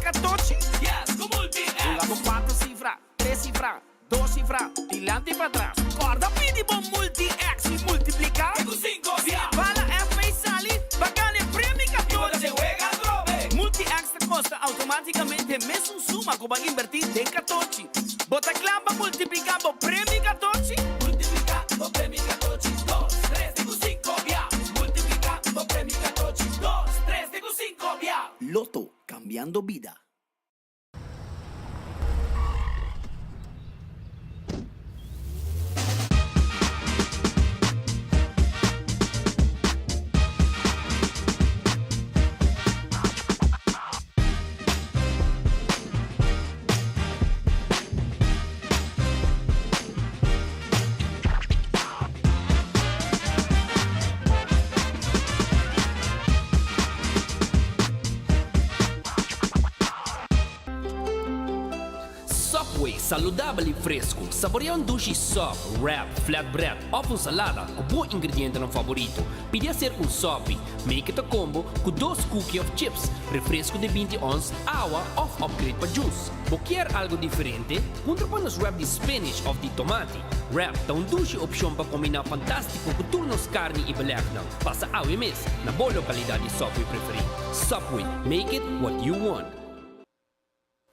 catochi? Yes, cu Multi-X! Hunga bo cuatro cifra, tres cifra, dos cifra, dilanti y patras. Corda pidi bo Multi-X y multiplica. Te cu cinco bia. Si bala FP sali, bo gana e premio catochi. Y bo ta wega atrobe. Multi-X ta costa automaticamente mesun suma cu bo a inverti den catochi. Bo ta cla pa multiplica bo premio catochi? Multiplica bo premio catochi, dos, tres te cu cinco bia. Multiplica bo premio catochi, dos, tres te cu cinco bia. Lotto, cambiando bida. Subway, saludabel y fresco. Saborea un dushi sub, wrap, flatbread of un salada cu bo ingredientenan favorito. Pidi hacer un sopi. Make it a combo cu dos cookie of chips, refresco di 20 ons, awa of upgrade pa juice. Bo kier algo diferente? Puntra pa nos wrap di spinach of di tomati. Wrap ta un dushi opcion pa combina fantastico cu tur nos carni y belegnan. Pasa awe mes na bo localidad di Subway preferi. Subway, make it what you want.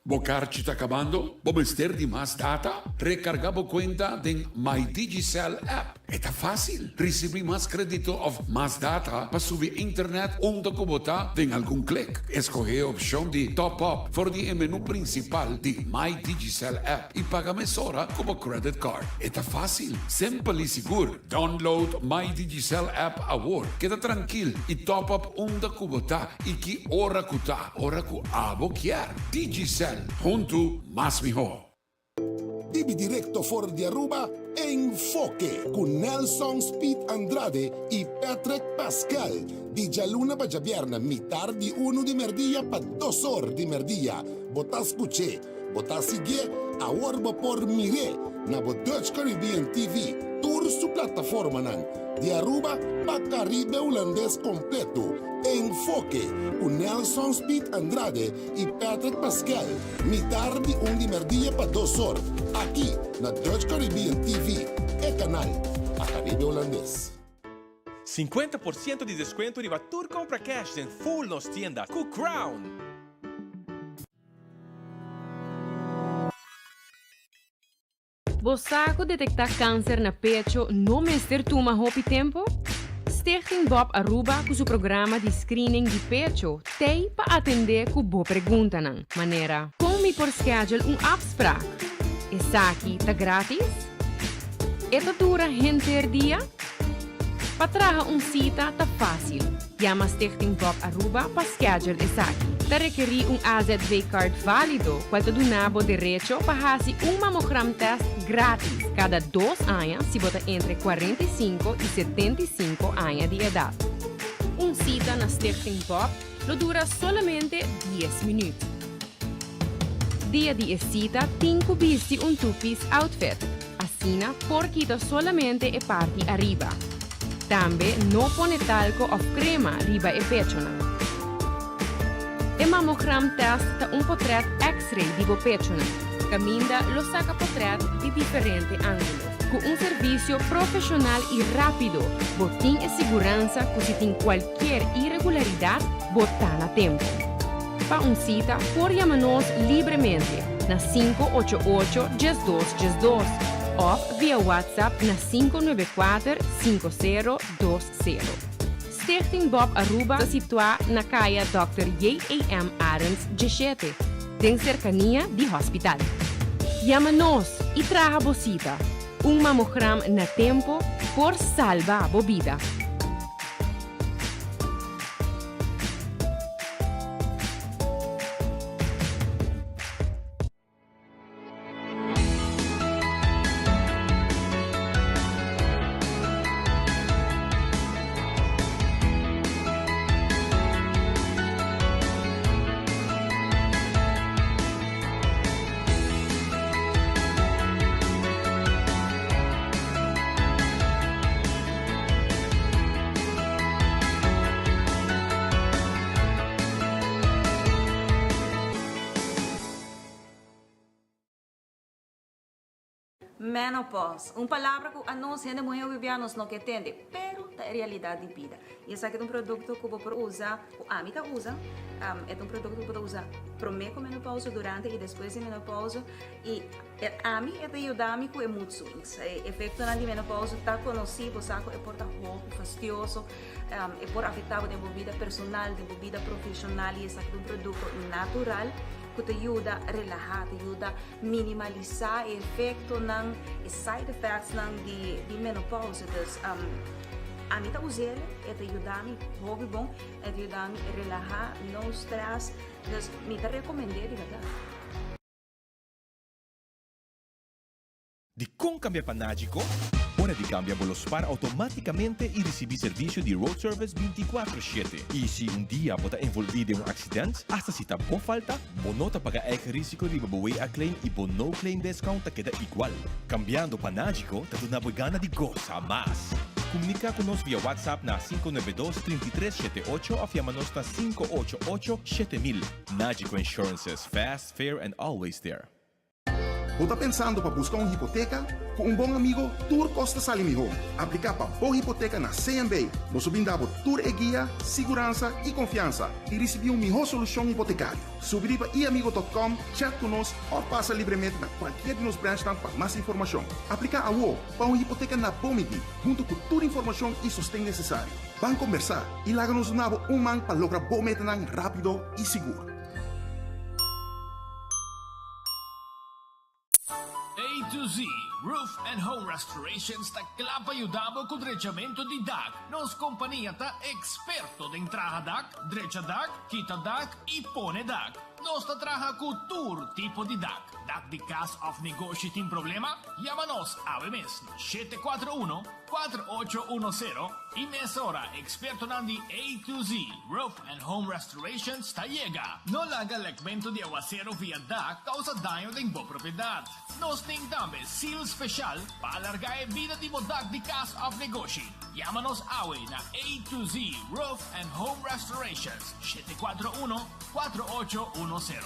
Bo karchi ta kabando? Bo mester di mas data? Rekargá bo kuenta den My Digicel app. E ta fásil! Risibí mas krédito òf mas data pa subi internet unda ku bo ta den algun klik. Eskohé e opshon di Top Up for di e menú prinsipal di My Digicel app i paga mesora ku bo credit card. E ta fásil, simpel i sigur. Download My Digicel app awor. Keda trankil i top up unda ku bo ta i ki ora ku ta, ora ku abo kier. Digicel, huntu mas mihó. Bibi directo for di Aruba, Enfoke cu Nelson Speed Andrade y Patrick Pascal. Di djaluna pa djabierna mitar di uno di merdia pa dos or di merdia. Bo ta scuch'e, bo ta sigui'e, awor bo por mir'e na bo Dutch Caribbean TV, tur su plataformanan, di Aruba pa Caribe Hulandes completo. Enfoke cu Nelson Speed Andrade y Patrick Pascal, mitar di un di merdia pa dos or, aki na Dutch Caribbean TV, e canal pa Caribe Hulandes. 50% di descuento riba tur compra cash den full nos tienda cu Crown! Bo sa cu detecta cancer na pecho no mester tuma hopi tempo? Stichting Bob Aruba cu su programa di screening di pecho t'ey pa atende cu bo preguntanan, manera. Con mi por schedule un afspraak? Esaki ta gratis? E ta dura henter dia? Pa traha un cita ta facil. Yama Stichting Bob Aruba pa schedule esaki. Ta rekerí un AZV card válido cual ta duna bo derecho pa haci un mamogram test gratis cada dos aña si bo ta entre 45 y 75 aña di edad. Un cita na Stichting Bob lo dura solamente dies minuut. Dia di e cita tin cu bisti un two-piece outfit. Asina por kita solamente e parti ariba. Tambe no pone talco of crema riba e pechonan. E mammogram test ta un potret x-ray di bo pechonan, caminda lo saca potret di diferente angulo. Cu un servicio profesional y rapido, bo tin e siguransa cu si tin cualkier irregularidad, bo ta na tempo. Pa un cita por yama nos libremente na 588 12 12 of via WhatsApp na 594 5020. Stichting Bob Aruba ta situa na Caya Dòkter J.A.M. Arends 17, den cercania di hospital. Yama nos y traha bo cita. Un mamogram na tempo por salba bo bida. Menopause, un palabra ku anos hende muhé hopi bia nos no ke tende, pero ta e realidat di bida. I esaki ta un produkto ku bo por usa, ku ami ta usa, e ta un produkto ku bo ta usa promé ku menopause, durante i despues di menopause, i ami e ta yuda mi ku e mood swings. E efektonan di menopause ta konosí, bo sa ku e por ta hopi fastioso, e por afektá bo den bo bida personal, den bo bida profeshonal i esaki ta un produkto natural ku ta yuda relahá, ta yuda Minimalisá e efektonan, e side effectsnan di di menopausa. Dus ami ta us'el, e ta yuda mi hopi bon, e ta yuda mi relahá, no stress. Dus mi ta rekomend'é di bèrdat. Dikon kambia pa Nagico? Ora di kambia bo lo spar automáticamente i risibí servisio di road service 24 shete. I si un dia bo ta envolví den un aksident, asta si ta bo falta, bo no ta paga eigen risiko riba bo WA claim i bo no claim discount ta keda igual. Kambiando pa Nagico ta duna bo e gana di gosa mas. Komuniká ku nos via WhatsApp na 592 33 78 òf yama nos na 588 7000. Nagico Insurances, fast, fair and always there. Bo ta pensando pa buska un hipoteka? Ku un bon amigo tur kos ta sali mihó. Apliká pa bo hipoteka na CMB. Nos lo bin da bo tur e guia, siguransa i konfiansa i risibí un mihó solushon hipotekario. Subi riba iamigo.com, chat ku nos òf pasa libremente na kualkier di nos branchnan pa mas informashon. Apliká awo pa un hipoteka na bo midí, huntu ku tur informashon i sosten nesesario. Ban kombersá i laga nos duna bo un man pa logra bo metanan rápido i sigur. A to Z Roof and Home Restorations ta kla pa yuda bo ku drechamentu di dak. Nos kompania ta eksperto den traha dak, drecha dak, kita dak i pone dak. Nos ta traha ku tur tipo di dak. Dak di kas òf negoshi tin problema? Yama nos awe mes na 741 4810 i mesora ekspertonan di A to Z Roof and Home Restorations ta yega. No laga lekmentu di awasero via dak kousa daño den bo propiedat. Nos tin tambe seal speshal pa alargá e bida di bo dak di kas òf negoshi. Yama nos awe na A to Z Roof and Home Restorations, 741 4810.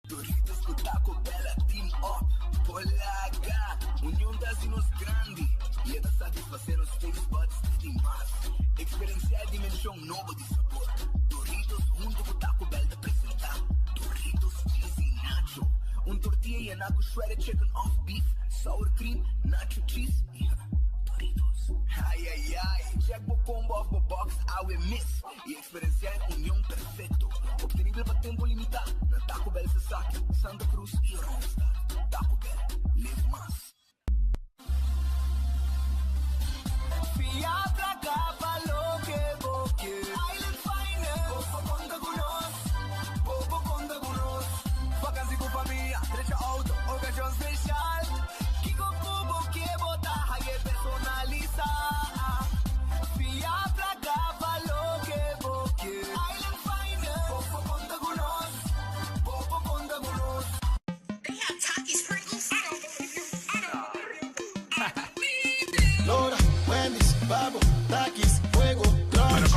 Doritos ku Taco Bell a team up por laga Union ta hasi nos grandi i e ta satisfasé nos taste buds di mas. Eksperensiá e dimenshon nobo di sabor. Doritos huntu ku Taco Bell ta presentá Doritos Cheesy Nacho, un tortilla yená ku shredded chicken òf beef, sour cream, nacho cheese i Doritos. Ayayay! Check bo combo òf bo box awe mes i Eksperensiá e union perfekto, optenibel pa tempu limitá na Taco Bell Sasaki, Santa Cruz i Oranjestad. Taco Bell, live mas. Fia placa pa loke bo ke. Island Finance, bo por conta cu nos, bo por conta cu nos. Vakantie cu famia, drecha auto, ocasion special. Kico cu bo ke bo ta haye personalisa. Fia placa pa loke bo ke. Island Finance, bo por conta cu nos, bo por conta cu nos. Lora, Wendy's, Babo, Takis, Fuego, Crunch.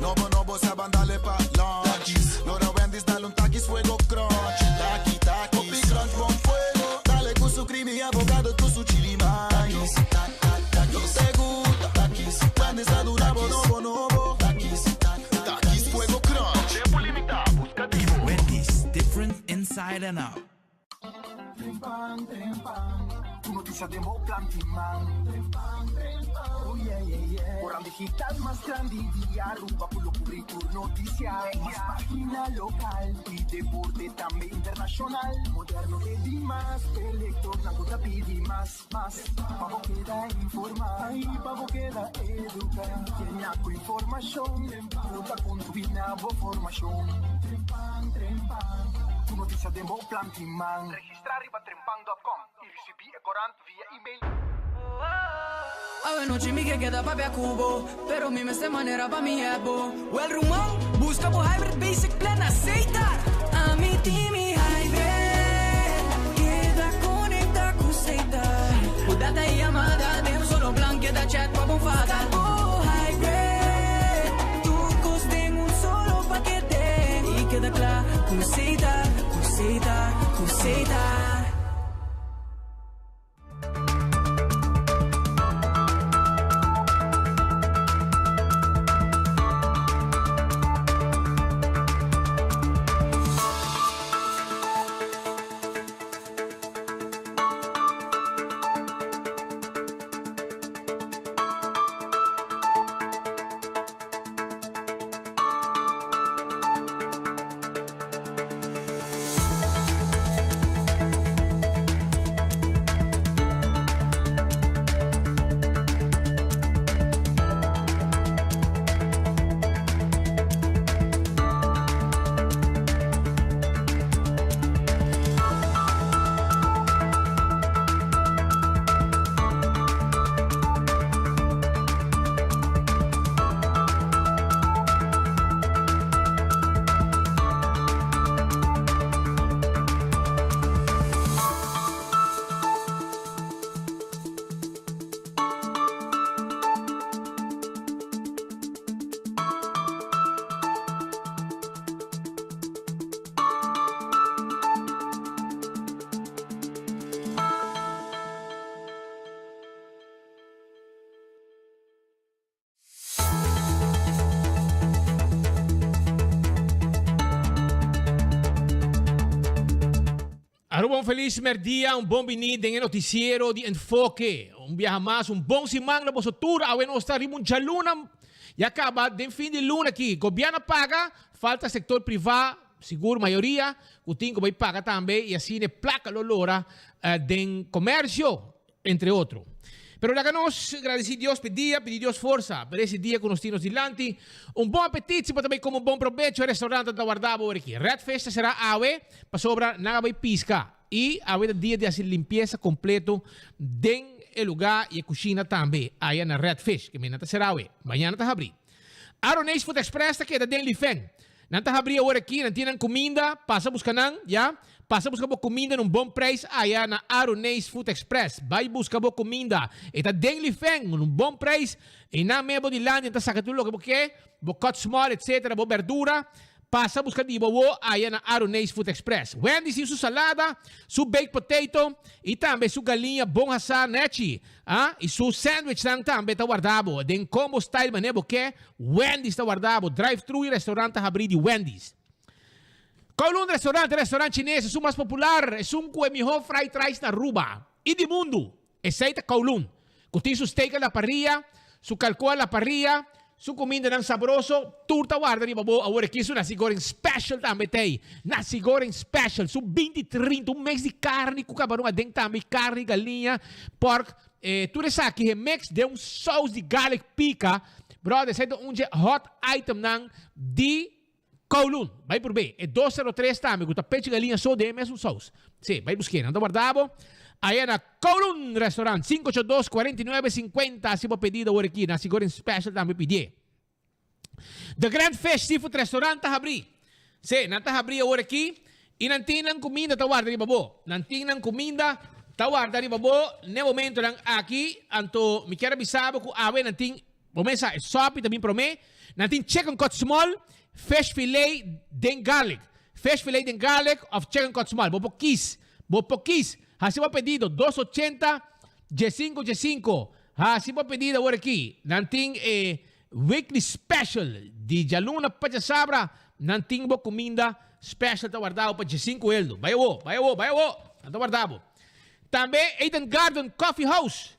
Nobo, nobo, sa ban dale pa lunch. Lora, Wendy's, dale un Takis, Fuego, Crunch. Taki, Takis. Hopi crunch, bon fuego. Dale cu su creamy avocado, cu su chili mais. Yo te gusta. Takis, Wendy's ta duna bo nobo, nobo. Takis, Takis, Fuego, Crunch. Wendy's, different inside and out. Trempan, trempan, Tur noticia den bo plan tin man. Trempan, trempan, oh yeah, yeah, yeah. Corant digital mas grandi di Aruba cu lo cubri tur noticia. Mas pagina local y deporte tambe internacional. Moderno te di mas, e lectornan cu ta pidi mas, mas. Pa bo keda informa y pa bo keda educa. Yena cu informacion cu ta contribui na bo formacion. Trempan, trempan, Tur noticia den bo plan tin man. Registra riba trempan dot com y ricibi e corant via email. Awe nochi mi ke keda papia ku bo, pero mi mester manera pa mi hèp bo. Wèl ruman, buska bo Hybrid Basic Plan na Setar! Ami tin mi hybrid, keda konektá ku Setar. Ku data i yamada den un solo plan, keda chat pa bo fada. Bo hybrid, tur kos den un solo pakete. I keda kla ku Setar, ku Setar. Aruba un felis merdia, un bon bini den e noticiero di Enfoke. Un biaha mas, un bon siman na boso tur. Awe nos ta riba un djaluna, ya caba den fin di luna aki. Gobierno a paga, falta sector priva, sigur mayoria, cu tin cu bay paga tambe y asina e placa lo lora den comercio. Entre otro. Pero laga nos gradisí Dios p'e dia, pidi Dios forsa pa ese dia ku nos tin nos dilanti. Un bon apetit si bo ta bai kome un bon probecho, e restaurant ta warda bo ora aki. Red Fish ta será awe pasobra nan a bai piska i awe ta dia di hasi limpiesa kompleto den e lugá i e kushina tambe aya na Red Fish. Ke men nan ta será awe. Mañana ta habrí. Aroneis Food Express ta keda den Lifen. Nan ta habrí awor aki, nan tin nan kuminda, pasa buska nan, ya. Pasa buska bo kuminda na un bon preis aya na Aroneis Food Express. Bai buska bo kuminda. E ta den Lifen, un bon preis. I nan mea bo dilanti, nan ta saka tur loke bo ke, bo cut small, etcetera, bo berdura. Pasa buska di bo awo aya na Aroneis Food Express. Wendy's tin su salada, su baked potato, i tambe su galiña bon hasá nechi. Ah, i su sandwichnan tambe ta warda bo den combo style manera bo ke. Wendy's ta warda bo. Drive-thru i restaurant ta habrí di Wendy's. Kowloon Restaurant, e restaurant chines esun mas popular, esun ku e mihó fried rice na Aruba i di mundu. Esei ta Kowloon, ku tin su steak a la parrilla, su kalkó a la parrilla, su kumindanan sabroso, tur ta warda riba bo. Awor aki su nasi goreng special tambe t'ei. Nasi goreng special, su binti trinta, un mix di karni ku kabaron aden tambe, karni, galiña, pork, E tur esaki he mix den un saus di garlic pica. Brother, esei ta un dje hot itemnan di Kowloon. Bai prob'é. E 203 tambe ku ta pechi galiña so den e mesun saus. Sí, bai busk'é. Nan ta warda bo aya na Kowloon Restaurant. 582 49 50 hasi bo pedido awor aki. Nasi goreng special tambe pidié. The Grand Fish Seafood Restaurant ta habrí. Sí, nan ta habrí awor aki i nan tin nan kuminda ta warda riba bo. Nan tin nan kuminda ta warda riba bo n'e momentonan aki. Anto mi kier a bisa bo ku awe nan tin, bo mes sa, e sòpi ta bin promé. Nan tin chicken cut small, fish fillet den garlic. Fish fillet den garlic òf chicken cut small. Bo por kis, bo por kis. Hasi bo pedido dos ochenta, diesinko diesinko. Hasi bo pedido awor aki. Nan tin e weekly special di djaluna pa djasabra. Nan tin bo kuminda special ta warda bo pa djesinku eldo. Bai awo, bai awo, bai awo! Nan ta warda bo. Tambe Eden Garden Coffee House.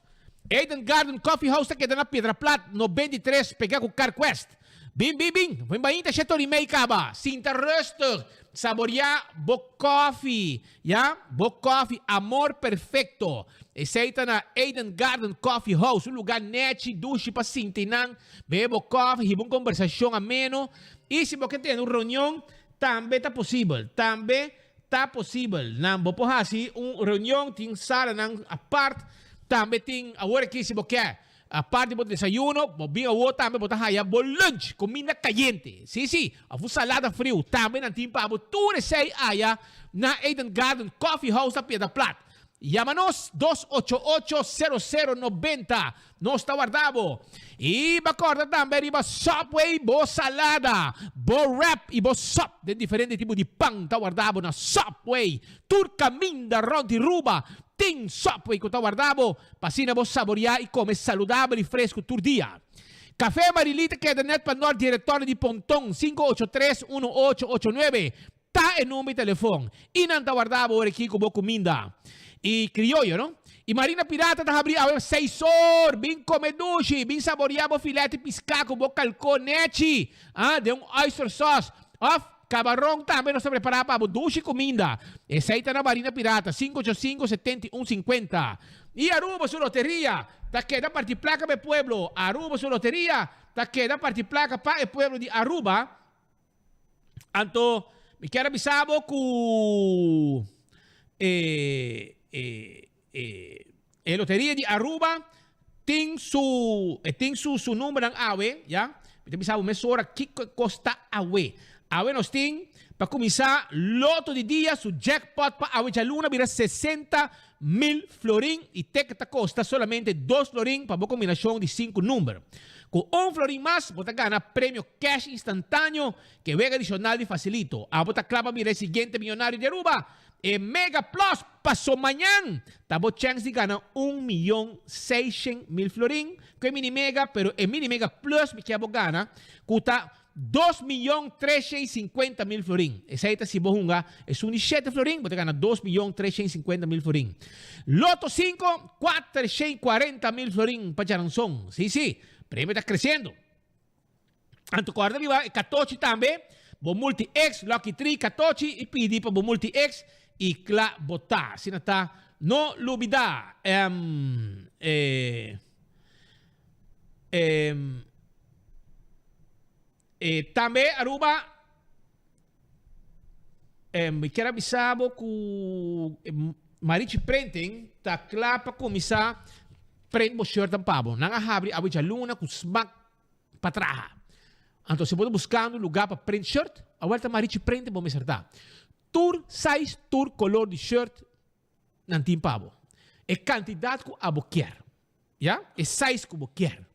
Eden Garden Coffee House ta keda na Piedra Plat 93 pega ku Carquest. Bin, bin, bin! Bin bainta shetor i mei kaba. Sinta rustig, saboria bo koffie. Ya, bo koffie Amor Perfecto. Esey ta na Eden Garden Coffee House, un lugar nechi, dushi pa sinti nan, bebe bo koffie, hiba un conversacion ameno. Y si bo ke tene un reunion, tambe ta posibel. Tambe ta posibel. Nan bo por haci un reunion, tin salanan apart. Tambe tin, awor aki si bo ke Apart di bo desayuno, bo bin awor tambe bo ta haya bo lunch, kuminda kayente. Sí, sí, òf un salada friu. Tambe nan tin pa bo tur esei aya na Eden Garden Coffee House na Piedra Plat. Yama nos 288 00 90. Nos ta warda bo. I bo kòrda tambe riba Subway bo salada, bo wrap i bo sòp den diferente tipo di pan ta warda bo na Subway. Tur kaminda rònt di Ruba tin Subway ku ta warda bo. Pa asina bo saboriá i kome saludabel i fresku tur dia. Café Marilí ta keda nèt pa nòrt di Retorno di Ponton, 583 1889 ta e number di telefon. I nan ta warda bo ora ki ku bo kuminda. I krioyo, no? I Marina Pirata ta habrí awe seis or! Bin kome dushi, bin saboriá bo filèt di piská ku bo kalkó nèchi, ah, den un oyster sauce òf Cabaron tambe nos ta prepara pa bo dushi cuminda. Esey ta na Marina Pirata, 585 71 50. Y Aruba su loteria ta keda parti placa pa e pueblo. Aruba su loteria ta keda parti placa pa e pueblo di Aruba. Anto mi kier a bisa bo cu e e e e loteria di Aruba tin su e tin su su numbernan awe ya. Mi ta bisa bo mesora kiko e kos ta awe. Awe nos tin pa kuminsá loto di dia su jackpot pa awe djaluna bira 60,000 florin i teket ta kosta solamente dos florin pa bo kombinashon di sinku number. Ku un florin mas bo ta gana premio cash instantaneo ke wega adishonal di Facilito. Abo ta kla pa bira e siguiente miyonario di Aruba? E Mega Plus paso mañan ta bo chèns di gana un miyon seishen mil florin ku e Mini Mega, pero e Mini Mega Plus mi kier bo gana ku ta. 2.350.000 florin. Esei ta si bo hunga esun di shete florin, bo ta gana 2.350.000 florin. Loto sinku, 440.000 florin pa djaranson. Si, si, premio ta kresiendo. Anto kòrda riba e katochi tambe, bo multi X, Lucky Tree katochi i pidi pa bo multi X i kla bo ta. Asina ta, no lubidá. E, e, tambe Aruba, mi kier a bisa bo ku Marichi Printing ta kla pa kuminsá print bo shirtnan pa bo. Nan a habri awe djaluna ku smak pa traha. Anto si bo ta buskando lugá pa print shirt, awel ta Marichi Printing bo mester ta. Tur size, tur kolor di shirt nan tin pa bo. E kantidat ku abo kier. Ya, e size ku bo kier.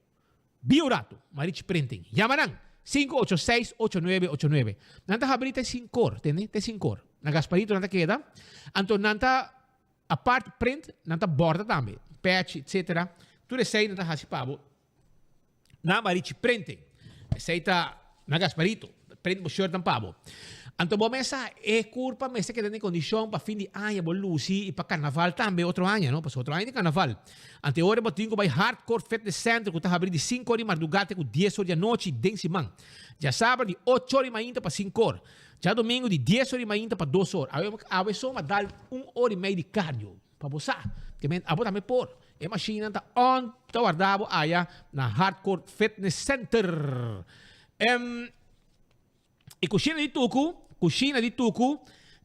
Bi un ratu, Marichi Printing. Yama nan, 586-8989. Nan ta habri te sinkor, tende? Te sinkor. Na Gasparito nan ta keda. Anto nan ta, apart print, nan ta borda tambe. Patch, etcetera. Tur esei nan ta hasi pa bo. Na Marichi Printing. Esei ta na Gasparito. Print bo shirtnan pa bo. Anto bo mesa e kurpa mester keda den kondishon pa fin di aña bo lusi i pa karnaval tambe otro aña, no? Pasobra otro aña tin karnaval. Anto e ora bo tin ku bai Hardcore Fitness Center ku ta habri di sinku or di mardugá te ku dies or di anochi den siman. Djasabra di ocho or di mainta pa sinku or. Djadomingu di dies or di mainta pa dos or. Awe awe so a dal un or i mei di cardio. Pa bo sa, ke men abo tambe por. E mashinnan ta on, ta warda bo aya na Hardcore Fitness Center. Em, e kushina di Tuku, kushina di Tuku,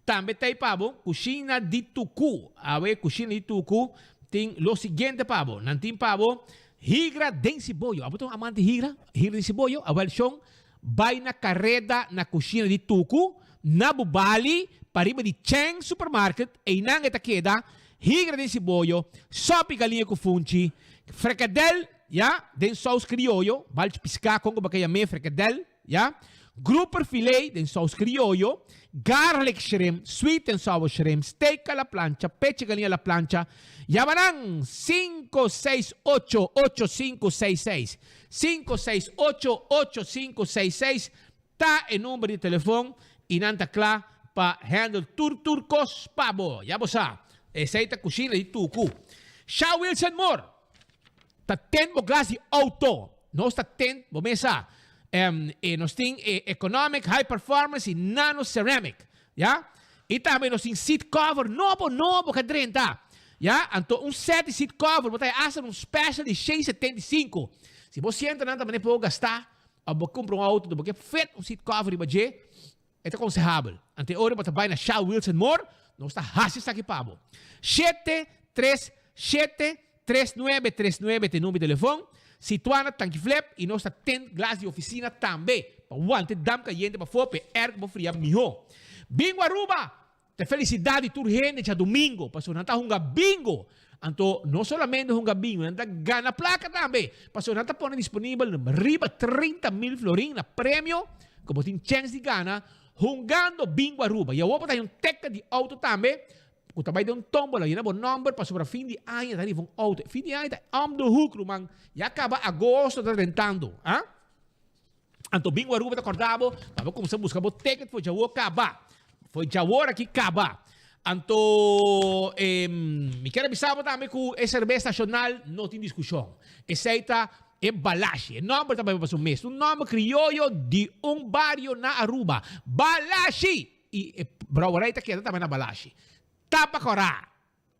tambe ta ei pa bo, kushina di Tuku. Awe kushina di Tuku tin lo siguiente pa bo. Nan tin pa bo higra den siboyo. Abo ta un amante higra? Higra den siboyo? Awel shon, Bai na kareda na kushina di Tuku, na Bubali, pariba di Cheng Supermarket, einan e ta keda, higra den siboyo, sopi galiña ku funchi, frekadel, ya, den sous krioyo, balchi piská kon ku bo ka yam'é frekadel, ya, grouper filé den sous krioyo, garlic shrimp, sweet and sour shrimp, steak a la plancha, pechi galiña a la plancha, yama nan, 568 8566. 568 8566 ta e number di telefon y nan ta cla pa handle tur tur cos pa bo. Ya bo sa, esey ta cushina di Tucu. Sha Wilson Moore ta tent bo glas di auto. Nos ta tent bo mesa. E nos tin e economic, high performance y nano ceramic. Ya. Y tambe nos tin seat cover nobo nobo ka drenta. Ya. Anto un set di seat cover bo ta haya hasta un special di 675. Si bo sienta nan ta mane por gasta of bo cumpra un auto bo ke fit un seat cover riba dje, e ta consehabel. Anto e ora bo ta bay na Shell Wheels and More, nos ta haci esaki pa bo. 737 3939 ta e number di telefon. Situa na Tanki Flip y nos ta tend glas di oficina tambe pa wante damp cayente pafó p'e air cu bo fria miho. Bingo Aruba! Ta felicidad di tur hende djadomingo pasobra nan ta hunga bingo. Anto no solamente hunga bingo, nan ta gana placa tambe pasobra nan ta pone disponibel riba 30 mil florin na premio cu bo tin chens di gana hungando Bingo Aruba. Y awor bo ta hay un ticket di auto tambe cu ta bay den un tombola, yena bo nomber pasobra fin di aña ta riba un auto. Fin di aña ta om de hoek, ruman. Ya caba agosto ta drentando. Ah? Anto Bingo Aruba ta corda bo pa bo cuminsa busca bo ticket for djawo caba. For djawor aki caba. Anto eh, mi kier a bisa bo tambe cu e cerbes nacional no tin discusion. Esey ta e Balashi. E nomber ta bay pa su mes. Un nomber crioyo di un bario na Aruba. Balashi! Y e brouwerij ta keda tambe na Balashi. Tapa cora,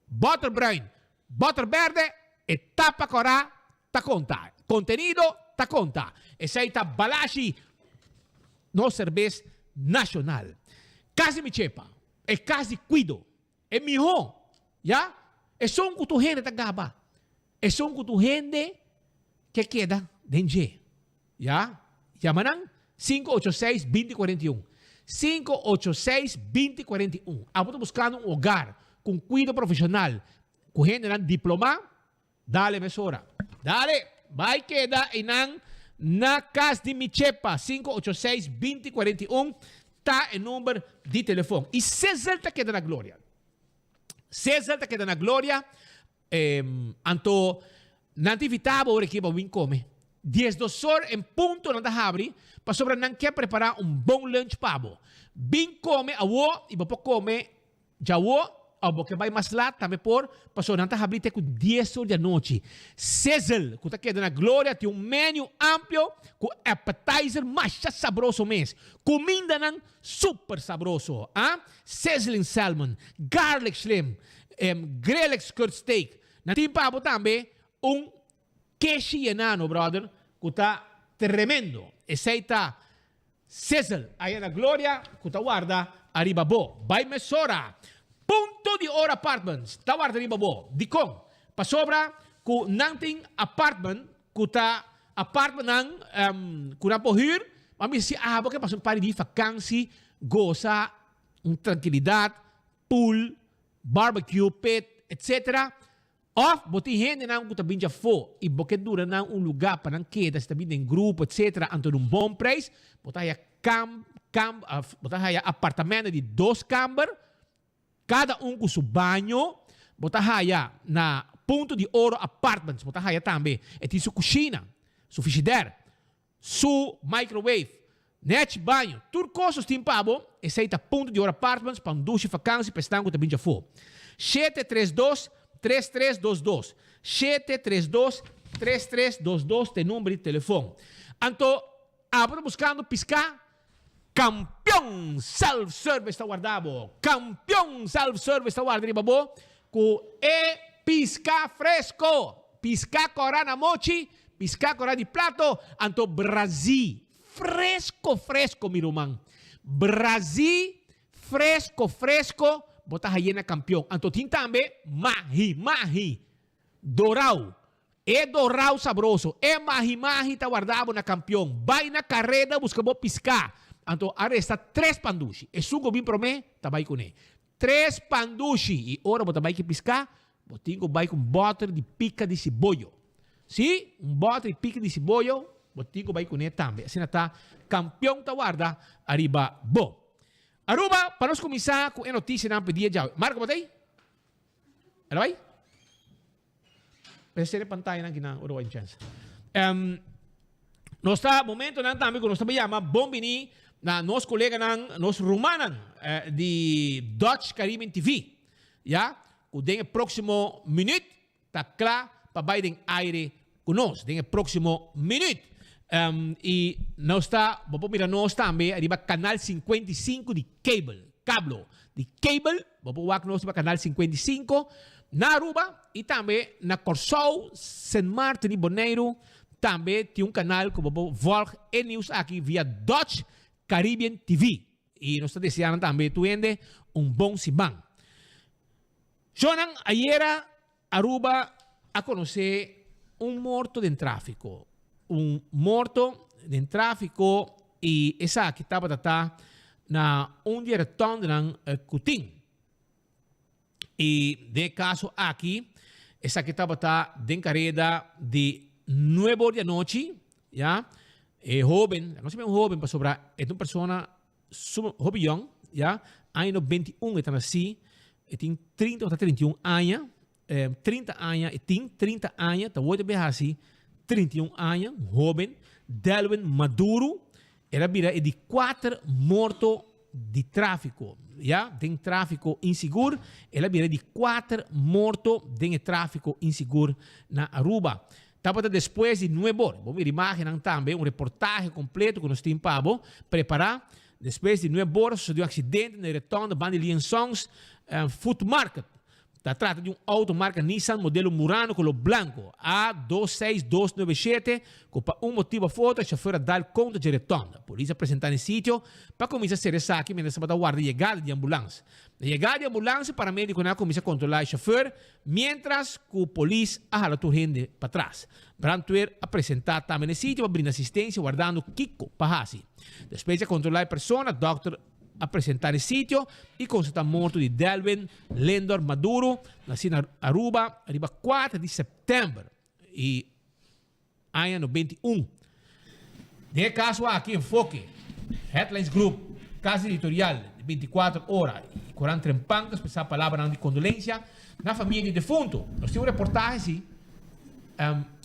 boter bruin, boter berde, e tapa cora ta conta. Contenido ta conta. Esey ta Balashi, nos cerbes nacional. Cas di mi chepa, e cas di cuido, e miho, ya? Esun cu tur hende ta gaba, esun cu tur hende ke keda den dje. Ya, yama nan 586 2041. 586 2041. Abo ta buskando un hogar ku un kuido profeshonal, ku hendenan diplomá? Dale mesora. Dale! Bai keda einan na kas di mi chepa. 586 2041 ta e number di telefon. I Sizzle ta keda na Gloria. Sizzle ta keda na Gloria. Anto nan ta invitá bo ora ki bo bin kome. 12 or en punto nan ta habri pasobra nan ke prepara un bon lunch pa bo. Bin come awo y bo por come djawo of bo ke bay mas lat tambe por pasobra nan ta habri te cu dies or di anochi. Sizzle cu ta keda na Gloria tin un menu amplio cu appetizer masha sabroso mes. Cumindanan super sabroso ah! Sizzling salmon, garlic shrimp, grilled skirt steak. Nan tin pa bo tambe un Keshi yenano brother cu ta tremendo. Esey ta Sizzle aya na Gloria cu ta warda ariba bo. Bay mesora. Punto di Oro Apartments ta warda riba bo. Dicon? Pasobra cu nan tin apartment cu ta apartmentnan cu nan por huur. Bo a bisa si abo ke pasa un par di vakantie goza un trankilidad, pool, barbecue pit etc. Òf bo tin hendenan ku ta bin djafó i bo ke dura nan un lugá pa nan keda si ta bin den grupo etsetera anto di un bon preis bo ta haya kam kam bo ta haya apartamento di dos kamber kada un ku su baño bo ta haya na Punto di Oro Apartments bo ta haya tambe e tin su kushina su fishidèr Su microwave, nèchi baño, tur kos nos tin pa bo, esei ta Punto di Oro Apartments pa un dushi fakansi pa esnan ku ta bin djafó. 732 3322 732 3322 ta e number di telefon. Anto abo ta buskando piská? Kampion Self Service ta warda bo! Kampion Self Service ta warda riba bo ku e piská fresko! Piská kòrá na mochi, piská kòrá di plato, anto brazí fresko fresko mi ruman. Brazí fresko fresko bo ta haye na Kampion. Anto tin tambe mahi mahi dorau E dorau sabroso, e mahi-mahi ta warda bo na kampion. Bai na kareda buska bo piská. Anto a resta tres pandushi. Esun ku bin promé ta bai kuné. Tres pandushi! I ora bo ta bai ki piská, bo tin ku bai ku un bòter di pika di siboyo. Sí, un bòter di pika di siboyo bo tin ku bai kuné tambe. Asina ta, kampion ta warda ariba bo. Aruba, pa nos kuminsá ku e notisianan pa e dia djawe. Marco, bo ta ei? El a bai? Mester sere pantayanan ki nan ora wak chance. Um, nos ta momentonan tambe ku nos ta yama bon bini na nos koleganan, nos rumannan eh, di Dutch Caribbean TV. Ya, ku den e próksimo minuut ta kla pa bai den aire ku nos den e próksimo minuut. Um, i nos ta, bo por mira nos tambe riba kanal 55 di cable, kablo di cable, bo por wak nos riba kanal 55 na Aruba i tambe na Kòrsou, Sint Maarten i Boneiru tambe tin un kanal ku bo por volg e nieuws aki via Dutch Caribbean TV. I nos ta desea nan tambe tur hende un bon siman. Shownan, ayera Aruba a conoce un morto den trafico. Un morto den trafico y esaki tabata ta na un di e rotondenan cu tin. Y den e caso aki esaki tabata den careda di nuebe or di anochi, ya. E hoben, no si un hoben pasobra e ta un persona Su hopi yong, ya, aña 91 e ta nací, e tin 30 o ta 31 aña, eh, 30 aña, e tin 30 aña, ta word be hasi 31 aña, un hoben, Delwin Maduro, era bira e di cuater morto di tráfico, ya, den tráfico insigur, el a bira e di cuater morto den e tráfico insigur na Aruba. Tabata despues di nuebor. Bo mira imagennan tambe, un reportahe completo cu nos tin pa bo prepara. Despues di nuebor a sucedió un accidente na e retonda banda di Lien Songs Food Market. Ta trata di un auto marca Nissan modelo Murano color blanco, A 26297, cu pa un motibo of otro e chauffeur a dal contra dje retonda. Polis a presenta na e sitio pa cuminsa cera esaki mientras tabata warda yegada di ambulans. Na yegada di ambulans e paramediconan a cuminsa controla e chauffeur Miéntras ku polis a hala tur hende patras. Brandweer a presentá tambe na e sitio pa brinda asistensia wardando kiko pa hasi. Despues di a kontrolá e persona, dòkter a presentá na e sitio i konstatá morto di Delwin Lindor Maduro, nasí na Aruba riba kuater di sèptèmber i aña 91. Den e kaso aki Enfoke, Headlines Group, Kas Editorial di 24 Ora i Korant Trempan ta expresá palabranan di kondolensia na famia di defuntu. Nos tin un reportahe si.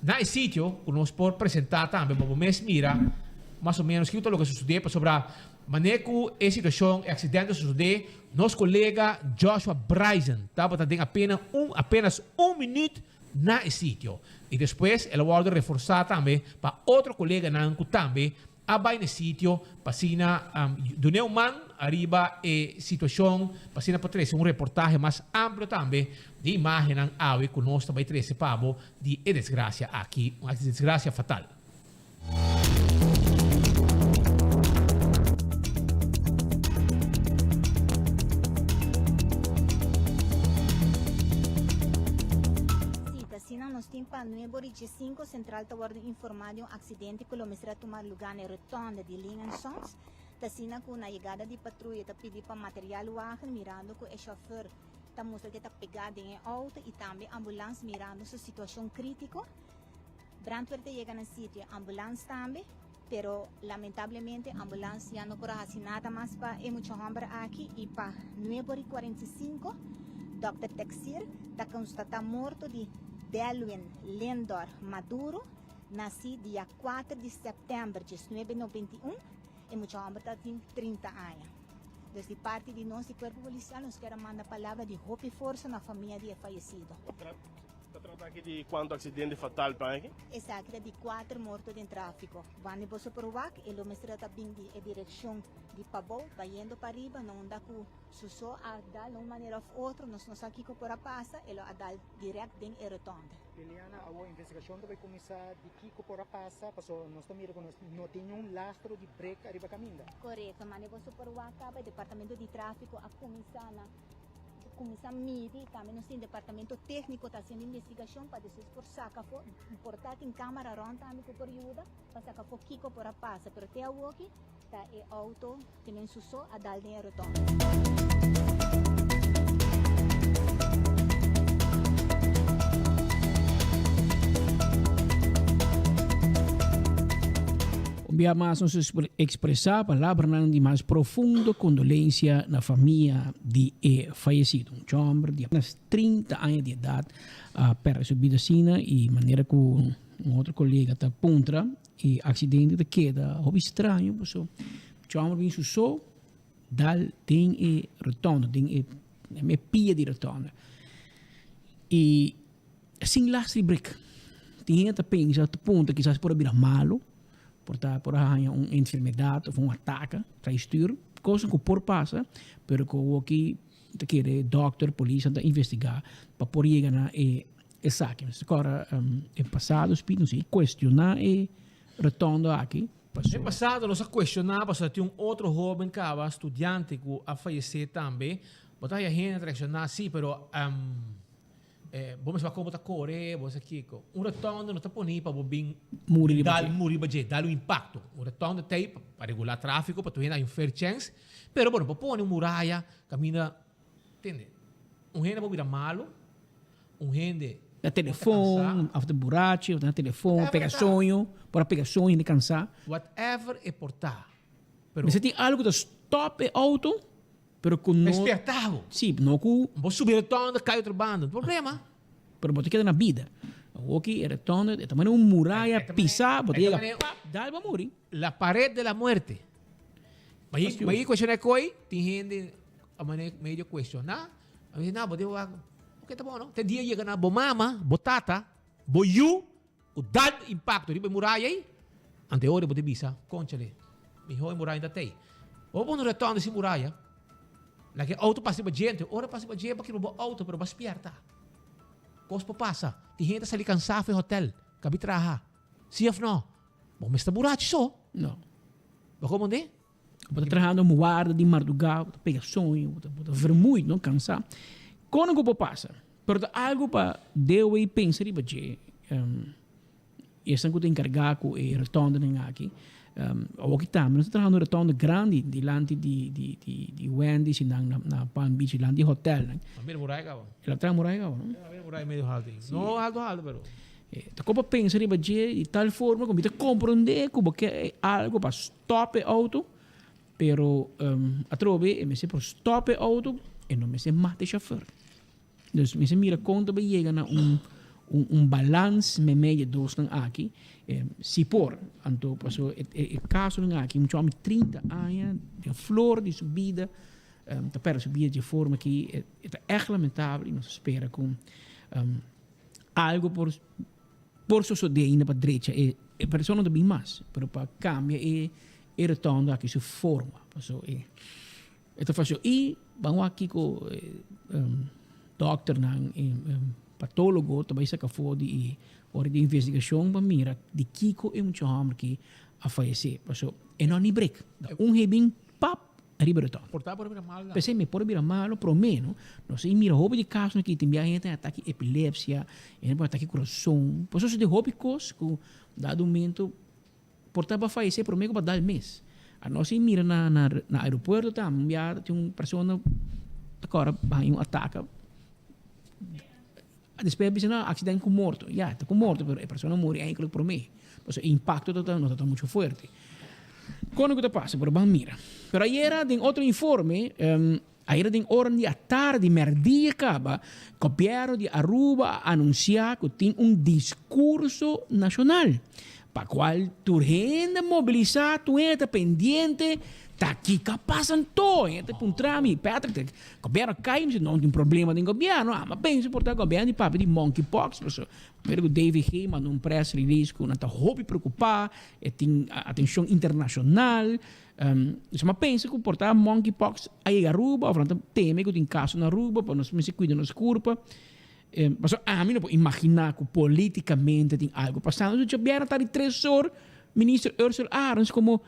Na e sitio ku nos por presentá tambe pa bo mes mira mas o ménos kiko ta loke a sosodé pasobra manera ku e situashon, e aksidente a sosodé, nos kolega Joshua Bryson tabata den apena un apenas un minüt na e sitio i despues el a wòrdu reforsá tambe pa otro koleganan ku tambe a bai na e sitio pa asina dun'é un man ariba e situashon pa asina por trese un reportahe mas amplio tambe di imágennan awe ku nos ta bai trese pa bo di e desgrasia aki, un desgrasia fatal. Sí, ta asina nos tin pa nuebe ora i diesinco Central ta wordo informa di un accidente cu lo mester a tuma luga na e rotonde di Ling and Sons. Ta asina cu na yegada di patruya ta pidi pa material wagen mirando cu e chauffeur ta mustra cu e ta pega den e auto y tambe ambulans mirando su situacion critico. Brandweer ta yega na sitio, ambulans tambe, pero lamentablemente ambulans ya no por a haci nada mas pa e mucha homber aki y pa nuebe ora y 45 Dòkter Texier ta constata morto di Delwin Lindor Maduro, naci dia kuater di september diesnuebe noventa i un, e mucha homber ta tin 30 aña. Dus di parti di nos di Cuerpo Policial nos kier a manda palabra di hopi forsa na famia di e fayecido. Ta trata aki di cuanto accidente fatal pa aki? Esaki ta di cuater morto den trafico. Wanneer boso por wak, e lo mester ta bin di e direccion di pabou bayendo pariba, na unda cu su so a dal na un manera of otro, nos no sa kico por a pasa, e lo a dal direct den e rotonde. Liliana, awor investigacion ta bay cuminsa di kico por a pasa, pasobra nos ta mira cu nos no tin niun lastro di brek ariba caminda. Corecto, manera boso por wak caba e departamento di trafico a cuminsa na. Kuminsá midi i tambe nos tin departamento tékniko ta hasiendo investigashon pa despues por saka afó, por ta tin kámara rònt tambe ku por yuda pa saka afó kiko por a pasa, pero te awoki ta e outo ku men su so a dal den e rotònde. Un bia mas nos expresa palabranan di mas profundo condolencia na famia di e fayecido. Un chomber di apenas 30 aña di edad a perde su bida asina y manera cu un otro colega ta puntra e accidente ta keda hopi straño pasobra chomber bin su so dal den e rotonda den e pia di rotonda y Sin lastri brek. Tin hende ta pensa, ta puntra kisas por a bira malo, por ta por a haña un enfermedad of un ataka trai stuur, cosnan cu por pasa, pero cu awoki ta kere dokter, polis nan ta investiga pa por yega na e esaki. Mester cora e pasado speed nos a cuestiona e rotondo aki paso. E pasado nos a cuestiona pasobra tin un otro hoben caba, studiante cu a fayece tambe, bo ta haya hende ta reacciona si, pero. Bo mester wak kon bo ta kore, bo sa kiko. Un rotonde no ta poni pa bo bin Muri riba dal dje. muri riba dje, dal un impakto. Un rotonde ta ei pa regulá tráfiko, pa tur hende haña un fair chance. Pero bo no por pone un muraya kaminda, tende. Un hende por bira malu, un hende Na por ta kansá. telefon, òf ta burachi, òf ta na telefon, Whatever pega ta. soño, por a pega soño, hende kansá. Whatever e por ta. Pero. Mester tin algu ku ta stòp e outo. Pero cu no. Desperta bo. Sí, no cu. Bo subi rotonde, cay otro banda, no problema. Pero bo ta keda na bida. Awoki e rotonde e ta manera un muraya pisa, bo ta yega pap, dal bo a muri. La pared de la muerte. Ma yi cuestiona e coy, tin hende a manera medio cuestiona. A mi di, no, bo debe wak, oke ta bon no. Te dia yega na bo mama, bo tata, bo yu, Ku dal impakto riba e muraya ei, ante ora bo ta bisa, Kónchale, mihó e muraya no ta tei. Bo pone un retònde sin muraya, laga e outo pasa riba djente, ora pasa riba dje bo kibra bo outo, pero bo a spièrta. Kos por pasa. Tin hende ta sali kansá for e hotèl, kabi traha. Sí òf nò? Bo mester burachi so. No. Bo komprendé? Bo ta trahando un warda di mardugá, bo ta pega soño, bo ta bo ta vermoeid, no, kansá. Kono ku por pasa? Pero ta algu pa dewe i pensa riba dje. Esnan ku ta enkargá ku e rotondenan aki, awor ki tambe nos ta trahando un rotonde grandi dilanti di di di di Wendy's i nan na Palm Beach, dilanti di hotelnan. A mira muraya kaba. El a traha muraya kaba, no? A mira muraya medio haltu. No haltu haltu, pero. Ta kon pa pensa riba dje di tal forma ku mi ta komprondé ku bo ke algu pa stòp e outo, pero atrobe e mester por stòp e outo, e no mester mata e shofùr. Dus mester mira kon ta bai yega na un. un un balans meimei di e dosnan aki, si por. Anto paso e e kasonan aki mucha homi 30 aña den flor di su bida ta perde su bida di e forma aki e ta ègt lamentabel i nos ta spera ku algo por por sosodé ainda pa drecha e e persona no ta bin mas pero pa kambia e e rotonda aki su forma paso e E ta facio y ban wak kico dokternan y patologo ta bay saca afo di e ora di investigacion pa mira di kico e mucha homber aki a fayece. Paso e no ni break. Da un he bin pap riba de top. Por ta por a bira malo dan. P'esey mi por a bira malo prome no. Nos a mira hopi di casonan aki tin bia hende tin atake epilepsia, hende por atake corazon. Paso esaki hopi cos cu dado momento Por ta ba fayesé promé ku ba dal mes. Anos a mira na na na aeropuerto tambe un bia tin un persona ta kòrda haña un ataka. Despues a bisa no aksident ku morto. Ya ta ku morto pero e persona muri enkele promé. Pasobra e impakto ta no ta muchu fuerte. Kono ku ta pasa pero ban mira. Pero ayera den otro informe ayera den ora di atardi mèrdia kaba gobièrnu di Aruba a anunsiá ku tin un diskurso nashonal pa kual tur hende mobilisá tur hende ta pendiente ta kiko a pasa anto hende ta puntra mi Patrick gobièrnu a kai mi si no tin problema den gobièrnu amo a pensa por ta gobièrnu di papia di monkey pox pasobra mira ku David Hay manda un press release ku nan ta hopi preokupá e tin atenshon internashonal. Nos a pensa ku por ta monkeypox a yega Aruba of nan ta teme ku tin kaso na Aruba pa nos mester kuida nos kurpa. Pasobra ami no por imaginá ku politikamente tin algu pasando. So djabièrnè ta di tres or minister Ursell Arends komo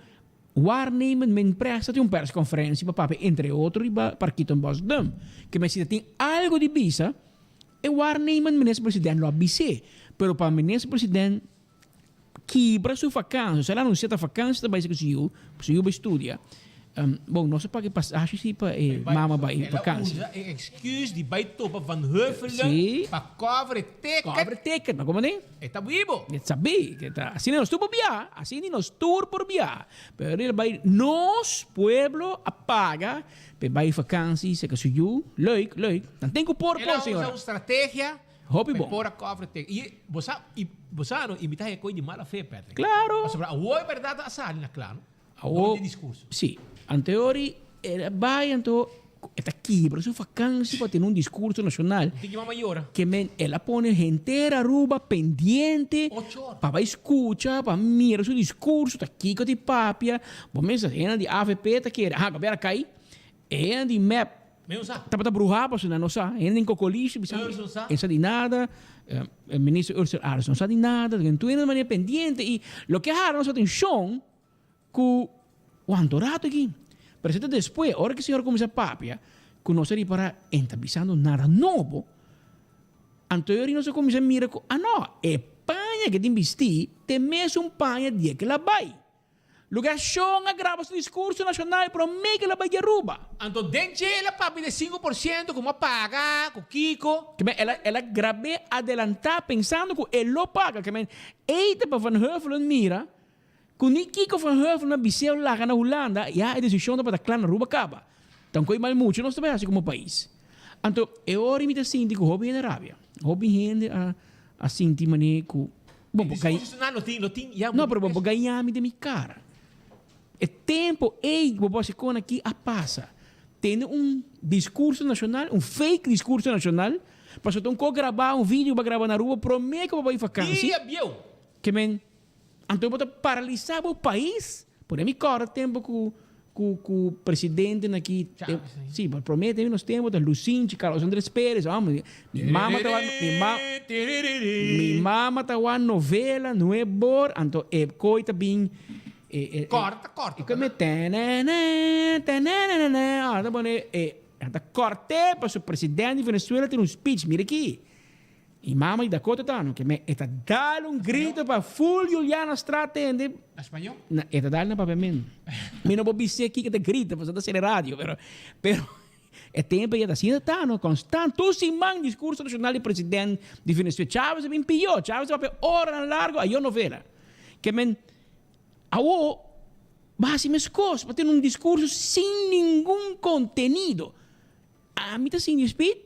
waarnemend minpres ta tin un perskonferensia pa papia entre otro riba Parkietenbos Bosdam. Ke men si ta tin algu di bisa e waarnemend minister president lo a bis'é. Pero pa minister president kibra su vakansi, osea el anunsia ta vakansi ta bai ku su yu, su yu bai studia. Bon, nos a paga e pasashi si pa e mama bai vakansi. El a usa e excuse di bai topa Van Huffelen Si. pa cover e ticket. Cover e ticket, ma como den? E ta bibo. E sabi, ke ta, asina nos tur por bia, asina nos tur por bia. Pero el bai, nos pueblo a paga pa e bai vakansi serka su yu. Leuk, leuk. Nan ten ku por El a por, usa señora. un strategia Hopi Pe bon. por a cover te. Y bo sa, y bo sa no, y mi ta haya coy di mala fe, Patrick. Claro. Pasobra awor e berdad a sali na cla, no? Awor, Door di discurso. Si. Anteori el a bay anto e ta kibra su vakantie pa tene un discurso nacional. Un tiki mama yora. Ke men el a pone henter Aruba pendiente Ocho ora. pa bay scucha, pa mira su discurso, ta kico di papia. Bo mester hende di avp ta kere, aha, gobierno a cay. E hende di mep tabata bruhá pasobra nan no sa. Hende den kokolishi bisa e sa di nada. E minister Ursel Arends no sa di nada. Tur hende manera pendiente i loke a hala nos atenshon ku wanto rato aki. Pero esei ta despues ora ku e señor a kuminsá papia ku nos a ripará e ta bisando nada nobo. Anto e ora nos a kuminsá mira ku a no e paña ke tin bistí ta e mesun paña dia ke el a bai. Lugar Shon a graba su discurso nacional prome ke el a bai di Aruba. Anto den dje el a papia di e 5% ku a paga, ku kiko. Ke men el a el a grab'é adelantá pensando ku e lo paga. Ke men ei ta pa Van Heuvelen mira ku ni kiko Van Heuvelen a bis'é o laga na Hulanda ya e desishon tabata kla na Aruba kaba. Tanko e mal mucho nos ta bai hasi komo pais. Anto e ora mi ta sinti ku hopi hende a rabia. Hopi hende a a sinti manera ku Bo bo Discurso nacional no tin, no tin, ya. No, pero bo bo gaña mi den mi cara. E tempo ey bo bo haci con aki a pasa. Tene un discurso nacional, un fake discurso nacional, pasobra ta un co graba, un video bo a graba na Aruba prome cu bo bay vakantie. Dia bieu. Ke men, anto bo ta paralisa bo pais. Pone mi corda tempo cu Cu cu presidentenan aki Chávez, si, pero prome den nos tempo ta Lusinchi, Carlos Andres Perez, hombre, mi mama ta wak, mi ma, mi mama ta wak novela nuebor, anto e kooi ta bin e e e Corta, corta, e koe tenene, tenenenene, ora ta pone e ta corte pasobra presidente di Venezuela tin un speech, mira aki. Mi mama di Dakota ta no ke me e ta dal un grito pa full Juliana Straat tende. Na spañó? Na e ta dal na papiamento. Mi no por bis'é kiko ta grita pasobra ta sali radio pero pero e tempo ei ta asina ta no constant tur siman discurso nacional di president di Venezuela Chavez a bin pió Chavez a papia oranan largo ayo novela ke men awo bo hasi meskos bo tene un discurso sin ningun contenido ami ta sinti speed.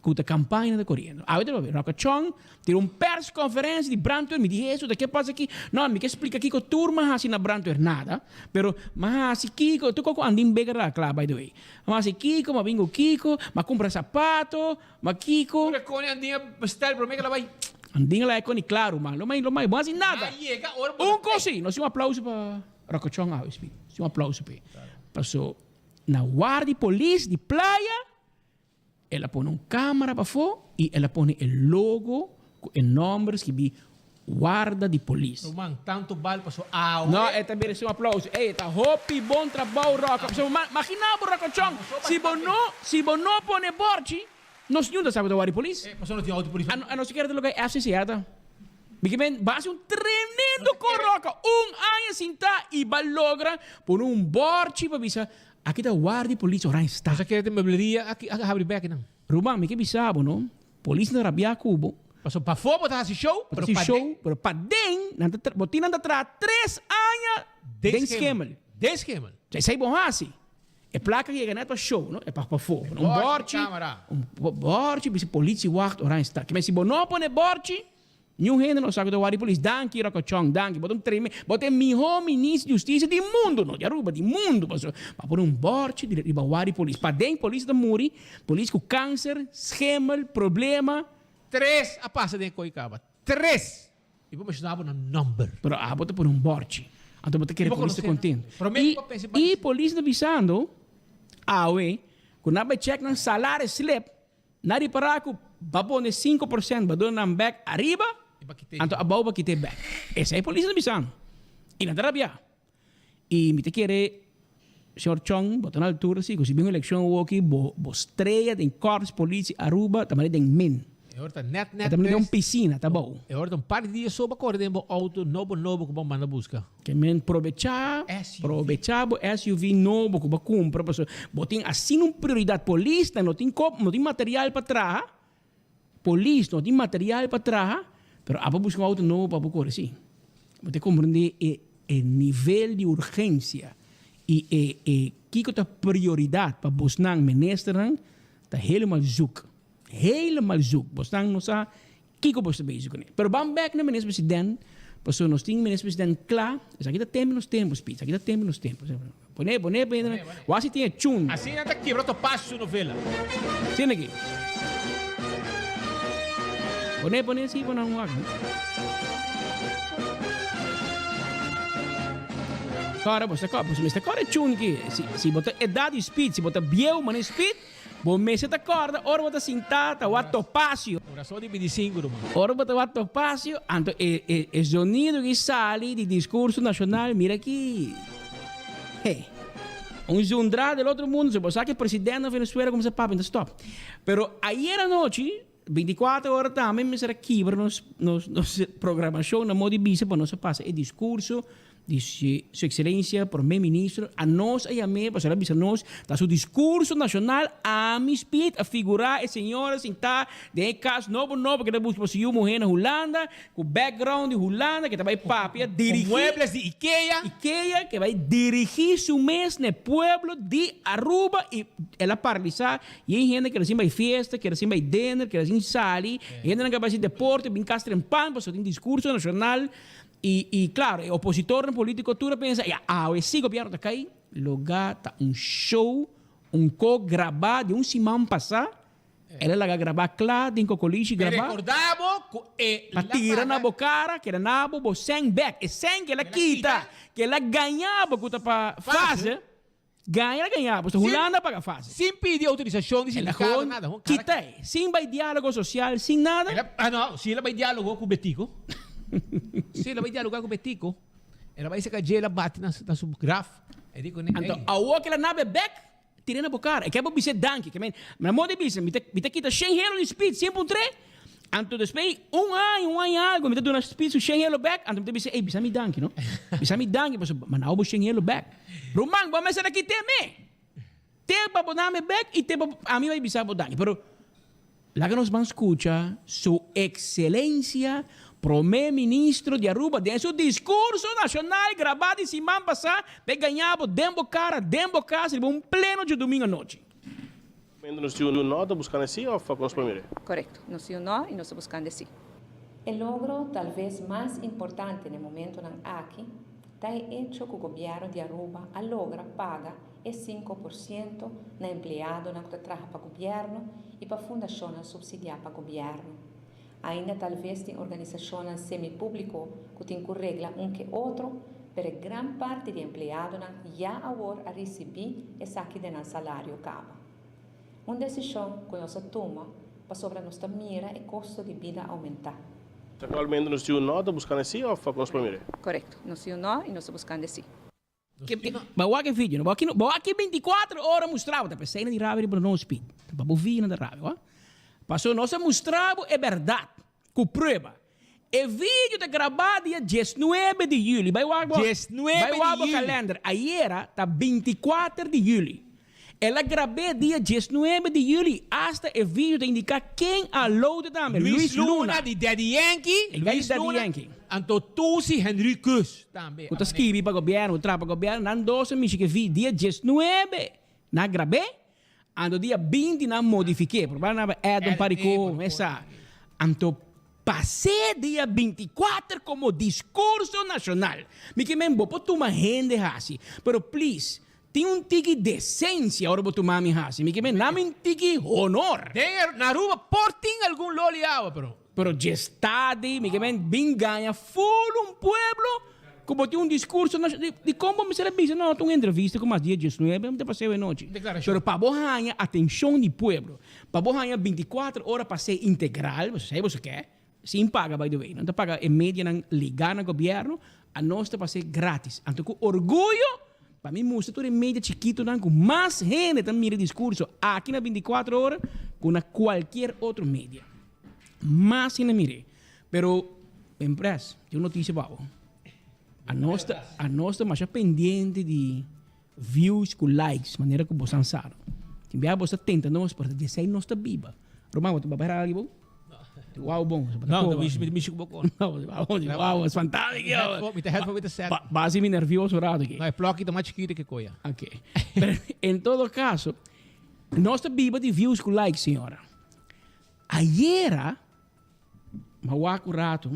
Ku ta kampaña ta koriendo. Awe ta papia. Roca Chong tira un persconferencia di brandweer. Mi di Hesus, ta ke pasa aki? No, mi ke splika kiko tur mi a hasi na brandweer. Nada. Pero mi a hasi kiko, tur koko Andin Becker a kla by the way. Mi a hasi kiko, mi a bin ku kiko, mi a kumpra sapato, mi a kiko. Tur e koni Andin a bestel prome ke la bai. Andin a laga e koni klaru, man. Lo mai, lo mai. Bo a hasi nada. A yega ora bo ta. Un kos si, nos tin un aplauso pa Roca Chong awe, Speed. Nos tin un aplauso p'e. Paso na warda di polis di playa. El a pone un camara pafó y el a pone e logo cu e nomber skibi Warda di Polis. Ruman, tanto bal paso awe. No, e ta merece un aplauso. Ey, e ta hopi bon trabou, Roca. Pasobra ma, magina bo, Rocochon, si bo no, si bo no pone borchi, nos niun ta sa cu ta Warda di Polis. Eh, pasobra no tin auto polis. A, a no sikiera ta loke FCC a ta. Mi ke men, bo hasi un tremendo con, Roca. Un aña sinta y bo a logra pone un borchi pa bisa, Aki ta wardi polis ora esta. Nos a kere den muebleria aki a habri bek nan. Ruman, mi ke bisa bo no, polis na rabia ku bo. Pasobra pafó bo ta hasi show, pero paden. Show, pero paden nan ta bo tin nan ta traha tres aña den skemel. Den skemel. Esei bo hasi. E plaka yega net pa show no, e pa pafó. Un borchi, un borchi bisa politie wacht ora esta. Kimen si bo no pone borchi. Niun hende no sa ku ta wak di polis. Danki Rocochon, danki. Bo ta un treme, bo ta e miho minister di hustisia di mundu, no di Aruba, di mundu. Pasobra bo a pone un borchi di riba wak di polis. Paden polis ta muri, polis ku kanser, schemel, problema. Tres a pasa den e koi kaba. Tres! Mi por menshona bo nan nomber. Pero abo ta pone un borchi. Anto bo ta kere polis ta kontent. I polis ta bisando awe ku nan bai chèk nan salaris slip. Na ripará ku ba pone 5% ba duna nan bèk ariba, anto abou ba kit'é bèk. Esei polis ta bisa mi. I nan ta rabiá. I mi ta kere, señor Chong, bo ta na altura si ku si bin un elekshon awoki, bo bo strea den Korps Politie Aruba ta manera den min. E ora ta nèt nèt E ta manera den un pisina, ta abou. E ora ta un par di dia so bo kore den bo outo nobo nobo ku bo manda buska. Ke men probechá, probechá bo SUV nobo ku bo a kumpra pasobra bo tin asina un prioridat. Polisnan no tin kop, no tin material pa traha, polis no tin material pa traha, pero abo buska un outo nobo pa bo kore si. Bo ta komprendé e e nivel di urgensia i e e kiko ta prioridat pa bosnan ministernan ta helemaal zoek. Helemaal zoek. Bosnan no sa Kiko bo sta bezig kuné? Pero ban bek na Minister President, pasobra nos tin Minister President kla, esaki ta tempu nos tempu, Speed, esaki ta tempu nos tempu. Poné, poné, poné, wak si tin e chun. Asina ta kibra Topacio su novela. Asina aki. Poné, poné si pa nan wak. Kòrda, bo sta kòrda, bo mester kòrda e chun aki. Si, si bo ta edat di Speed, si bo ta bieu manera Speed, Bo mester ta kòrda ora bo ta sintá ta wak Topacio. Kurason di 25, ruman. Ora bo ta wak Topacio, anto e e e zonido ki sali di diskurso nashonal, mira ki he. Un zundra del otro mundo, si bo sa ki president na Venezuela kuminsá papia, ta stòp. Pero ayer anochi, 24 ora tambe mester a kibra nos nos nos programashon na modo di bisa pa nos a pasa e diskurso Di Su Excelencia Prome Ministro a nos a yam'é pasobra el a bisa nos ta su discurso nacional ami speed a figura e señora sintá den e cas nobo nobo ke ta busca pa su yu muher na Hulanda cu background di Hulanda ke ta bay papia dirigi Cu muebles di Ikea. Ikea ke bay dirigi su mes na e pueblo di Aruba y el a paralisa yen hende ke recién bay fiesta ke recién bay dinner ke recién sali hendenan ke bay haci deporte bin cas trempan pasobra tin discurso nacional I i klaro, e opositornan polítiko tur a pensa, ya, awe si gobièrnu ta kai, loga ta un show, un ko grabá di un siman pasá, el a laga grabá kla den kokolishi grabá, Rekordá bo ku e pa tira na bo kara, keda na bo bo sèn bèk, e sèn ke el a kita, ke el a gaña bo ku ta pa fase, gaña el a gaña bo, pasobra Hulanda a paga fase. Sin pidi outorisashon di El a sindikato, gewoon nada, gewoon kara. kita e, sin bai diálogo sosial, sin nada. El a, ah no, si el a bai diálogo ku Betico, si el a bai dialoga ku Betico, el a bai saka dje, el a bati na su, na su graf, e di kuné, Anto ey. awor ke el a nabe bek, tira na bo kara. E ke bo bis'é danki. Ke men, mi amor di bisa, mi ta, mi ta kita shen helo di Speed, 100.3, anto despues un aña, un aña i algu, mi ta duna Speed su shen helo bek, anto mi ta bis'é, ey, bisa mi danki, no? Bisa mi danki, pasobra mi a nau bo shen helo bek. Ruman, bo mester a kit'é me. Te pa bo dame bek i te pa ami bai bisa bo danki. Pero laga nos ban skucha Su Ekselencia Prome Ministro di Aruba den su diskurso nashonal grabá di siman pasá pa e gaña bo den bo kara, den bo kas riba un pleno djadumingu anochi. Nos tin un no ta buscando si of con nos por mire? Correcto. Nos tin un no y nos ta buscando si. E logro talves mas importante na e momentonan aki ta e hecho cu Gobierno di Aruba a logra paga e 5% na empleadonan cu ta traha pa Gobierno y pa fundacionnan subsidia pa Gobierno. Ainda talves tin organisacionnan semi-publico cu tin cu regla un ke otro, pero e gran parti di empleadonan ya awor a ricibi esaki den nan salario caba. Un decision cu nos a tuma pasobra nos ta mira e costo di bida aumenta. Actualmente nos tin un no ta buscando si of con nos por mira? Correcto. Nos tin un no y nos ta buscando si. Bo wak e video no? Bo aki bo aki 24 ora mustra bo ta pesey na di rabia riba nos pit. Ta pa bo vi na ta rabia wa. Paso nos a mustra bo e berdad cu prueba. E video ta graba dia 19 di juli. Bay wak bo 19 bay wak di bo juli. kalender. Ayera ta 24 di juli. El a grab'é dia 19 di juli. Hasta e video ta indica ken a load tambe. Luis Luis Luna Luna. di Daddy Yankee. E guy di Luis Daddy Luna. Yankee. Anto Tusi Henriquez tambe. Ku ta skibi pa gobièrnu, ku traha pa gobièrnu, nan dos a mishi ku e vi dia 19 nan a grab'é, anto dia 20 nan a modifik'é, probablemente nan a add un par di kos, mesa. Anto pas'é dia 24 komo diskurso nashonal. Mi ke men bo por tuma hende hasi, pero please tin un tiki desensia ora bo tuma mi hasi. Mi ke men nami un tiki honor. Den na Aruba por tin algun loli awa, pero. Pero dje sta di, mi ke men bin gaña ful un pueblo ku bo tin un diskurso na di, di kon bo mester a bisa no ta un entrevista ku mas dia 19 mi ta paseo e nochi. Deklarashon. Pero pa bo haña atenshon di pueblo, pa bo haña 24 ora pas'é integral, boso sa boso ke, sin paga by the way, nan ta paga e medianan ligá na gobièrnu, anos ta pas'é gratis. Anto ku orguyo pa mi mustra tur e media chikitonan ku mas hende ta mira e diskurso aki na 24 ora ku na kualkier otro media. Mas hende mir'é. Pero, Ben Pres, tin un notisia pa bo. Anos ta, anos ta masha pendiente di views ku likes, manera ku bosan sa. Tin biaha bos ta tenta nos, pero ta di esei nos ta biba. Roman, bo ta papia algu bo? Wow bon. No, ta mishi, mishi ku bo kon. No, wow, es fantástico. Mi ta headphone, mi ta set. Ba hasi mi nervioso un rato aki. No, e plòki ta mas chikito ke koya. Ok. Pero en todo caso, nos ta biba di views ku likes, señora. Ayera, m'a wak un rato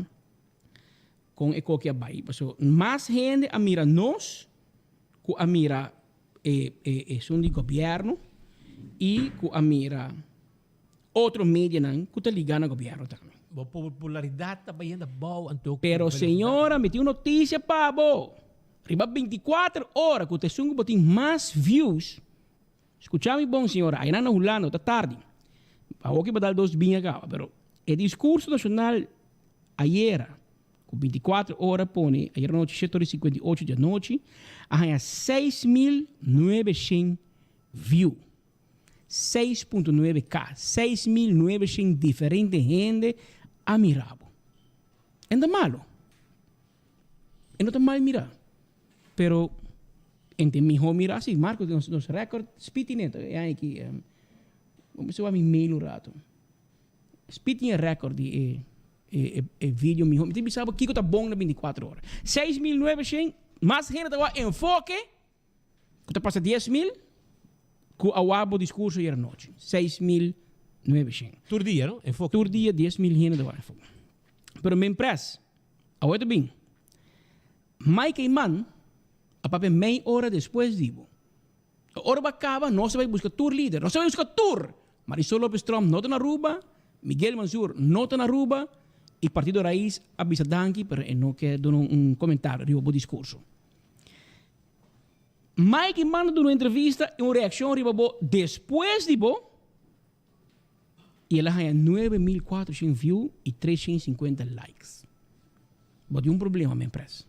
kon e koki a bai, pasobra mas hende a mira nos ku a mira e e esun di gobièrnu i ku a mira otro medianan ku ta ligá na gobièrnu tambe. Bo popularidat ta bayendo abou anto ku Pero señora, mi tin un notisia pa bo! Riba 24 ora ku ta esun ku bo tin mas views, Skucha mi bon, señora, aynan na Hulanda ta tardi. Awoki pa dal dos biña kaba, pero e diskurso nashonal ayera, ku 24 ora pone ayera nochi shete ora i 58 di anochi, a haña 6900 view. 6.9K, 6900 diferente hende a mira bo. En ta malo. E no ta mal mira. Pero ente miho mira si Marco nos nos record Speed tin e aña aki bo mester wak mi mail un rato. Speed tin e record di e e e video miho. Mi ta bisa bo kiko ta bon na 24 ora. 6900 mas hende ta wak enfoke ku ta pasa 10,000 ku a wak bo discurso ayer anochi. 6900. Tur dia no? Enfoke. Tur dia 10,000 hende ta wak enfoke. Pero men pres awe ta bin. Mike Eman a papia mei ora despues di bo. Ora bo a caba nos a bay busca tur lider. Nos a bay busca tur! Marisol Lopez Tromp no ta na Aruba, Miguel Mansur no ta na Aruba y Partido Raiz a bisa danki pero e no ke duna un comentario riba bo discurso. Mike Eman a duna un entrevista y un reaccion riba bo despues di bo y el a haña 9400 view y 350 likes. Bo tin un problema, men pres.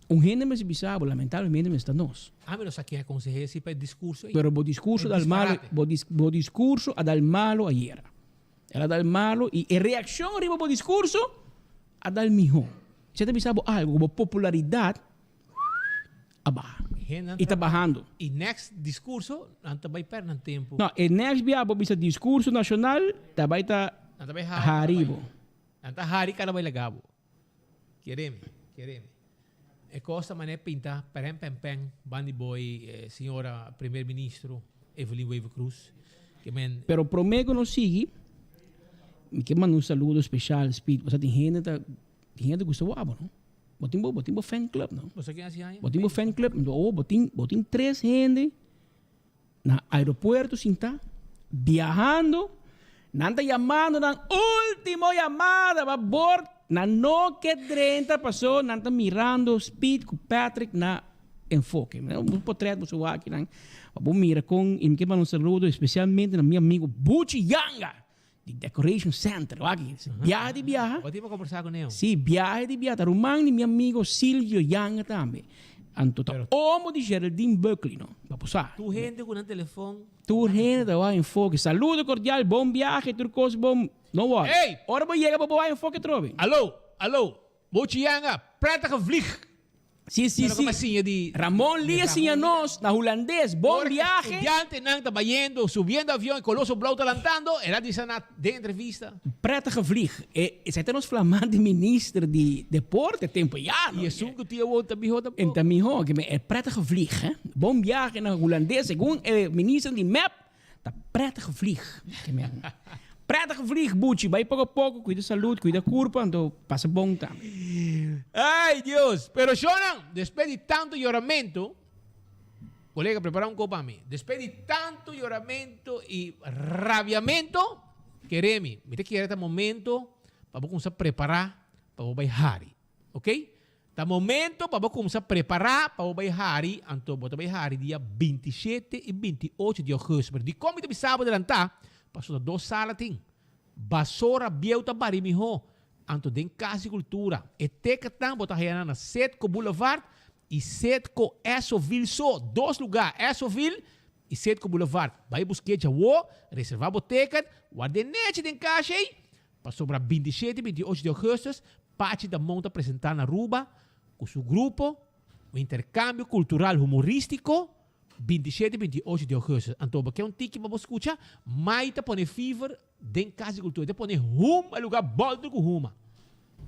Un hende mester bisa bo, lamentablemente mester ta nos. Ami no sa ken a konseh'é si pa e diskurso ei. Pero bo diskurso dal malo, bo dis, bo diskurso a dal malo ayera. El a dal malo y e reaccion riba bo diskurso a dal miho. Esei ta bisa bo algo, ku bo popularidad a baha. Hendenan Y ta bahando. Y next diskurso nan ta bai pèrdè nan tempu. No, e next bia bo bisa diskurso nashonal ta bai ta Nan ta bai hari. hari bo. Nan ta hari kada bai laga bo. Kere mi, kere mi. E kos ta manera pinta peren pen pen ban di boy señora primer ministro Evelyn Wever Croes. Pero prome ku nos sigui, mi ke manda un saludo speshal, Speed. Bo sa tin hende ta, tin hende ta gusta wak bo, no? Bo tin bo, bo tin bo fan club, no? Bo sa ken hasi aña? Bo tin bo fan club, oh, bo tin, bo tin tres hende na aeropuerto sintá, biahando, nan ta yamando nan ultimo yamada pa bord, nan no ke drenta paso nan ta mirando Speed ku Patrick na Enfoke. Un potret bo su wak akinan pa bo mira kon i mi ke manda un saludo especialmente na mi amigo Buchi Yanga di Decoration Center. Wak aki. Biaha di biaha. Bo tin pa kombersá ku neo. Si, biaha di biaha. Ta ruman di mi amigo Silvio Yanga tambe. Anto ta omo di Geraldine Buckley no. Pa bo sa. Tur hende ku nan telefon. Tur hende ta wak Enfoke. Saludo cordial, bon biahe, tur kos bon. No worry. Ey! Ora bo yega bo por wak Enfoke atrobe. Alo, alo. Buchi Yanga, prettige vlieg. Si, si, Pero si. como siña di Ramon Lee a siña nos na hulandes, bon Ora viaje. estudiantenan ta bayendo, subiendo avion y Coloso Blauw ta lantando, el a bisa na den entrevista. Prettige vlieg. E, esei ta nos flamante minister di deporte tempo ya, no? Y esun cu tin awor ta miho tampoco. En ta miho, ke men e prettige vlieg, hè. Bon viaje na hulandes, segun e minister di mep, Ta prettige vlieg. Ke men. Prettige vlieg, Buchi. Bai poko poko, kuida salud, kuida kurpa, anto pasa bon tambe. Ay, Dios! Pero shownan, despues di tanto yoramento, colega prepara un kop pa mi. Despues di tanto yoramento y rabiamento, kere mi, mi ta kere ta momento pa bo kumsa prepara pa bo bai hari. Ok? Ta momento pa bo kumsa prepará pa bo bai hari, anto bo ta bai hari dia 27 i 28 di ougùstùs. Pero dikon mi ta bisa bo delantá? Pasobra dos sala tin. Basora bieu ta bari mihó, anto den Kas di Kultura. E teketnan bo ta haya nan na Setco Boulevard i Setco Essoville so. Dos lugá, Essoville i Setco Boulevard. Bai busk'é djawo, reservá bo teket, ward'é nechi den kash ei, Pasobra 27 i 28 di augustus Pachi Damon ta presenta na Aruba cu su grupo un intercambio cultural humoristico 27 i 28 di augustus. Anto bo ke un tiki pa bo scucha? Mai ta pone fever den Cas di Cultura. E ta pone hum e lugar bolter cu huma.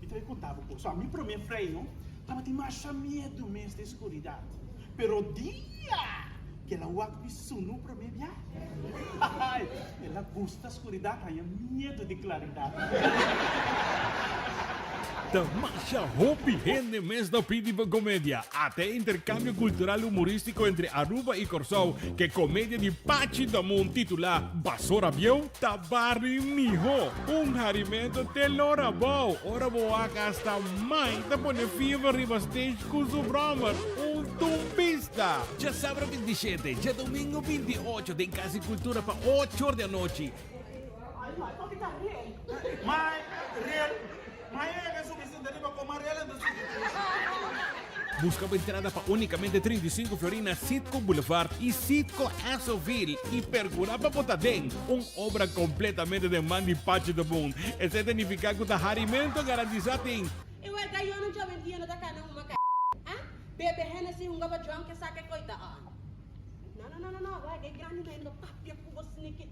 Mi ta bai konta bo kos. Mi promé freino tabatin masha miedu mes den skuridat. Pero dia ku el a wak mi sunu promé bia, el a gusta skuridat, haña miedu di klaridat. Ta masha hopi hende mes ta pidi pa komedia. Ata e interkambio kultural humorístiko entre Aruba i Kòrsou ku e komedia di Pachi Damon titulá Basora Bieu ta bari mihó. Un harimento te lora bou ora bo wak hasta mai ta pone fever riba stage ku su brommer. Un tumbista! Djasabra 27, djadomingo 28 den Cas di Cultura pa ocho or di anochi. Buska bo entrada pa únikamente 35 florin na Citgo Boulevard i Citgo Essoville i percura pa bo ta den un obra completamente den man di Pachi de Boon. Esei ta nifica cu ta harimento garantisa tin. E wega yo no djoben dia no ta kana huma ka ah bebe Hennessy hunga pa drunk e saka e koita ah no no no no no wega e grandi no e no papia ku bo sniki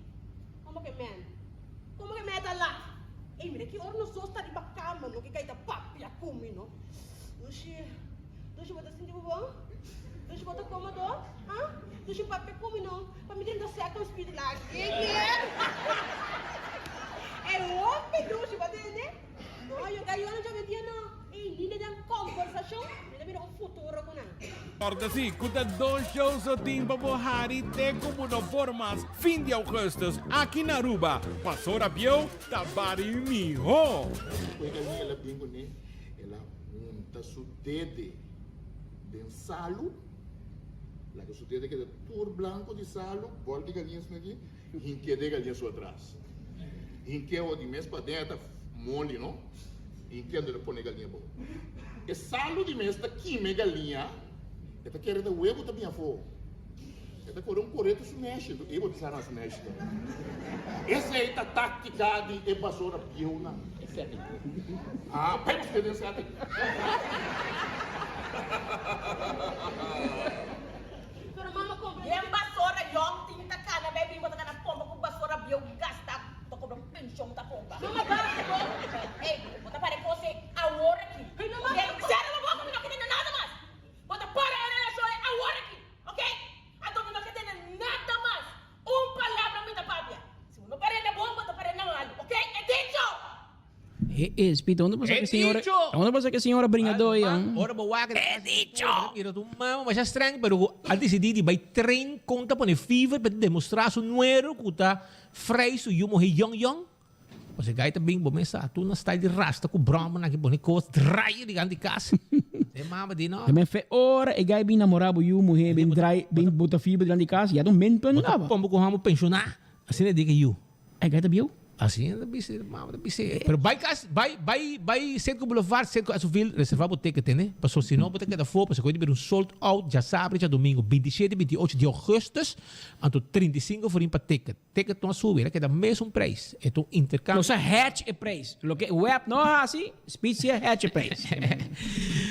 komo ke men komo ke men ta laf ey mira ki ora nos dos ta riba kama no ke kai ta papia ku mi no. Dushi, Dushi bo ta sinti bo bon? Dushi bo ta komodo? Ha? Dushi papia ku mi no, pa mi drenta second speed la kier. E hopi dushi bo tende? No, yo ka yora djobe dia no. Ey, ni den kombersashon mi ta mira un futuro ku nan. Corda si cu ta dos show so tin pa bo hari te cu bo no por mas fin di augustus aki na Aruba. Pasora bieu ta bari miho. Oiga mi el a bin kuné. El a hunta su dede den salu, laga su dede keda tur blanco di salu, bol di galiña asina aki, hink'é den galiña su atras. Hink'é awor di mes paden a ta moli no, hink'é anto el a pone e galiña abou. E salu di mes ta kima e galiña, e ta kere ta webo ta bin afó. E ta kore un kore ta su neshi, anto e bo ta sa na su neshi ta. Esei ta taktika di e basora bieunan. Ah, bai buska den setting. Pero mama compra den basora yong tin ta cana bay bin bo ta cana pompa cu basora bieu gasta ta cobra pension ta pompa. Mama basta bo. Ey bo ta para e cos ey awor aki. Cera bo boca mi no ke tende nada mas. Bo ta para e relacion ey awor aki. Ok? Anto mi no ke tende nada mas. Un palabra mi ta papia. Eh, Speed, unda pasa ke señora? Unda pasa ke señora bringadó ya? Ora bo wak He dicho! Mira tu mama masha streng pero a disidí di bai train kon ta pone fever pa demostrá su nuero ku ta frei su yu muhé yòn yòn. Pues e gai ta bin bo mes sa tur na style di rasta ku bròma nan ke pone kos draai dilanti di kas. E mama di no. E men fe ora e gai bin namorá bo yu muhé bin draai bin bota fever dilanti di kas ya ta un minpunt Bo ta kaba. pombo ku hòmber penshoná asina e di ke yu. E gai ta bieu. Asina ta bisa, mama ta bisa. Pero bai kas, bai, bai, bai Circo Boulevard, Circo Esovil, reserva bo ticket tende. Paso si no bo ta keda for, paso koe ta bira un sold out djasabra i djadomingo, 27 i 28 di augustus, anto 35 florin pa ticket. Ticket no a subi, el a keda mesun prijs. E ta un intercambio. Nos a hedge e prijs. Loke web no a hasi, Speed si a hedge e prijs.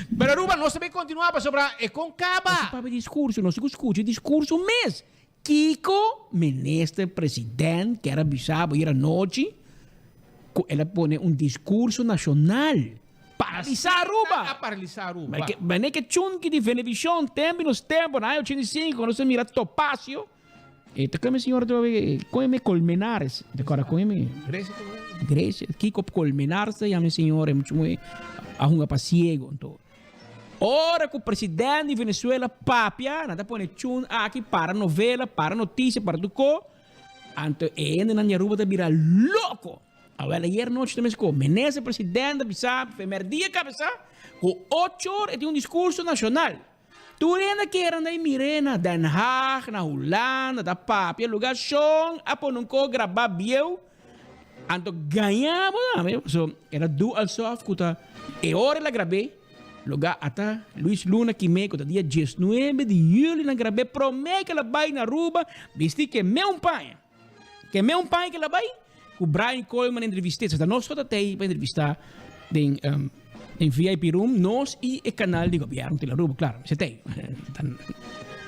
Pero Aruba, nos ta bay continua pasobra e con caba. Nos a papia discurso, nos tin cu scucha e discurso mes. Kiko Minister President kier a bisa bo ayer anochi cu el a pone un discurso nacional paralisa Aruba. A paralisa Aruba. Mane ke chunki di Venevision tempo y nos tempo na aña 85 cuando nos a mira Topacio e ta come señor come Colmenares te acorda come Grecia Grecia Kiko Colmenares ta yama e señor e mucho muy a hunga pa ciego anto. Ora ku president di Venezuela papia, nan ta pone chun aki para novela, para noticia, para tur ko. Anto e hendenan di Aruba ta bira loko. Awel ayer nochi ta meskó. Menez e president a bisa, primer dia kabesa, ku ocho or e tin un diskurso nashonal. Tur hende kier anda i mir'é na Den Haag, na Hulanda, ta papia lugar shon a pone un ko grabá bieu. Anto gaña bo tambe, paso era du alsof ku ta e ora el a grab'é, loga ata Luis Luna kimé ku ta dia diesnuebe di yuli nan grab'é promé ku el a bai na Aruba bisti kemé un paña. Kemé un paña ku el a bai ku Brian Koolman entrevist'é. So ta nos ku ta tei pa entrevistá den den VIP room, nos i e kanal di gobièrnu Tele Aruba, klaro, mester tei.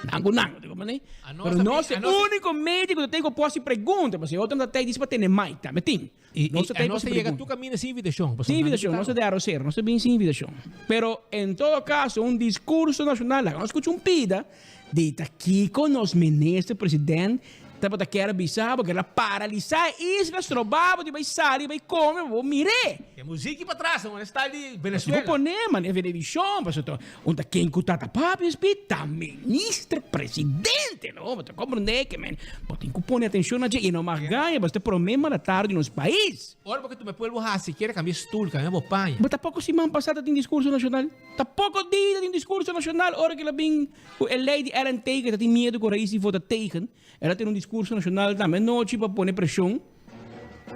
Nan ku nan, ta komprendé? Pero nos e úniko medio ku ta tei ku por hasi pregunta, pasobra e otro nan ta tei disi pa tene mic tambe tin. I Nos ta tei pa nos hasi ta yega pregunta. tur kaminda sin invitashon. Sin invitashon, nos ta de arosero, nos ta bin sin invitashon. Pero en todo kaso un diskurso nashonal, laga nos skucha un pida di ta kiko nos minister president tabata kier a bisa bo, kier a paralisá e isla, stroba bo di bai sali bai kome, bo mir'é. E muziki patras, un style di Bo Venezuela. pone man e Venevisión, pasobra ta un ta ken ku ta ta papia espi ta minister presidente, no? Bo ta komprendé ke men bo tin ku pone atenshon na dje i no mag gaña, pasobra ta e promé mandatario di nos pais. Ora bo ke tuma e pueblo hasi kier kambia stul, kambia bo paña. Bo ta poko siman pasá ta tin diskurso nashonal. Ta poko dia ta tin diskurso nashonal ora ke el a bin ku e lei di LNT ke ta tin miedu ku rais di vota tegen. El a tene un diskurso nashonal tambe anochi pa pone preshon.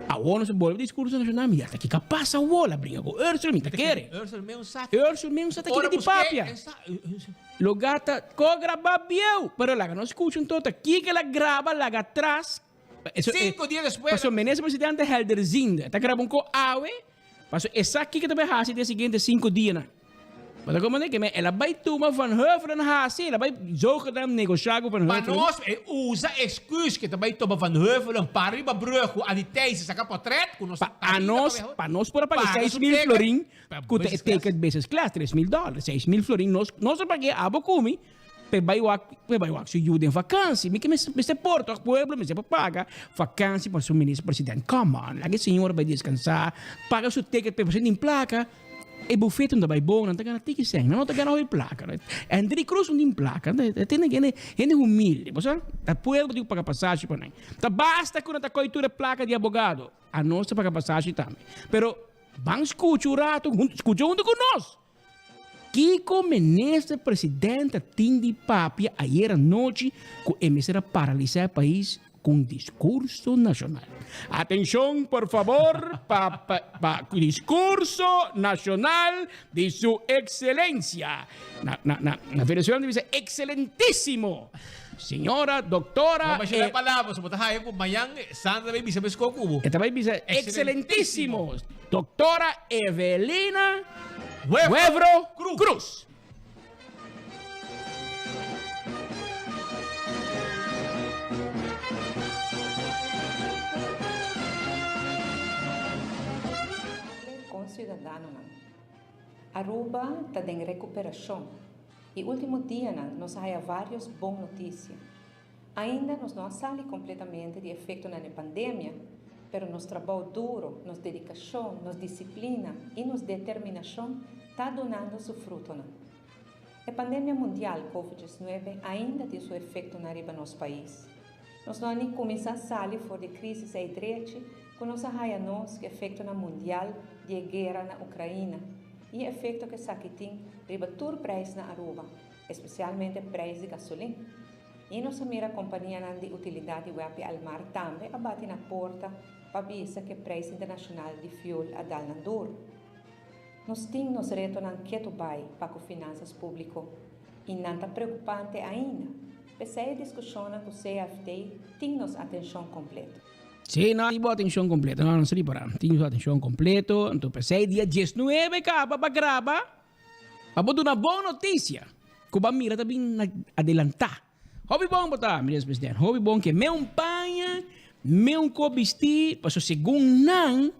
Awor nos a bolbe diskurso nashonal, mi ta kiko a pasa awor? El a bringa ku Ursula, mi ta kere. Ursula mes un sa. Ursula mes un sa ta kiko di papia. Lo gata ko graba bieu, pero laga nos skucha un tota kiko el a graba laga atras. Cinco dia despues. Pasobra minister presidente helderziende ta graba un ko awe. Paso e sa kiko ta bai hasi den e siguiente sinku dianan. Bo ta komprende ke men el a bai tuma Van Heuvelen hasi, el a bai zogenaamd negoshá ku Van Pa Heuvelen. nos e usa excuse ke ta bai tuma Van Heuvelen para riba brug ku Adi Thijs saka potret ku nos Pa anos, pa nos por a paga Paga seis su mil ticket florin pa ku ta e business class. ticket business class, tres mil dòler, seis mil florin nos nos a pag'é abo ku mi. P'e bai wak, p'e bai wak su yu den vakansi. Mi ke mester por tok pueblo mester por paga vakansi pa su minister president. Come on, laga e señor bai deskansa, paga su ticket p'e pasobra tin plaka. E bufet no ta bai bon, nan ta gana tiki sèn, nan no ta gana hopi plaka. Hendrik Cruz no tin plaka, e tene hende hende humilde, bo sa. Ta pueblo tin ku paga pasashi pa nan. Ta basta ku nan ta koi tur e plaka di abogado, anos ta paga pasashi tambe. Pero ban skucha un rato, skucha huntu ku nos. Kiko Minister President ta tin di papia ayer anochi ku e mester a paralisá e pais ku un diskurso nashonal? Atenshon por fabor pa pa diskurso nashonal di su ekselensia, na na na na Venezuela nan ta bisa ekselentisimo señora doktora. Bo a palabra, so bo ta haya ku mañan Sandra ta bai bisa meskos ku bo. E ta bai bisa ekselentisimo Doctora Evelina Huevro Cruz. Con ciudadanonan. Aruba ta den recuperacion y ultimo dianan nos a haya varios bon noticia. Ainda nos no a sali completamente di efectonan di pandemia. Pero nos trabou duro, nos dedicacion, nos disciplina y nos determinacion ta dunando su frutonan. E pandemia mundial Covid 19 ainda tin su efectonan riba nos pais. Nos no a ni cuminsa sali for di crisis ey drechi cu nos a haya nos cu efectonan mundial di e guera na Ucraina y e efecto cu esaki tin riba tur prijs na Aruba, especialmente prijs di gasolin. Y nos a mira companianan di utilidad di web y Almar tambe a bati na porta pa bisa cu e prijs internacional di fuel a dal nan duro. Nos tin nos retonan ketu bai pa cu finanzas publico y nan ta preocupante ainda. P'esei e discusionnan cu CFT tin nos atencion completo. Sí, no, tin bo atencion completo. No, no sa di para. Tin su atencion completo. Anto p'esei dia diesnuebe caba pa graba pa bo duna bon noticia cu bo a mira ta bin adelanta. Hopi bon bo ta, Minister President. Hopi bon ke me un paña, me un ko bisti, paso segun nan,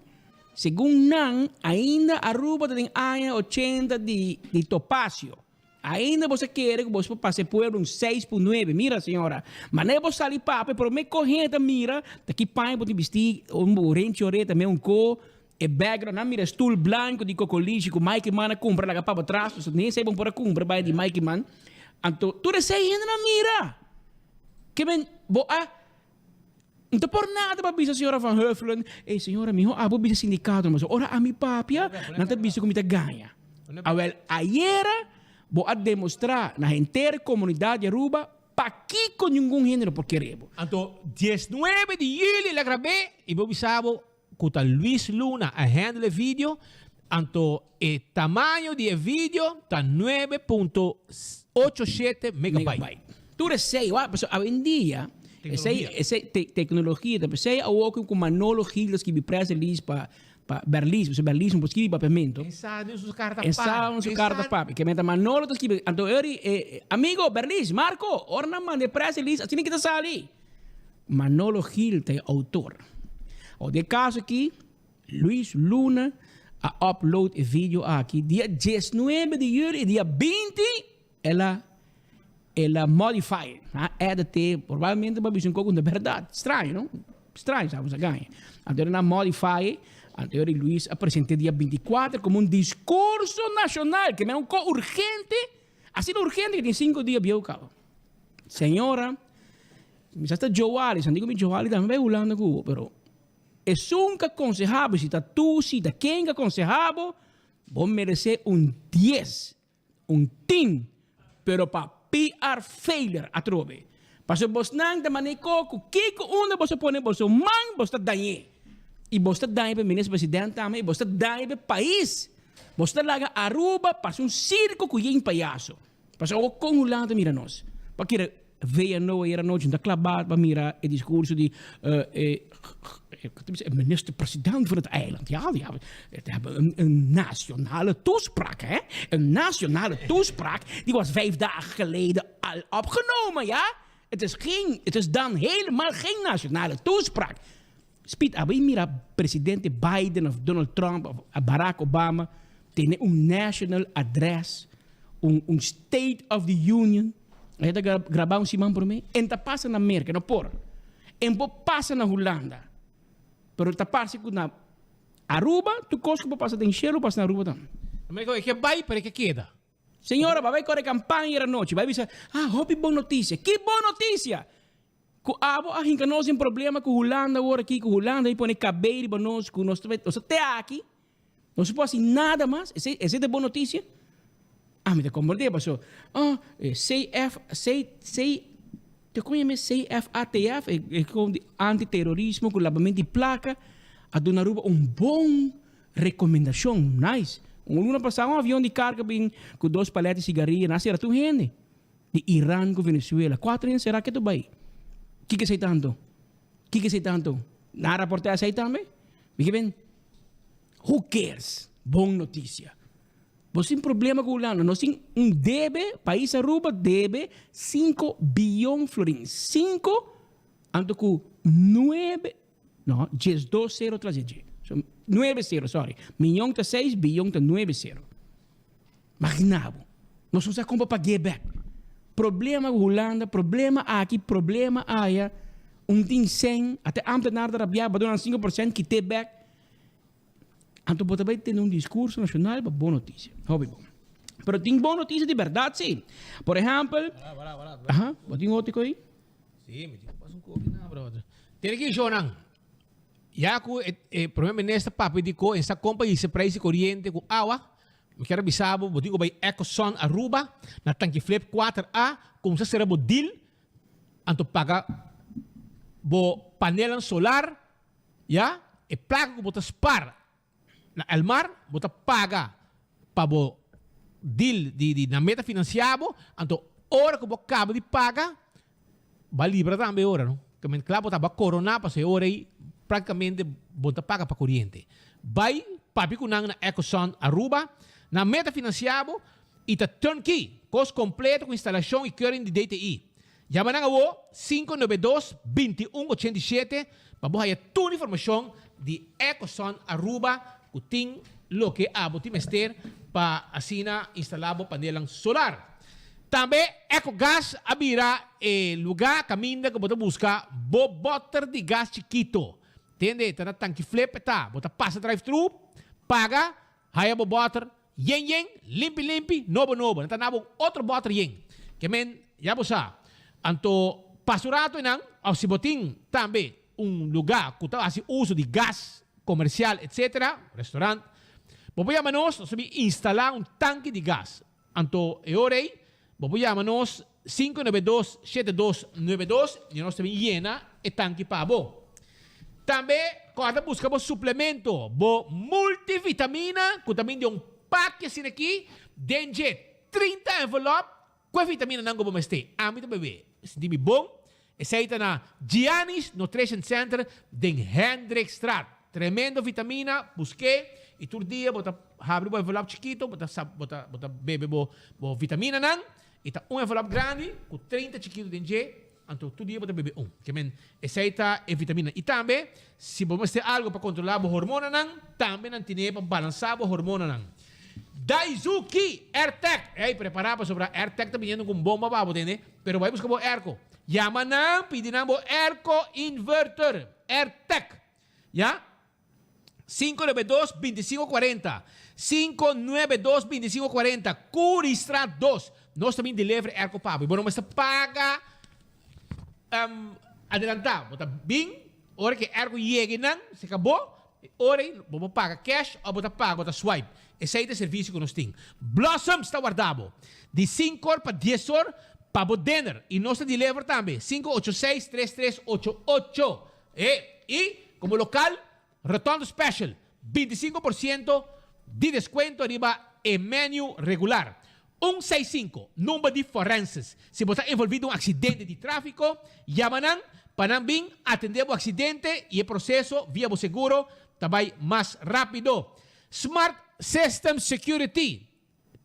segun nan, ainda Aruba ta den aña ochenta di di Topacio. Ainda bo sa kere ku bo por pasa e pueblo un seis pu nuebe. Mira, señora, manera bo sali papia, prome kohe ta mira ta ki paña bo tin bisti, un bo renchi oreta, me un ko, e background, nan mira e stul blanco di Cocolishi ku Mike Man a kumpra laga pa bo tras, pasobra ni esei bo por a kumpra bai di Mike Man. Anto tur esei hende nan mira. Ke men bo a N ta por nada pa bisa señora Van Huffelen, ey señora miho abo bisa sindicato pasobra ora ami papia nan ta bisa cu mi ta gaña. Awel ayera bo a demostra na henter comunidad di Aruba pakico ningun hende no por kere bo. Anto diesnuebe di juli el a grab'é y bo bisa bo cu ta Luis Luna a handle e video, anto e tamaño di e video ta nuebe punto ocho shete megabyte. Tur esey, wak, pasobra awendia esey, esey te, tecnologia ta pesey awor cu Manolo Gil ta skibi press release pa pa Berlies, pasobra Berlies no por skibi papiamento. E sa den su carta E sa den su carta papi. Ke menta Manolo ta skibi, anto eri e amigo Berlies, Marco, ora nan manda e press release asina ki ta sali. Manolo Gil ta e autor. Awor den e caso aki Luis Luna a upload e video aki dia diesnuebe di juli y dia binti el a el a modify, a edit, probablemente pa bisa un koko no ta berdad. Straño no? Straño sa bo sa gaña. Anto nan a modify, anto yori Luis a presente dia binticuater como un discurso nacional, ke men un ko urgente, asina urgente ke tin cinco dia bieu caba. Señora, mi sa sta Joali, san dico mi Joali tambe bai Hulanda cu bo, pero esun ka conseha bo, si ta tu, si ta ken ka conseha bo, bo merece un dies. Un tin, pero pa PR failure atrobe. Pasobra bosnan ta manera koko, kiko unda boso pone boso man, boso ta dañ'é. I boso ta daña pa e minister president tambe, i boso ta daña pa e pais. Boso ta laga Aruba parse un sirko ku yen payaso. Pasobra awor kon Hulanda ta mira nos? Pa kere VNO ayer anochi no ta klabá pa mira e diskurso di e minister president van het eiland. Ja, ja, het hebben een, een nationale toespraak, hè? Een nationale toespraak, die was vijf dagen geleden al opgenomen, ja? Het is, geen, het is dan helemaal geen nationale toespraak. Speed, abo mira presidente Biden of Donald Trump of Barack Obama tene un national address, un, un State of the Union. Ahí ta grabá un siman promé. En ta pasa na Merca, no por. En por pasa na Hulanda. Pero ta parse ku na Aruba, tur kos ku por pasa den shelu pasa na Aruba tambe. Amerika e ke bai, pero e ke keda. Señora, bai bai kore kampaña era nochi. Bai bisa, ah, hopi bon notisia. Ki bon notisia! Ku abo a hinka nos den problema ku Hulanda awor aki, ku Hulanda a pone kabei riba nos, ku nos ta nos ta te aki. Nos no por hasi nada mas. Esei, esei ta e bon notisia? Ami ta komprendé paso, ah, e CF, C, C, te kon yama e CFATF, e, e kon di antiterorismo ku labamento di plaka, a duna Aruba un bon rekomendashon. Nice. Un luna pasá un avion di karga bin ku dos palet di sigaria, nan a sera tur hende. Di Iran ku Venezuela. Kuater hende sera ke ta bai. Kiko esei tantu? Kiko esei tantu? Nan a raportá esei tambe? Mi ke ben, who cares? Bon notisia. Bo sin problema ku Hulanda. Nos tin un debe, pais Aruba debe sinku biyon florin. Sinku anto ku nuebe, no, diesdos sero tras di dje. So, nuebe sero, sorry. Miyon ta seis, biyon ta nuebe sero. Magina bo. Nos no sa kon pa pag'é bek. Problema ku Hulanda, problema aki, problema aya. Un tin sen, ate ambtenaar ta rabiá, bo duna nan 5% kit'é bèk. Anto bo ta bai tene un discurso nacional pa bon noticia. Hopi bon. Pero tin bon noticia di berdad si. Por ehempel, Aha, bo tin otro koe? Sí, mi tin pas un kopi na, brother. Tiene ki shonan. Ya ku e, e primer minister papia di ko en sa kompa hisa prijs di koriente ku awa, mi kier a bisa bo, bo tin ku bai Ecoson Aruba na Tanki Flip 4A, kumsa sera bo deal, anto paga bo panelnan solar, Ya, e plaka ku bo ta spar na Elmar, bo ta paga pa bo deal di di nan meta finansiá bo, anto ora ku bo kaba di paga, bo a libra tambe e ora no. Ke men kla bo ta bo a koroná pasobra e ora ei praktikamente bo no ta paga pa koriente. Bai papia ku nan na Ecoson Aruba, nan meta finansiá bo i ta turnkey, kos kompleto ku instalashon i keuring di DTI. Yama nan awo 592 21 87 pa bo haya tur informacion di Ecoson Aruba cu tin loke abo tin mester pa asina instala bo panelan solar. Tambe Ecogas a bira e luga caminda cu bo ta busca bo boter di gas chikito. Tende ta na Tanki Flip e ta. Bo ta pasa drive thru, paga, haya bo boter Yen yen, limpi limpi, nobo nobo. Nan ta naba un otro bòter yen. Ke men, ya bo sa. Anto, pasa un rato einan, òf si bo tin tambe un lugá ku ta hasi uso di gas komersial etsetera, restorant, bo por yama nos, nos ta bin instalá un tanki di gas. Anto, e ora ei, bo por yama nos 592 7292 i nos ta bin yena e tanki pa bo. Tambe kòrda buska bo suplemento, bo multivitamina ku ta bin den un paki asina aki den dje 30 envelòp ku e vitaminanan ku bo mester. Ami ta bebe, sinti mi bon. Esei ta na Giannis Nutrition Center den Hendrikstraat. Tremendo vitamina, busk'é i tur dia bo ta habri bo envelòp chikito, bo ta bo ta bo ta bebe bo bo vitaminanan i ta un envelòp grandi ku 30 chikito den dje. Anto tur dia bo ta bebe un. Ke men, esei ta e vitamina. I tambe, si bo mester algo pa kontrolá bo hormonanan, tambe nan tine pa balansá bo hormonanan. Daizuki AirTag! Ey, prepará pasobra AirTag ta biniendo ku un bomba pa bo, tende? Pero bai buska bo airco. Yama nan, pidi nan bo airco inverter, AirTag. Ya? 592 2540 592 2540 Curistraat 2 Nos ta bin deliver airco pa bo. Y bo no mester paga um, adelantá. Bo ta bin, ora que airco yega nan, se acabó, e ora ei bo por paga cash of bo ta paga, bo ta swipe. Esei ta e servicio cu nos tin. Blossoms ta warda bo di 5 or pa 10 or pa bo dinner. Y nos ta deliver tambe, 586 3388. E y como local, Rotondo Special, 25% di descuento riba e menu regular. Un seis sinku, number di forenses. Si bo ta envolvi den un accidente di trafico, yama nan pa nan bin atende bo accidente y e proceso via bo seguro ta bay mas rapido. Smart System Security.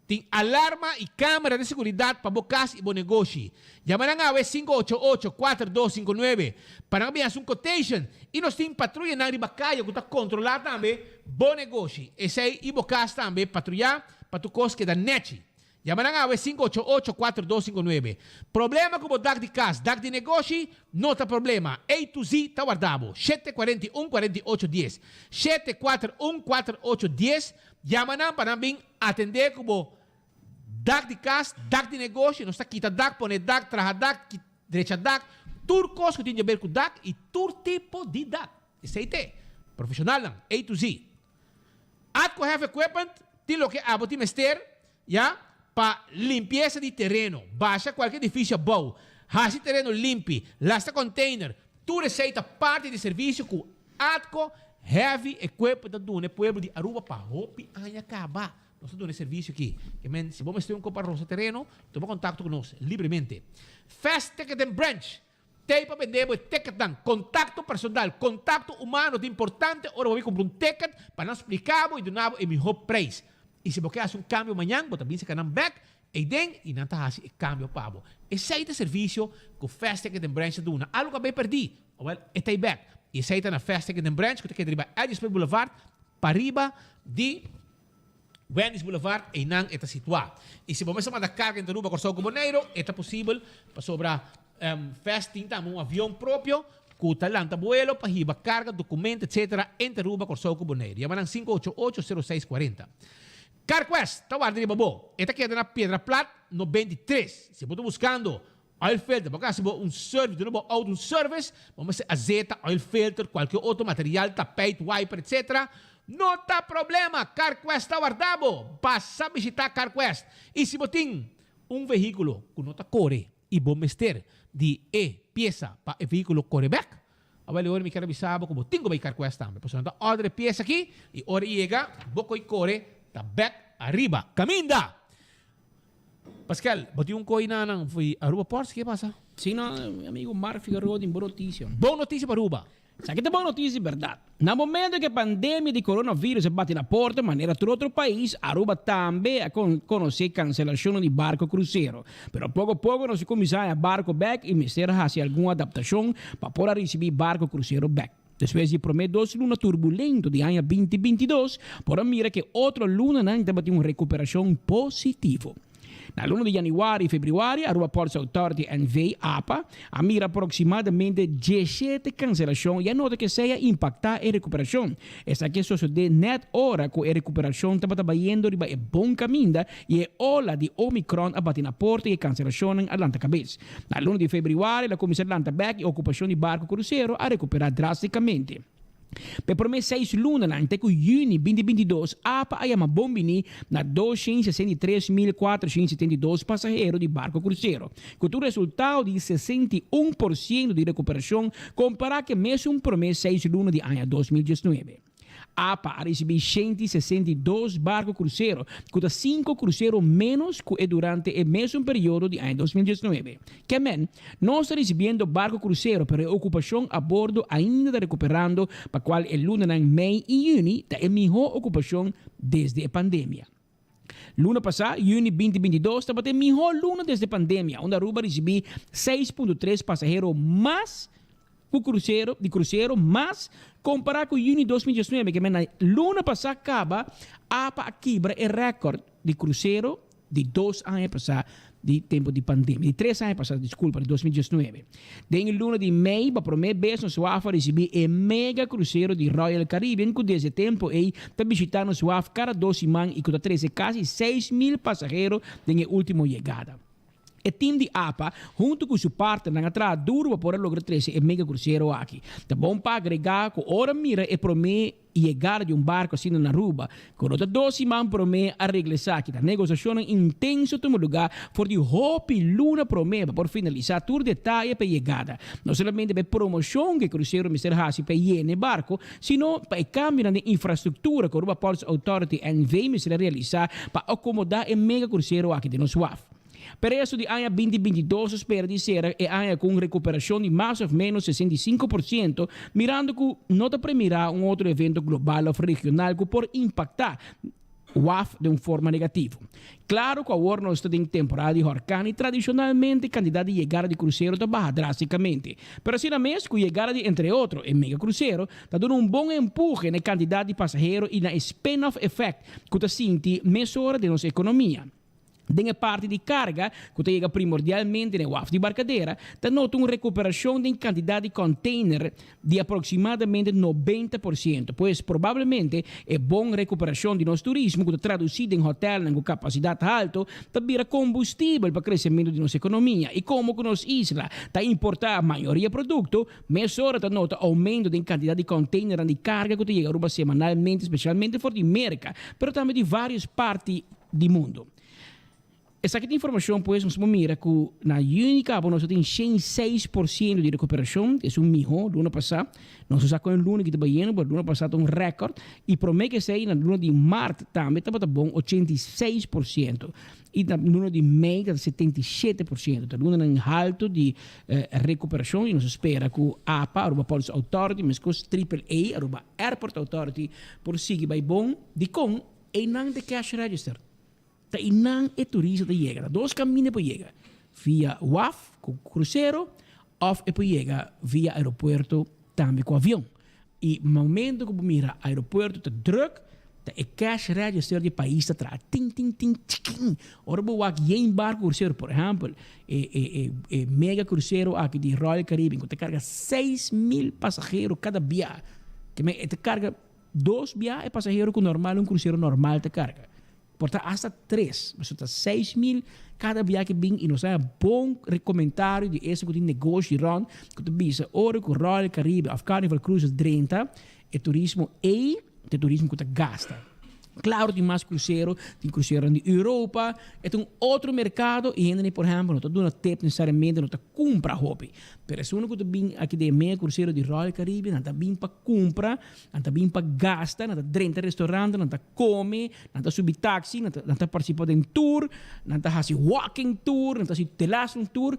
Tin alarma y camera di seguridad pa bo cas y bo negoshi. Yama nan awe 588 4259 pa nan bin haci un quotation y nos tin patruyanan riba caya cu ta controla tambe bo negoshi. Esey y bo cas tambe patruya pa tur cos keda nechi. Yama nan awe 588 4259. Problema cu bo dak di cas, dak di negoshi? No ta problema, A to Z ta warda bo. 741 48 dies. 741 48 dies. Yama nan pa nan bin Atendé ku bo dak di kas, dak di negoshi, nos ta kita dak, pone dak, traha dak, drecha dak, tur kos ku tin di aber ku dak i tur tipo di dak. Esei t'e profeshonalnan, A to Z. Atco Heavy Equipment tin loke abo tin mester, ya, pa limpiesa di tereno, basha kualke edifisio abou, hasi tereno limpi, lasta container, tur esei ta parti di servisio ku Atco Heavy Equipment ta duna e pueblo di Aruba pa hopi aña caba. Nos ta duna e servicio aki. Ke men, si bo mester un copa rosa tereno, tuma contacto cu nos libremente. Fast Ticketing Branch t'ey pa bende bo e ticketnan. Contacto personal, contacto humano ta importante ora bo bin cumpra un ticket pa nan splica bo y duna bo e miho prijs. Y si bo ke haci un cambio mañan, bo ta bin saca nan bek eyden y nan ta haci e cambio pa bo. Esey ta e servicio cu Fast Ticketing Branch ta duna. Algo cu a bay perdi, Awel, e ta ei bek. I esei ta na Fast Ticket and Branch ku ta keda riba Edgersburg Boulevard, pariba di Wendy's Boulevard, einan e ta situá. I si bo mester manda karga entre Aruba, Kòrsou ku Boneiru, e ta posibel pasobra Fast tin tambe un avion propio. ku ta lanta buelo pa hiba karga, dokumento etc. Entre Aruba, Kòrsou ku Boneiru. Yama nan 588 06 40. CarQuest ta warda riba bo. E ta keda na Piedra Plat 93. Si bo ta buskando oil filter, bo ka hasi bo un service, duna bo auto un service, bo mester azeta, oil filter, kualke otro material, tapijt, wiper etc. No ta problema, CarQuest ta warda bo. Pasa bishita CarQuest. I si bo tin un vehíkulo ku no ta kore i bo mester di e piesa pa e vehíkulo kore bèk, awel e ora mi kier a bisa bo ku bo tin ku bai CarQuest tambe, pasobra nan ta order e piesa aki i ora e yega bo koi kore ta bèk ariba kaminda. Paskel, bo tin un koi na nan fo'i Aruba Ports, ke pasa? Si no, mi amigo Mark Figueroa tin bon notisia. Bon notisia pa Aruba. Esaki ta bon notisia di berdad. Na momento ku e pandemia di coronavirus a bati na porta, manera tur otro pais, Aruba tambe a konosé kanselashonnan di barko krusero. Pero poko poko nos a kuminsá haña barko bèk i mester a hasi algun adaptashon pa por a risibí barko krusero bèk. Despues di e promé dos luna turbulento di aña binti 22, por a mira ku e otro lunanan tabatin un rekuperashon positivo. Na luna di yanüari i febrüari, Aruba Ports Authority NV, apa, a mira aproksimadamente diesshete kanselashon i a nota ku esei a impaktá e rekuperashon. Esaki a sosodé nèt ora ku e rekuperashon tabata bayendo riba e bon kaminda i e ola di Omicron a bati na porta i e kanselashonnan a lanta kabes. Na luna di febrüari el a kuminsá lanta bèk i okupashon di barku krusero a rekuperá drástikamente. Pa e promé seis lunanan te ku yüni 2022, apa a yama bon biní na 263,472 pasahero di barko krusero, ku ta un resultado di 61% di rekuperashon kompará ku e mesun promé seis luna di aña 2019. Apa a risibí 162 barko krusero, ku ta sinku krusero ménos ku e durante e mesun periodo di aña 2019. Ke men, nos ta risibiendo barko krusero pero e okupashon a bordo ainda ta rekuperando pa kual e lunanan mei i yüni ta e mihó okupashon desde e pandemia. Luna pasá, yüni 2022, tabata e mihó luna desde pandemia unda Aruba a risibí 6.3 pasahero mas ku krusero di krusero mas kompará ku yüni 2019. Ke men na luna pasá kaba apa a kibra e rèkòrt di krusero di dos aña pasá di tempu di pandemia, di tres aña pasá, disculpa, di 2019. Den e luna di mei, pa promé bes nos waf a risibí e mega krusero di Royal Caribbean ku desde e tempu ei ta bishitá nos waf kada dos siman i ku ta trese kasi 6000 pasahero den e último yegada. E tim di apa, huntu ku su partnernan a traha duru pa por a logra trese e mega krusero aki. Ta bon pa agregá ku ora mira e promé Yegada di un barco asina na Aruba, cu no ta dos siman prome a regla esaki. Ta negociacionnan intenso tuma lugar for di hopi luna prome pa por finalisa tur detaye pa e yegada. No solamente pa e promocion cu e crucero mester haci pa e yena e barco, sino pa e cambionan den infrastructura cu Aruba Ports Authority NV mester a realisa pa acomoda e mega crucero aki den nos waf. Pa e resto di aña 2022 ta spera di sera e aña ku un rekuperashon di mas òf ménos 65%, mirando ku no ta premirá un otro evento global òf regional ku por impaktá waf den un forma negativo. Klaro ku awor nos ta den temporada di hòrkan i tradishonalmente kantidat di yegada di krusero ta baha drástikamente. Pero asina mes ku yegada di entre otro e mega krusero ta duna un bon empuhe na e kantidat di pasahero i na e spin-off effect ku ta sinti mesora den nos ekonomia. Den e parti di karga, ku ta yega primordialmente na e waf di Barcadera, ta nota un rekuperashon den kantidat di kònteiner di aproksimadamente 90%. Pues, probablemente e bon rekuperashon di nos turismo, ku ta tradusí den hotèlnan ku kapasidat haltu, ta bira kombustibel pa kresementu di nos ekonomia. I komo ku nos isla ta importá mayoria produkto, mesora ta nota oumento den kantidat di kònteinernan di karga ku ta yega Aruba semanalmente, spesialmente for di Merka, pero tambe di vários parti di mundo. Esaki ta informacion pues nos por mira cu na juni cabo nos a tin 106% di recuperacion, es un miho luna pasa. Nos no sa con e luna ki ta bayendo pero luna pasa ta un record y prome cu esey na luna di maart tambe tabata bon 86% y na luna di mei ta 77%. Ta lunanan halto di recuperacion y nos a spera cu apa, Aruba Ports Authority, mescos Triple A, Aruba Airport Authority, por sigui bay bon. Dicon? Einan ta e cash register. Ta einan e turista ta yega. Ta dos kaminda e por yega. Via waf ku krusero òf e por yega via aeropuerto tambe ku avion. I momento ku bo mira aeropuerto ta drùk. Ta e cash register di pais ta traha tin tin tin chikin. Ora bo wak yen barco crucero, por ehempel, e e e e mega crucero aki di Royal Caribbean cu ta carga 6000 pasahero cada bia. Ke men e ta carga dos bia e pasahero cu normal un crucero normal ta carga. Por ta hasta tres, pasobra ta 6000 cada bia ke bin y nos haya bon comentario di esnan cu tin negoshi rond cu ta bisa ora cu Royal Caribbean of Carnival Cruises drenta E turismo ei ta e turismo ku ta gasta. Klaro tin mas krusero, tin kruseronan di Europa, e ta un otro merkado i hendenan por ehèmpel no ta duna tep nesesariamente, no ta kumpra hopi. Pero esun ku ta bin aki den e mega krusero di Royal Caribbean nan ta bin pa kumpra, nan ta bin pa gasta, nan ta drenta restaurante, nan ta kome, nan ta subi taxi, nan ta nan ta partisipa den tour, nan ta hasi walking tour, nan ta hasi telasun tour.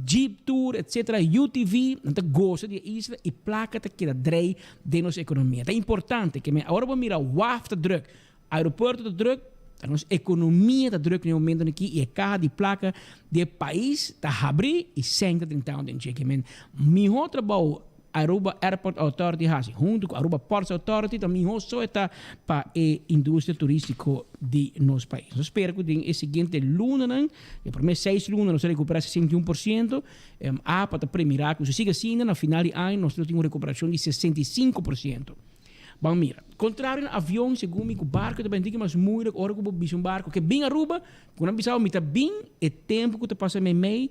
Jeep tour etc. UTV, nan ta gosa di e isla y placa ta keda drei den nos economia. Ta importante ke men ora bo mira waf ta druk, aeropuerto ta druk, ta nos economia ta druk na e momentonan aki y e caha di placa di e pais ta habri y sèn ta drentando den dje. Ke men miho trabou Aruba Airport Authority hasi hunto cu Aruba Ports Authority ta miho so e ta pa e industria turistico di nos pais. Nos spera cu den e siguiente lunanan, e prome seis luna nos a recupera 61%, apa ta premira cu si sigui asina na final di aña nos lo tin un recuperacion di 65%. Ban mira, contrario na avion segun mi cu barco ta bendiki mas moeilijk ora cu bo bisa un barco ke bin Aruba, cu nan bisa bo mi ta bin e tempo cu ta pasa meimei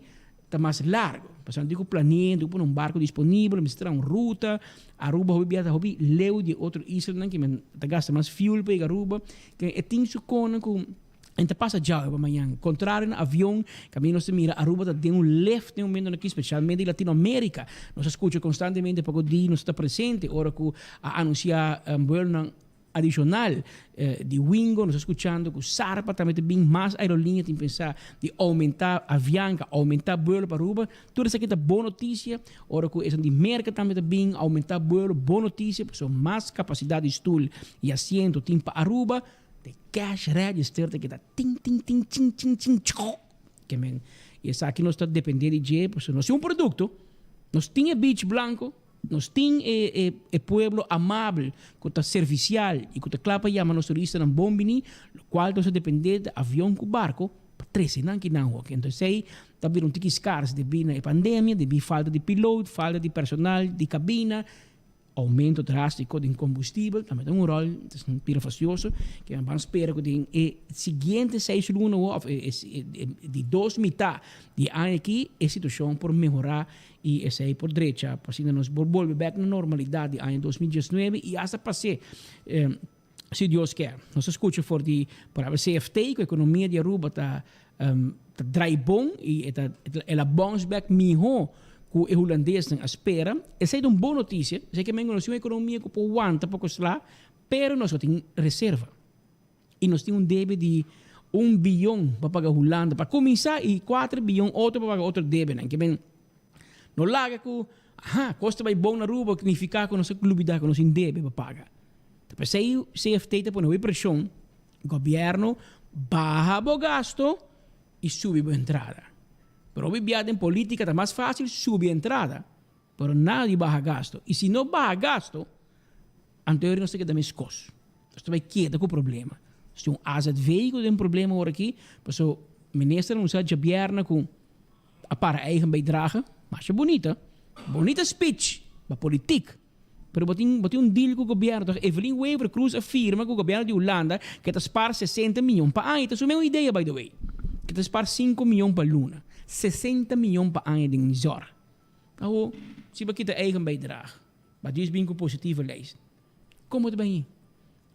ta mas largo. Pasobra nan tin cu planea, nan tin cu pone un barco disponibel, mester traha un ruta. Aruba hopi bia ta hopi leu di e otro islanan ke men ta gasta mas fuel pa yega Aruba. Ke e tin su konan cu en ta pasa djawe pa mañan. Contrario na avion, caminda nos ta mira Aruba ta den un lift den momentonan aki, specialmente di Latinoamerica. Nos a scucha constantemente paco di nos ta presente ora cu a anuncia vuelonan Adicional di Wingo nos ta scuchando cu Sarpa tambe ta bin mas aerolinea tin pensa di aumenta Avianca, aumenta buelo pa Aruba. Tur esaki ta bon noticia. Ora cu esun di Merca tambe ta bin aumenta buelo, bon noticia pasobra mas capacidad di stoel y asiento tin pa Aruba. De cash register ta keda tin tin tin chin chin chin choo. Ke men y esaki nos ta depende di dje pasobra nos tin un producto, nos tin e beach blanco. Nos tin e e pueblo amabel cu ta servicial y cu ta cla pa yama nos turistanan bon bini, locual nos ta depende di avion cu barco pa trece nan ki nan hoki. Enton esey ta bira un tiki scars debi na e pandemia, debi falta di piloot, falta di personal di cabina, aumento drastico den combustibel tambe ta un rol, ta un bira fastioso, ke nan ban spera cu den e siguiente seis luna of e di dos mita di e aña aki e situacion por mehora. I esei por drecha pa asina nos por bolbe bek na normalidat di aña 2019 i asta pas'é si Dios kier. Nos a skucha for di por ehèmpel CFT ku ekonomia di Aruba ta ta drai bon i e ta el a bounce back mihó ku e hulandesnan a spera. Esei ta un bon notisia, esei ke men ku nos tin un ekonomia ku por wanta poko sla, pero nos no tin reserva. I nos tin un debe di un biyon pa paga Hulanda pa kuminsá i kuater biyon otro pa paga otro debenan. Ke men no laga ku aha kos ta bai bon na Aruba nifiká ku nos a lubidá ku nos tin debe pa paga. Ta p'esei CFT ta pone hopi preshon, gobièrnu baha bo gasto i subi bo entrada. Pero hopi bia den polítika ta mas fásil subi entrada pero nada di baha gasto. I si no baha gasto Anto nos ta keda meskos. Nos ta bai keda ku problema. Nos tin un AZV ku den problema ora aki, paso minister a anunsia djabièrnè ku a para eigen bijdrage. Masha bunita, bunita speech, pa politiek. Pero bo tin bo tin un deal ku gobièrnu. Toch Evelyn Wever Croes a firma ku gobièrnu di Hulanda ke ta spar 60 miyon pa aña. Ta su mesmo idea by the way. Ke ta spar 5 miyon pa luna. 60 miyon pa aña den zorg. Awo, si bo kita eigen bijdrage. Ma Dios bin ku positivo lijst. Kon bo ta bai?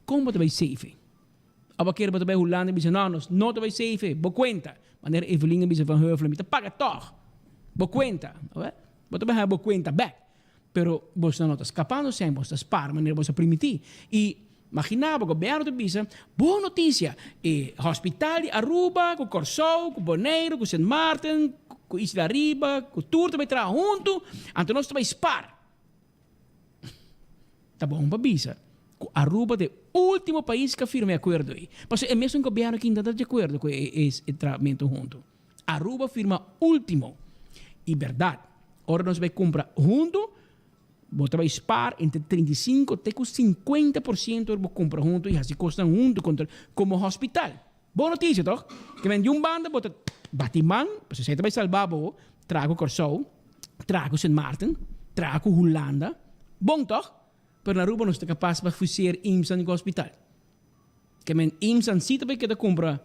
Kon bo ta bai safe? Abo kere bo ta bai Hulanda i bisa no, nos no ta bai safe. Bo kuenta. Manera Evelyn a bisa Van Heuvelen, mi ta paga tòg. Bo kuenta. Bo ta bai haña bo kuenta bèk. Pero bosnan no ta skapando sèn, bos ta spar manera bos a primití. I maginá bo, gobièrnu ta bisa, bon notisia, e hospital di Aruba ku Kòrsou, ku Boneiru, ku Sint Maarten, ku Isla Riba, ku tur ta bai traha huntu, anto nos ta bai spar. Ta bon pa bisa cu Aruba ta e ultimo pais cu a firma e acuerdo ey. Pasobra e mesun gobierno aki no ta di acuerdo cu e trahamento hunto. Aruba firma ultimo. Y berdad, ora nos bay cumpra hunto. Bo ta bai spaar entre 35 te ku 50% ora bo kumpra huntu i hasi kosnan huntu kontra komo hospital. Bon notisia toch? Ke men di un banda bo ta bati man, pasobra esei ta bai salba bo, traha ku Kòrsou, traha ku Sint Maarten, traha ku Hulanda. Bon toch? Pero na Aruba nos ta kapas pa fuseer IMSAN ku hospital. Ke men IMSAN si ta bai keda kumpra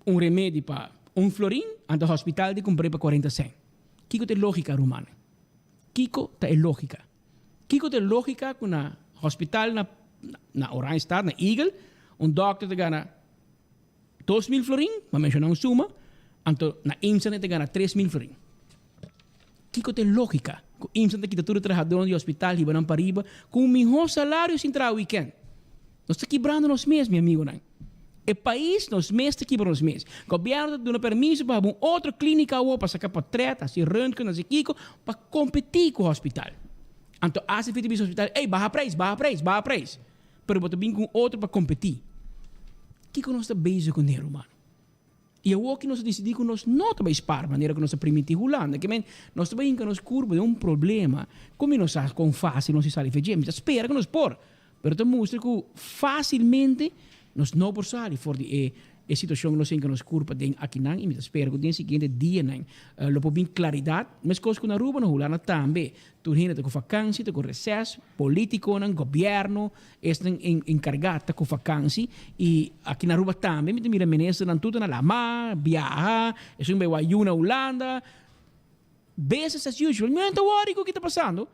un remedi pa un florin, anto hospital di kumpr'é pa 40 sèn. Kiko ta e lógika rumannan? Kiko ta e lógika? Kiko ta e lógika ku na hospital na na Oranjestad, na Eagle, un dòkter ta gana 2000 florin, pa menshoná un suma, anto na IMSA e ta gana 3000 florin? Kiko ta e lógika ku IMSA ta kita tur e trahadónan di hospital hiba nan pariba ku un mihó salario sin traha wikènt? Nos ta kibrando nos mes, mi amigonan. E pais nos mes ta kibra nos mes. Gobierno ta duna permiso pa haba un otro clinica awo pa saca potret, haci röntgen, haci kico, pa competi cu hospital. Anto ACV ta bisa hospital, ey baha prijs, baha prijs, baha prijs. Pero bo ta bin cu un otro pa competi. Kico nos ta bezig cu ne ruman? Y awo ki nos a dicidi cu nos no ta bay spaar manera cu nos a primiti Hulanda. Ke men, nos ta bay hinca nos curpa den un problema cu mi no sa con facil nos ta sali fe dje. Mi ta spera cu nos por. Pero ta mustra cu facilmente nos no por sali for di e e situacion cu nos hinca nos curpa den akinan y mi ta spera cu den siguiente dianan lo por bin claridad. Mescos cu na Aruba, na Hulanda tambe. Tur hende ta cu vakantie, ta cu reces, politiconan, gobierno, esnan encarga ta cu vakantie y aki na Aruba tambe mi ta mira ministernan tur ta na lama, biaha, esun bay wayuna na Hulanda. Business as usual. Mi no ta worry cu ki ta pasando.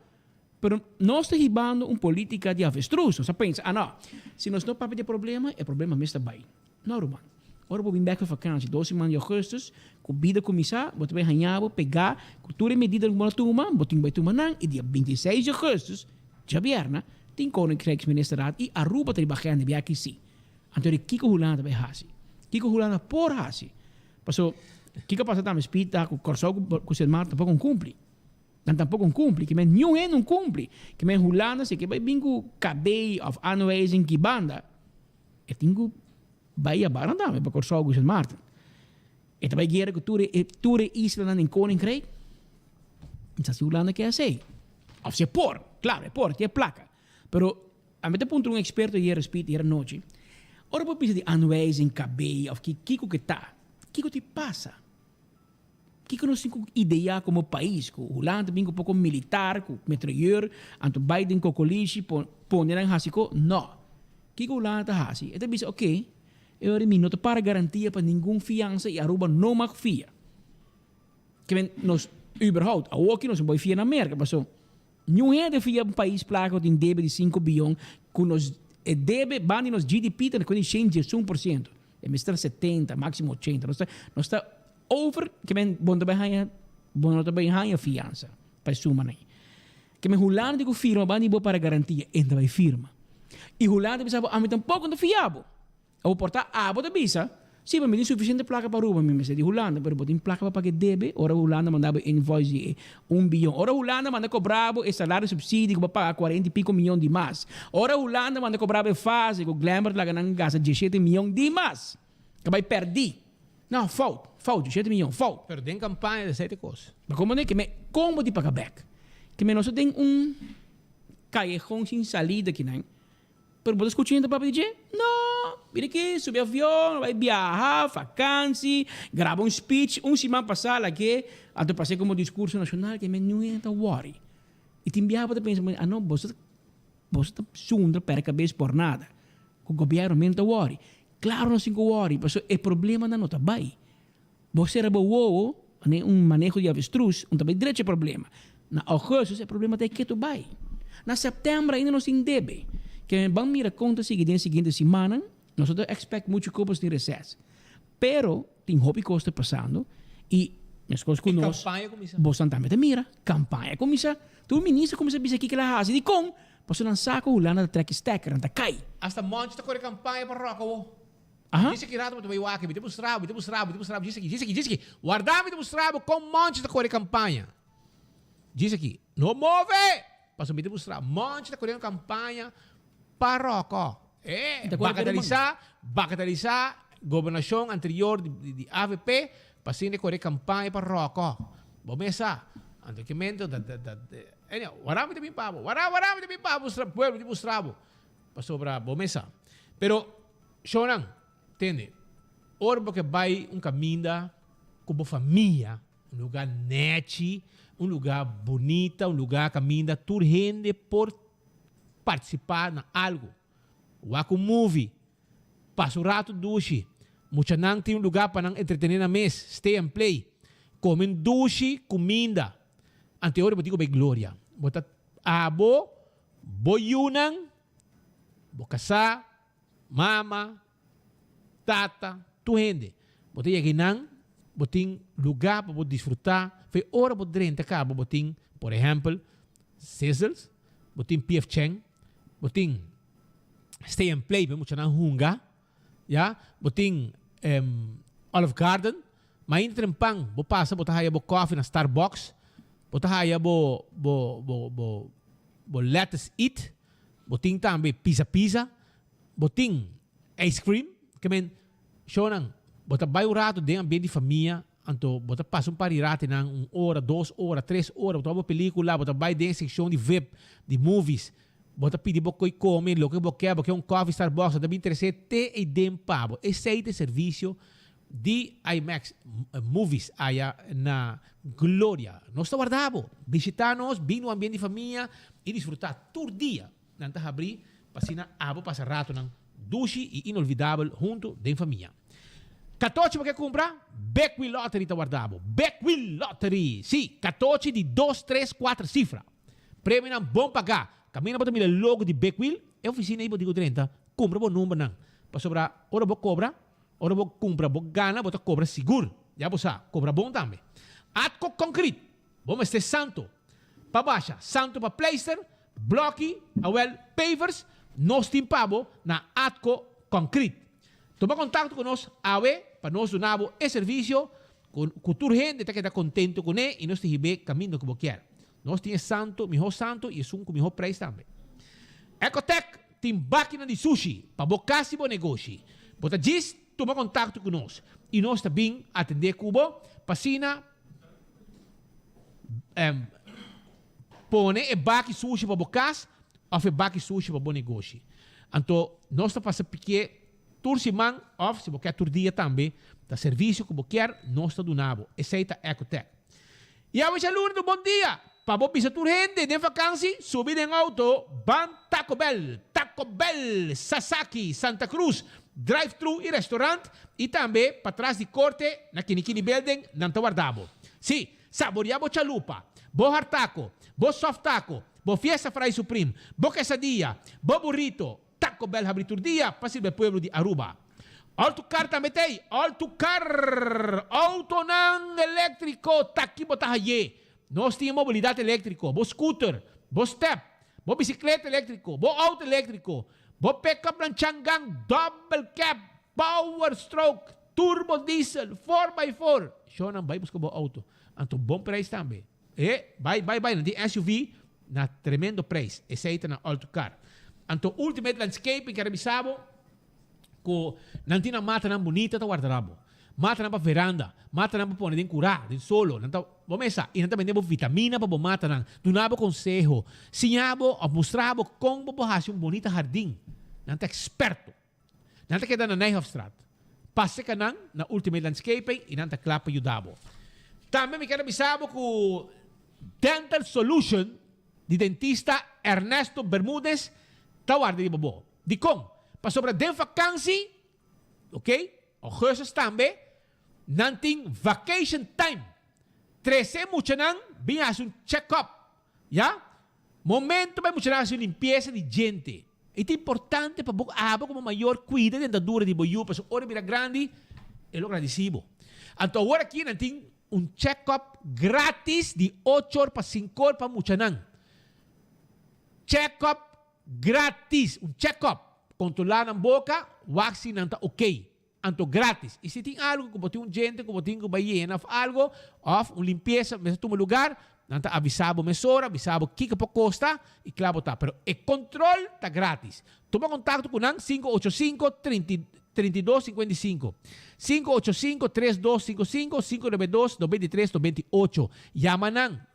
Pero nos ta hibando un politica di avestruz. Nos a pensa, ah no, si nos no papia di e problema, e problema mes ta bay. No ruman. Ora bo bin bek for vakantie, dos siman di augustus, ku bida kuminsá, bo ta bay haña bo pegá ku tur e medidanan ku bo a tuma, bo tin ku bay tuma nan, i dia 26 di augustus, djabièrna, tin Koninkrijksministerraad i Aruba ta riba agenda biaha aki si. Anto di kiko Hulanda ta bay hasi? Kiko Hulanda por hasi? Paso, kiko a pasa tambe, Speed ta ku Kòrsou ku Sint Maarten tampoco a kumpli. Nan tampoco un cumpli, ke men niun hende un cumpli. Ke men Hulanda si ke bai bin ku KB of aanwijzing ki banda, e tin ku bai a baran tambe pa Kòrsou ku Sint Maarten. E ta bai guera ku tur e tur e islanan den Koninkrijk? Mi sa si Hulanda ke hasi. Of si e por, klaro e por, e tin e plaka. Pero ami ta puntra un eksperto ayer Speed ayer anochi, ora bo bisa di aanwijzing KB of ki kiko ke ta, kiko tin pasa? Kiko nos tin ku ideá komo pais? Ku Hulanda ta bin ku poko militar, ku metrayeur, anto bai den kokolishi pone nan hasi ko? No. Kiko Hulanda ta hasi? E ta bisa, oke, e ora mi no ta para garantia pa ningun fiansa i Aruba no mag fia. Ke men nos überhaupt, awoki nos no por fia na Merka, paso niun hende fia un pais plaka ku tin debe di sinku biyon ku nos e debe banda di nos GDP ta na kuenta di shen 11%. E mester 70, máximo 80. Nos ta, nos ta over, ke men bo no ta bai haña, bo no ta bai haña fiansa pa e sumanan ei. Ke men Hulanda tin ku firma banda di bo para garantia, e no ta bai firma. I Hulanda ta bisa bo, ami tampoko no ta fia bo. Abo por ta abo ta bisa, si, pero mi tin sufisiente plaka pa Aruba, mi mester di Hulanda, pero bo tin plaka pa paga e debe? Ora Hulanda manda bo e invoice di e Un biyon. Ora Hulanda manda kobra bo e salario subsidio ku bo paga kuarenta i piko miyon di mas. Ora Hulanda manda kobra bo e fase ku Glenbert laga nan gasta diesshete miyon di mas. Ka bai pèrdí. No, fout. Fout, diesshete miyon. Fout. Pero den kampaña ta esei te kos. Ma komo ne ke me kon bo tin paga bèk? Ke me nos ta den un kayejon sin salida kinan. Pero bo ta skucha hende papia di dje? No! Bira aki, subi avion, bai biaha, fakansi, graba un speech un siman pasá lag'é, anto pas'é komo diskurso nashonal ke men niun hende ta wòri. I tin biaha bo ta pensa, ah no, boso ta boso ta zundra pèrdè kabes por nada. Ku gobièrnu men ta wòri. Klaro nos tin ku wòri, pasobra e problemanan no ta bai. Bo sera bo wowo, manera un maneho di avestruz, un ta bai drecha e problema. Na augustus e problema ta e ketu bai. Na september ainda nos tin debe. Ke ban mira kon ta sigui den e siguiente simannan, nos no ta expect muchu kos pasobra tin reces. Pero tin hopi kos ta pasando y meskos ku nos, bosan tambe ta mira, kampaña a kuminsá. Tur minister a kuminsá bisa kiko el a hasi. Dikon? Pasobra nan sa ku Hulanda ta trek e stekker, nan ta kai. Hasta Monchi ta kore kampaña pa Ròk awo. Aha. Djis aki rato bo ta bai wak, mi ta mustra bo, mi ta mustra bo, mi ta mustra bo, djis aki, djis aki, djis aki. Warda mi ta mustra bo kon Monchi ta kore kampaña. Djis aki. No move! Pasobra mi ta mustra, Monchi ta kore un kampaña pa Ròkò. E, Ta kore pa ruman. bakatalisá, bakatalisá gobernashon anterior di, di, di avp pa asina e kore kampaña pa Ròkò. Bo mes sa. Anto ke mento ta ta ta anyhow, wara mi ta bin pa bo. Wara wara mi ta bin pa bo mustra pueblo di mustra bo. Pasobra bo mes sa. Pero shownan, tende, ora bo ke bai un kaminda ku bo famia, un luga nechi, un luga bunita, un luga kaminda tur hende por partisipa na algu. Wak un movie, pasa un ratu dushi, muchanan tin un luga pa nan entretene nan mes, stay and play, come un dushi cuminda. Ante ora bo tin cu bay Gloria, bo ta abo, bo yunan, bo casa, mama, tata, tur hende. Bo ta yega einan, bo tin luga pa bo disfruta, fe ora bo drenta caba bo tin, por ehempel, Sizzles, bo tin PF Chang, bo tin Stay and Play pa e muchanan hunga, ya, bo tin Olive Garden, ma ainda trempan bo pasa bo ta haya bo koffie na Starbucks, bo ta haya bo bo bo bo bo Lettuce Eat, bo tin tambe Pizza Pizza, bo tin ice cream, ke men shownan bo ta bai un rato den ambiente di famia Anto bo ta pasa un par di ratonan, un ora, dos ora, tres ora, bo ta wak bo pelicula, bo ta bay den e seccion di vip, di movies, bo ta pidi bo coy come, loke bo kier, bo kier un coffee Starbucks, bo ta bin trece te ey den pa bo. Esey ta e servicio di IMAX Movies aya na Gloria. Nos ta warda bo. Bishita nos, bin na un ambiente di famia y disfruta tur dia. Nan ta habri pa asina abo pasa ratonan dushi y inolvidabel hunto den famia. Katochi bo ke kumpra? Big Wheel Lottery ta warda bo. Big Wheel Lottery! Sí, katochi di dos, tres, kuater sifra. Premionan bon pagá. Kaminda bo ta mira e logo di Big Wheel, e ofisina ei bo tin ku drenta, kumpra bo numbernan. Pasobra ora bo kobra, ora bo kumpra bo gana, bo ta kobra sigur. Ya bo sa, kobra bon tambe. Atco Concrete, bo mester santo pa basha, santo pa pleister, Bloki, awel pavers, nos tin pa bo na Atco Concrete. Tuma contacto cu nos awe pa nos duna bo e servicio cu tur hende ta keda contento cune y nos ta hib'e caminda cu bo kier. Nos tin e santo, miho santo y esun cu miho prijs tambe. Ecotec tin bakinan di sushi pa bo cas y bo negoshi. Bo ta djis tuma contacto cu nos y nos ta bin atende cu bo pa asina Pone e baki sushi pa bo kas òf e baki sushi pa bo negoshi. Anto nos ta pasa pikié tur siman òf si bo kier tur dia tambe, ta servisio ku bo kier nos ta duna bo. Esei ta Ecotec. I awe djaluna ta un bon dia pa bo bisa tur hende den vakansi subi den outo ban Taco Bell, Taco Bell, Sasaki, Santa Cruz, drive thru i restaurant i tambe patras di korte na Kinikini Building nan ta warda bo. Sí, Saboria bo chalupa, bo hard taco, bo soft taco, bo fiesta fry supreme, bo quesadilla, bo burrito, Taco Bell habri tur dia pa sirbi e pueblo di Aruba. All to car tambe t'ey, all to car! Autonan electrico ta ki bo ta haye. Nos tin e mobilidad electrico, bo scooter, bo step, bo bicicleta electrico, bo auto electrico, bo pick-upnan changan, double cab, power stroke, Turbo diesel, four by four. Shownan bai buska bo auto. Anto bon prijs tambe. E, bai, bai, bai. Nan tin SUV na tremendo prijs. Esei ta na Alto Car. Anto Ultimate Landscaping kere bisa bo ku nan tin nan matanan bunita ta warda bo. Matanan pa veranda, matanan pa pone den kurá, den solo. Nan ta, bo mesa. I nan ta bende bo vitamina pa bo matanan. Duna bo konseho. Siña bo òf mustra bo kon bo por hasi un bunita hardin. Nan ta eksperto. Nan ta keda na Nijhofstraat. Pasa ka nan na Ultimate Landscaping y nan ta kla pa yuda bo. Tambe mi kier a bisa bo ku Dental Solution di dentista Ernesto Bermudez ta warda riba bo. Dikon? Pasobra den vakansi, ok, augustus tambe, nan tin vacation time. Trese e muchanan bin hasi un check up. Ya? Momento pa e muchanan hasi un limpiesa di djente. E ta importante pa bo abo komo mayor kuida dentadura di bo yu pasobra ora e bira grandi e lo gradisí bo. Anto awor aki nan tin un check-up gratis di ocho or pa sinku or pa muchanan. Check-up gratis, un check-up. Kontrolá nan boka, wak si nan ta okey. Anto gratis. Y si tin algo cu bo tin un djente cu bo tin cu bay yena of algo, of un limpieza mester tuma lugar, nan ta avisa bo mesora, bisa bo kico por costa y cla bo ta. Pero e control ta gratis. Tuma contacto cu nan 585 32 55, 585 32 55, 592 93 98. Yama nan.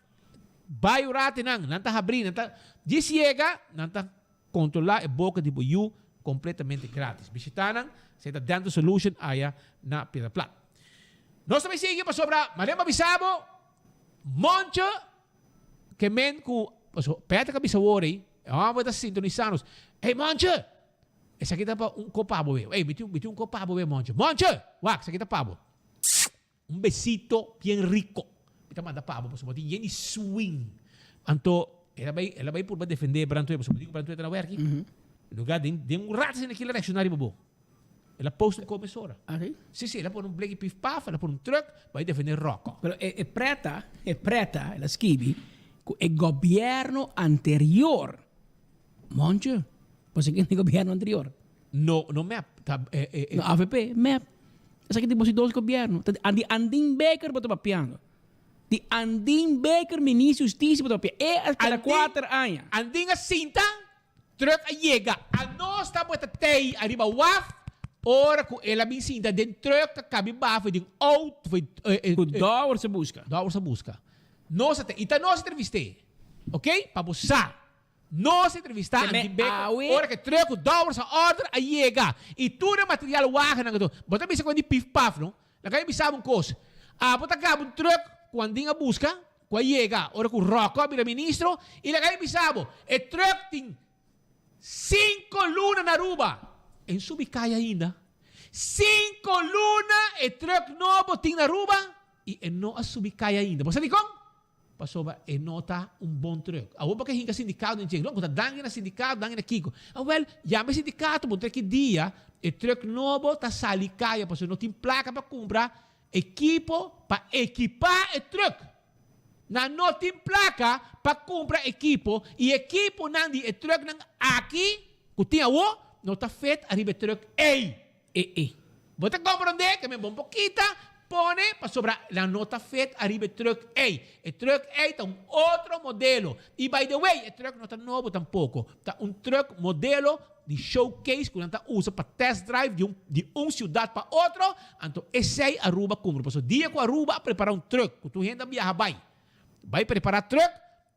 Bai un rato nan, nan ta habrí, nan ta djis yega, nan ta kontrolá e boka di bo yu kompletamente gratis. Bishitá nan, esei ta Dental Solution aya na Piedra Plat. Nos ta bai sigui pasobra manera bo a bisa bo, Moncho ke men ku, pasobra Patrick a bisa awor ei, e hòmber ta sintonisá nos, Ey Moncho! Esaki ta pa un kop pa bo be. Ey, mi tin mi tin un kop pa bo be, Moncho. Moncho! Wak, esaki ta pa bo. Un besito bien rico. Mi ta manda pa bo pasobra bo tin yen di swing. Anto el a bay el a bay purba defende Brantue pasobra bo di cu Brantue ta na werki. Lugar den den un rato asina kila reacciona riba bo. El a post un come sora. Ah si? Si si el a pone un bleki pif paf el a pone un truck bay defende Rocco. Pero e e preta e preta el a skibi cu e gobierno anterior Moncho pasobra ken e gobierno anterior? No, no mep. Ta, eh, eh, eh. No, AVP, mep. Esaki tin bosi dos gobierno. Ta di Andin Baker bo ta papiando. Di Andin Baker ministro justicia bo ta papia. E a keda kuater aña. Andin a sinta, truck a yega. Anos tabata tei ariba waf, ora ku el a bin sinta den truck ta kabi bafo den auto. Ku Dowers a buska. Dowers a buska. Nos a tei. I ta nos entrevist'é. Ok? Pa bo sa. Nos entrevistá Te me Andin Becker awe. ora ke truck ku Dowers a order a yega i tur e material wagennan ku tur. Bo ta bisa ku e di pif paf no. Laga mi bisa bo un kos. Abo ta gaba un truck ku Andin a buska ku a yega ora ku Rocco a bira ministro i laga mi bisa bo e truck tin cinco luna na Aruba. E no subi kaya ainda. Cinco luna e truck nobo tin na Aruba i e no a subi kaya ainda. Bo sa dikon? Pasobra e no ta un bon truck. Awor bo ke hinka sindikato den dje. No, ku ta danki na sindikato, danki na kiko. Awel, yama e sindikato bo ki dia e truck nobo ta sali kaya pasobra no tin plaka pa kumpra ekipo pa ekipá e truck. Nan no tin plaka pa kumpra ekipo i ekiponan di e trucknan aki ku tin awor no ta fit ariba e truck ei. E e. Bo ta comprende ke men bon por kita pone pasobra nan no ta fit ariba e truck ey. E truck ey ta un otro modelo. Y by the way e truck no ta nobo tampoco. Ta un truck modelo di showcase cu nan ta usa pa test drive di un di un ciudad pa otro. Anto esey Aruba cumpra. Pasobra dia cu Aruba a prepara un truck cu tur hende a biaha bay. Bay prepara truck.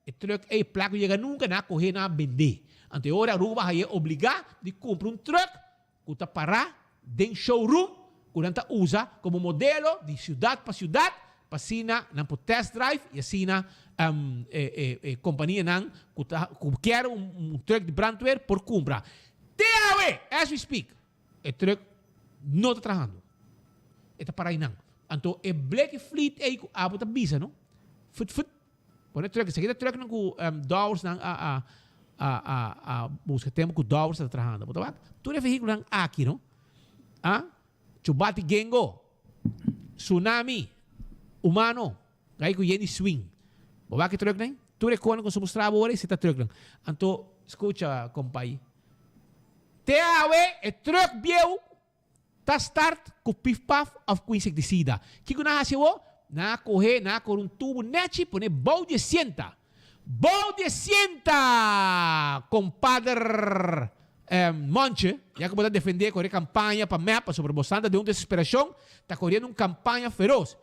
E truck ey placa yega nunca nan a coge nan a bende. Anto e ora Aruba haye obliga di cumpra un truck ku ta pará den showroom ku nan ta usa komo modelo di siudat pa siudat pa asina nan por test drive i asina e kompanianan ku ta ku kier un truck di brandweer por kumpra. Te awe, as we speak, e truck no ta trahando. E ta pará einan. Anto e bleki fleet ei ku abo ta bisa no, fut fut. Pone truck, esaki ta trucknan ku Dowers nan a a a a a buska tempo ku Dowers ta trahando. Bo ta wak tur e vehíkulonan aki no. A Chubati Gengo, Tsunami, Humano, gai ku yen di swing. Bo wak e trucknan? Tur e konan ku nos a mustra bo ora esei ta trucknan. Anto, skucha kompai, te awe e truck bieu Ta start ku pif paf of ku insektisida. Kiko nan a hasi awor? Nan a kohe, nan a kore un tubu nechi pone bou di e sienta. Bou di e sienta! Kompader Monche, ya ku bo ta defendé kore kampaña pa mep pasobra bo santa den un desesperashon, ta koriendo un kampaña feros.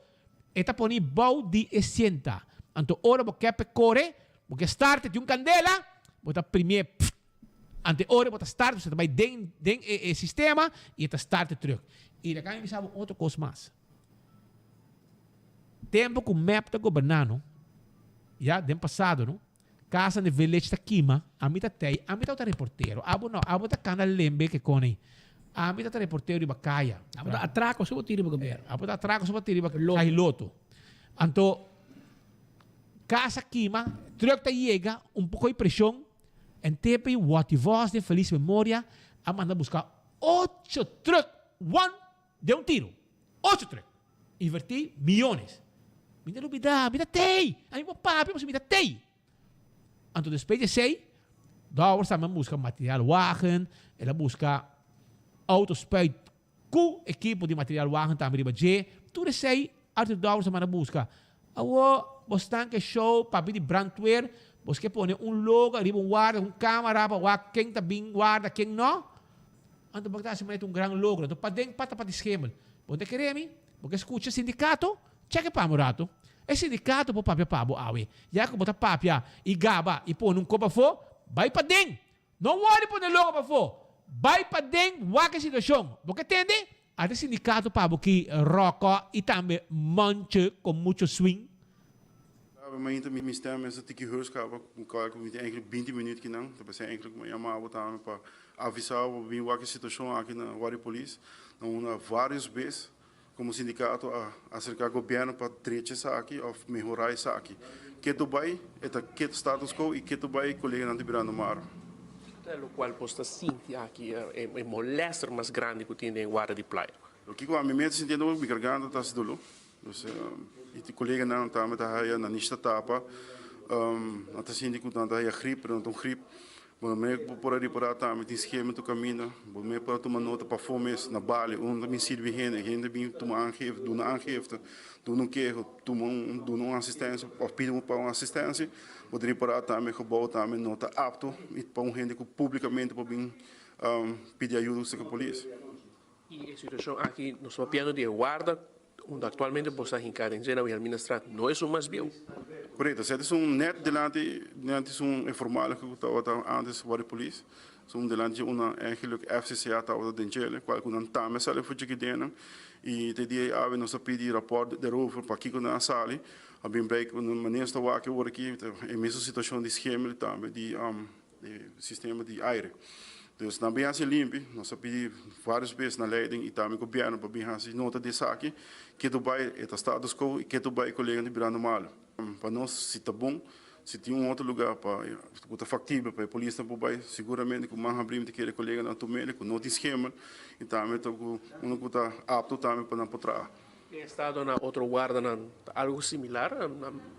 E ta poni bou di e sienta. Anto ora bo ke p'e kore, bo ke start, e tin un kandela, bo ta primié pft. Ante ora bo ta start, bo ta bai den den e e sistema y e ta start e truck. Y laga mi bisa bo otro cos mas. Tempo cu mep ta goberna no, ya, den pasado no, casa den village ta kima, ami ta tey, ami tabata reportero, abo no, abo ta cana lembe ke con ey. Ami tabata reportero riba caya. Abo ta atraco so bo tira riba gobierno. Abo ta atraco so bo tira riba cahi loto. Anto casa kima, truck ta yega, un poco di presion. En tepe Watty Vos den feliz memoria a manda busca ocho truck one den un tiro. Ocho truck. Inverti miyones. Mi ta lubida, mi ta tey. Ami por papia pasobra mi ta tey. Anto despues di esey, Dowers tambe a busca material wagen, el a busca auto spuit Ku ekipo di material wagen tambe riba dje. Tur esei Arthur Dowers a manda buska. Awor bo stan ke show papia di brandweer, bos ke pone un logo ariba un warda ku un kamera pa wak ken ta bin warda ken no. Anto bo ta hasi manera ta un gran logro. Anto paden pata pati schemel. Bo ta kere mi? Bo ke skucha sindikato? Cheke pa mi un rato. E sindicato por papia pa bo awe. Ya cu bo ta papia y gaba y pone un cop afo, bay paden. No worry pone logo pafo. Bay paden wak e situacion. Bo ke tende? Ata e sindicato pa bo ki Rocco y tambe Monche con mucho swing. Awe mainta mi stem mester tiki hus caba cu cual cu mi tin eigenlijk binti minuut kinan. Ta pensé eigenlijk mi a yama abo tambe pa avisa bo pa bin wak e situacion aki na Warri Police. Na unda varios bes Como sindicato a acerca gobierno pa drecha esaki of mehora esaki. Keto bay e ta keto status quo y keto bay coleganan ta birando maro. Ta locual bos ta sinti aki e molester mas grandi cu tin den warda di playa? Loke cu ami mes ta sintiendo mi garganta ta haci dolo. Dus y tin coleganan tambe ta haya nanish ta tapa, nan ta sinti cu nan ta haya grip pero no ta un grip. Bo me por a ripará tambe tin skema tur kaminda. Bo me por a tuma nota pafó mes na bali unda bin sirbi hende. Hende bin tuma aangifte, duna aangifte, duna un keho, tuma un duna un asistensia òf pidi pa un asistensia. Bo ta ripará tambe gebou tambe no ta apto pa un hende ku públikamente por bin pidi ayuda serka polis. I e situashon aki nos ta papiando di e warda unda aktualmente bo sta hinká den dje na Wilhelminastraat no esun mas bieu. Korekto, esei ta esun nèt dilanti dilanti esun e formal ku tabata ántes wòrdu polis, esun dilanti dje una eigenlijk FCCA tabata den djele kual ku nan tambe a sali for djikidénan i te dia awe nos a pidi rapòrt derover pakiko nan a sali a bin blei ku nan manera nos ta wak awor aki e mesun situashon di schemel tambe di E sistema di aire. Dus nan bin hasi limpi, nos a pidi varios bes na leiding y tambe gobierno pa bin hasi nota di esaki, ketu bay e ta status quo y ketu bay e coleganan ta birando malo. Pa nos si ta bon, si tin un otro lugar pa cu ta factibel pa e polisnan por bay, seguramente cu man habri mi ta kere e coleganan tumele cu no tin schemel y tambe ta cu uno cu ta apto tambe pa nan por traha. E estado na otro wardanan ta algo similar.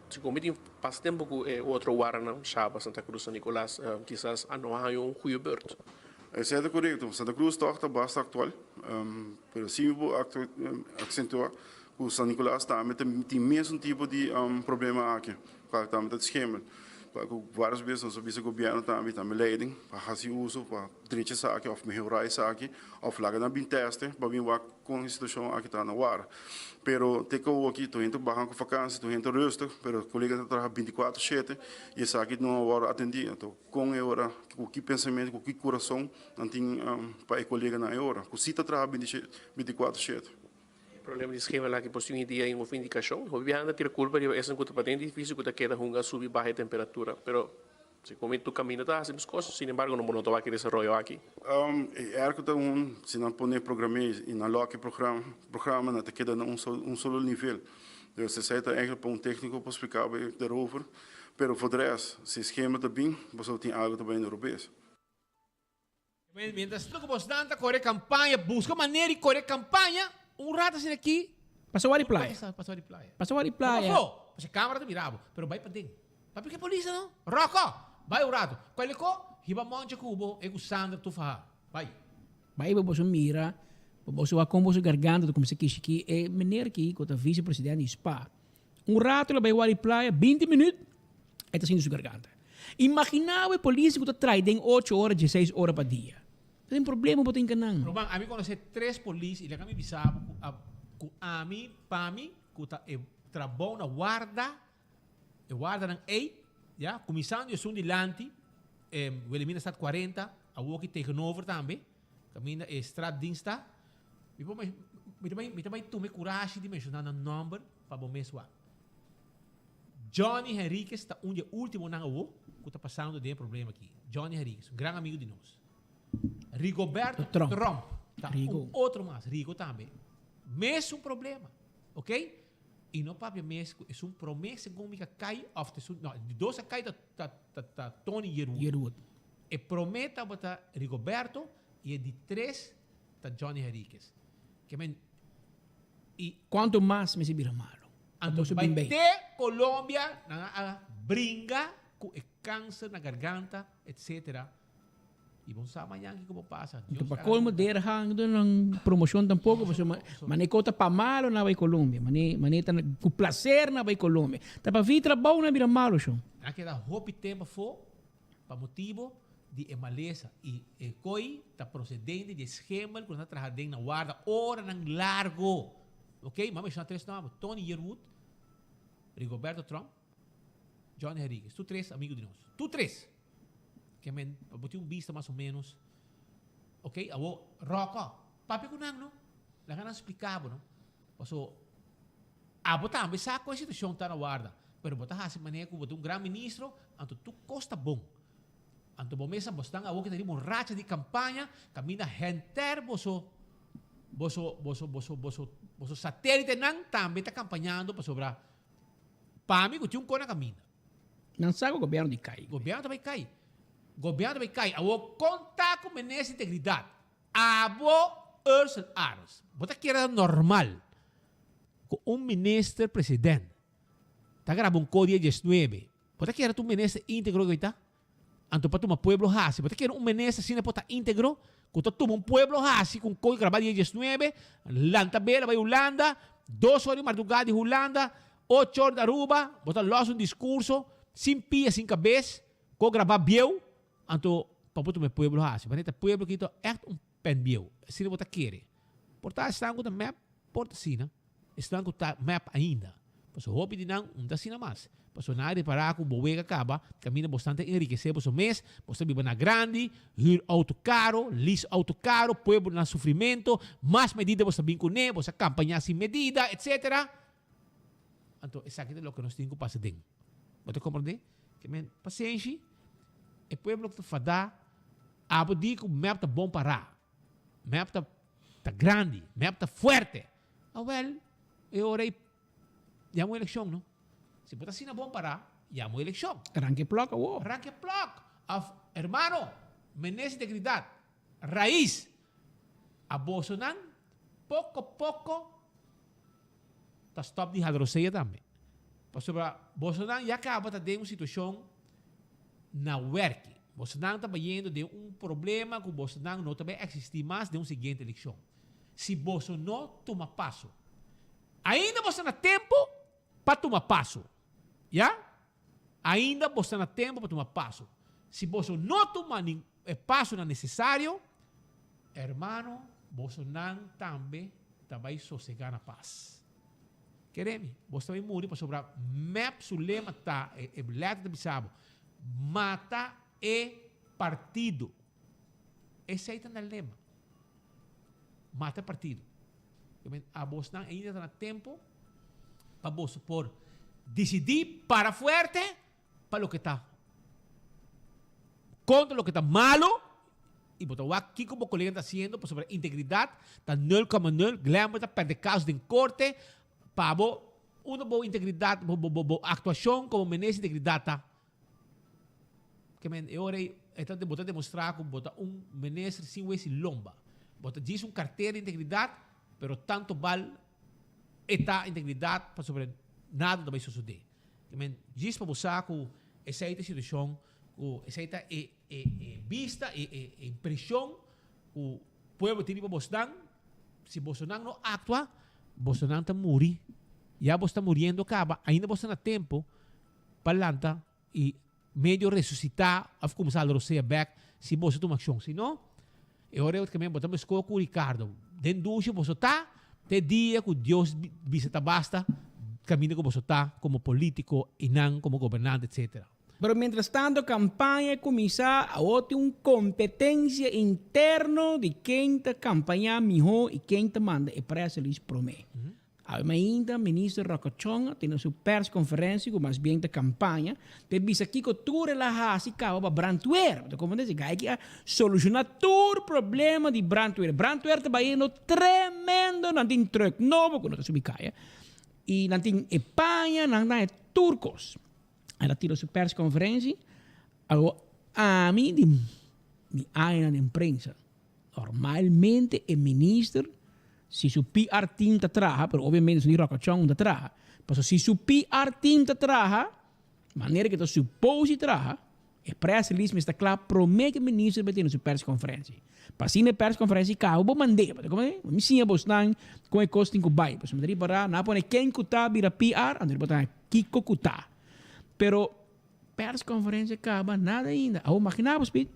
Segun mi tin pas tempo cu e otro wardanan, Shaba, Santa Cruz, San Nicolas, kisas a no haña un goeie beurt. Esei ta corecto. Santa Cruz toch ta basta actual, pero si mi por accentua cu San Nicolas tambe tin mesun tipo di problema aki, cual tambe ta schemel. Cu varios bes nos a bisa gobierno tambe y tambe leiding pa haci uso pa drecha esaki of mehora esaki of laga nan bin teste pa bin wak Kon e situashon aki ta na war. Pero te ku awoki tur hende baha ku fakansi, tur hende rustig, pero kolega ta traha bintikuater shete i esaki no a wòrdu atendí. Anto kon e ora, ku ki pensamentu, ku ki kurason nan tin pa e koleganan e ora ku si ta traha bintikuater shete. E problema di skema la ki por si un dia i un vindikashon. Hopi biaha nan ta tira kulpa riba esnan ku ta paden difísil ku ta keda hunga subi baha e temperatura. Pero Si komi tur kaminda ta hasi mes kos, sin embargo no bo no ta wak e desaroyo aki. E airco ta un, si nan pone program'é i nan lock e programa nan ta keda na un un solo nivel. Dus esei ta eigenlijk pa un técnico por spliká bo derover, pero for de rest si e schema ta bin boso tin algo ta bayendo robes. Mientras tanto ku bosnan ta kore kampaña, buska manera di kore kampaña, un rato asina aki. Pasa wak di playa. Pasa wak di playa. Pasa wak di playa. No pafó, pasobra kamera ta mira bo, pero bai paden. Papia ku e polis no. Ròkò, bai un rato. Kualeko, hiba Moncha ku bo e ku Sandra tur faha. Bai. Bai pa boso mira, pa boso wak kon boso garganta ta kuminsá kishi ki e meneer ki ku ta vice presidente di spa. Un rato el a bai wak di playa, binti minüt, e ta sinti su garganta. Imaginá bo e polis ku ta trai den ocho ora, dieseis ora pa dia. Ta tin problema bo tin ku nan. Ruman, ami konosé tres polis i laga mi bisa bo ku a ku ami, pa mi, ku ta e trabou na warda, e wardanan ei, ya, kuminsando esun dilanti, e Wilhelminastraat 40, awoki tegenover tambe, kaminda e straatdienst ta, mi por mi ta bai mi ta bai tuma e kurashi di menshoná nan nòmber pa bo mes wak. Johnny Henriquez ta un di e ultimonan awo cu ta pasando den e problema aki. Johnny Henriquez, un gran amigo di nos. Rigoberto Tromp. Tromp ta Rigo. un otro mas. Rigo tambe. Mesun problema. Ok? Y no papia mes cu esun prome segun mi ka cay of ta esun, no, di dos a cay ta, ta, ta, ta Tony Yearwood. Yearwood. E prome tabata Rigoberto y e di tres ta Johnny Henriquez. Ke men y. Cuanto mas mester bira malo. Anto Boso bai bin bay. te Colombia nan a bringa cu e cancer na garganta etc. Y bon sa mañan kico bo pasa. Anto Dios pa ta colmo derhan do nan promocion tampoco pasobra mane co ta pa malo nan bay Colombia mane mane ta cu placer nan bay Colombia ta pa vi trabao nan bira malo shon. Nan a keda hopi tempo afo pa motibo di e malesa y e coy ta procedente di e schemel cu nan ta traha den na warda oranan largo. Ok, m'a menciona tres nomber, Tony Yearwood. Rigoberto Tromp, Johnny Henriquez. Tur tres amigo di nos. Tur tres! Ke men, pa bo tin un bista mas o menos. Ok, awo, Rocco, papia ku nan no. Laga nan splika bo no. Paso, abo tambe sa ku e situashon ta na warda. Pero bo ta hasi manera ku bo ta un gran ministro, anto tur kos ta bon. Anto bo mesa bo stan awo ki ta riba un racha di kampaña, kaminda henter boso, boso, boso, boso, boso, boso satelitenan tambe ta kampañando pasobra pa mi ku tin un kos na kaminda. Nan sa ku gobierno di kai. Gobierno ta bai kai. Gobierno ta bai kai. Awo kon ta ku minister di integridat? Abo Ursel Arends, bo ta kere ta normal ku un minister president ta graba un kos dia diesnuebe? Bo ta kere ta un minister integro ku ta? Anto pa tuma pueblo hasi. Bo ta kere un minister asina por ta integro? Ku ta tuma un pueblo hasi ku un kos graba dia diesnuebe, lanta bela bai Hulanda, dos ora di mardugá di Hulanda, ocho ora di Aruba, bo ta los un diskurso sin pia sin kabes, ku graba bieu, anto pa bo tuma e pueblo hasi. Manera ta pueblo aki ta ègt un pen bieu. Asina bo ta kere. Por ta esnan ku ta mep, por ta asina. Esnan ku ta mep ainda. Pasobra hopi di nan no ta asina mas. Pasobra nan a repará ku bo wega kaba, kaminda bo stan ta enrikesé boso mes, bo ta biba na grandi, hür outo karo, lease outo karo, pueblo na sufrimentu, mas medida bo sa bin kuné, bo sa kampañá sin medida, etcetera. Anto esaki ta loke nos tin ku pasa den. Bo ta komprendé? Ke men pasenshi, e pueblo ku ta fadá, abo di ku mep ta bon pará, mep ta ta grandi, mep ta fuerte. Awel, e ora ei yama un elekshon, no? Si bo ta asina bon pará, yama un elekshon. Ranka e plòk awor. Ranka e plòk. Òf, hermano, menester integridat, rais, a bosonan poko poko ta stop di hadrosea tambe. Pasobra bosonan ya caba ta den un situacion na werki. Bosonan ta bayendo den un problema cu bosonan no ta bay existi mas den un siguiente eleccion. Si boso no tuma paso. Ainda boso ta na tempo pa tuma paso. Ya? Ainda boso ta na tempo pa tuma paso. Si boso no tuma nin e pasonan necesario, hermano, bosonan tambe ta bay sosega na pas. Kere mi, boso ta bay muri pasobra mep su lema ta, e e letter ta bisa bo, mata e partido. Esey ta nan lema. Mata e partido. Abosnan ainda ta na tempo pa boso por disidí para fuerte pa loke ta kontra loke ta malu i bo ta wak kiko bo kolega ta hasiendo pasobra integridat ta nul koma nul, Glenbert ta pèrdè kaso den korte pa bo unda bo integridat bo bo bo aktuashon komo minister di integridat ta. Ke men e ora ei e ta bo ta demostrá ku bo ta un minister sin wes i lomba. Bo ta djis un kartera di integridat pero tanto bal e ta integridat pasobra nada no ta bai sosodé. Ke men djis pa bo sa ku esei ta e situashon ku esei ta e e e bista e e e impreshon ku pueblo tin riba bosnan. Si bosonan no aktua bosonan ta muri. Ya bo sta muriendo kaba ainda bo sta na tempo pa lanta i medio resusitá òf kuminsá hala rosea bèk si boso tuma akshon. Si no, e ora ei bo ta meskó ku Ricardo. Den dushi boso ta te dia ku Dios bisa ta basta kaminda ku boso ta komo polítiko i nan komo gobernante etsetera. Pero mientras tanto campaña a cuminsa, awor tin un competencia interno di ken ta campaña miho y ken ta manda e press release prome. Awe mainta Minister Rocco Chong a tene su persconferencia cu mas bien ta campaña pa e bisa kico tur el a haci caba pa brandweer. Bo ta comprende? Si guy aki a soluciona tur problema di brandweer. Brandweer ta bayendo tremendo, nan tin truck nobo cu no ta subi caya y nan tin e paña, nan ta tur cos. El a tira su persconferencia, awo ami di mi añanan den prensa. Normalmente e minister si su PR team ta traha, pero obviamente su di Rocochon ta traha, pasobra si su PR team ta traha manera ke ta suppose di traha, e press release mester ta kla prome ke minister bai tene su persconferencia. Pa asina e persconferencia kaba bo mand'é, bo ta komprende? Mi siña bosnan kon e kos tin ku bai, pasobra mi ta ripará nan a pone ken ku ta bira PR, anto bo ta haña kiko ku ta. Pero persconferencia kaba nada ainda. Awor magina bo Speed.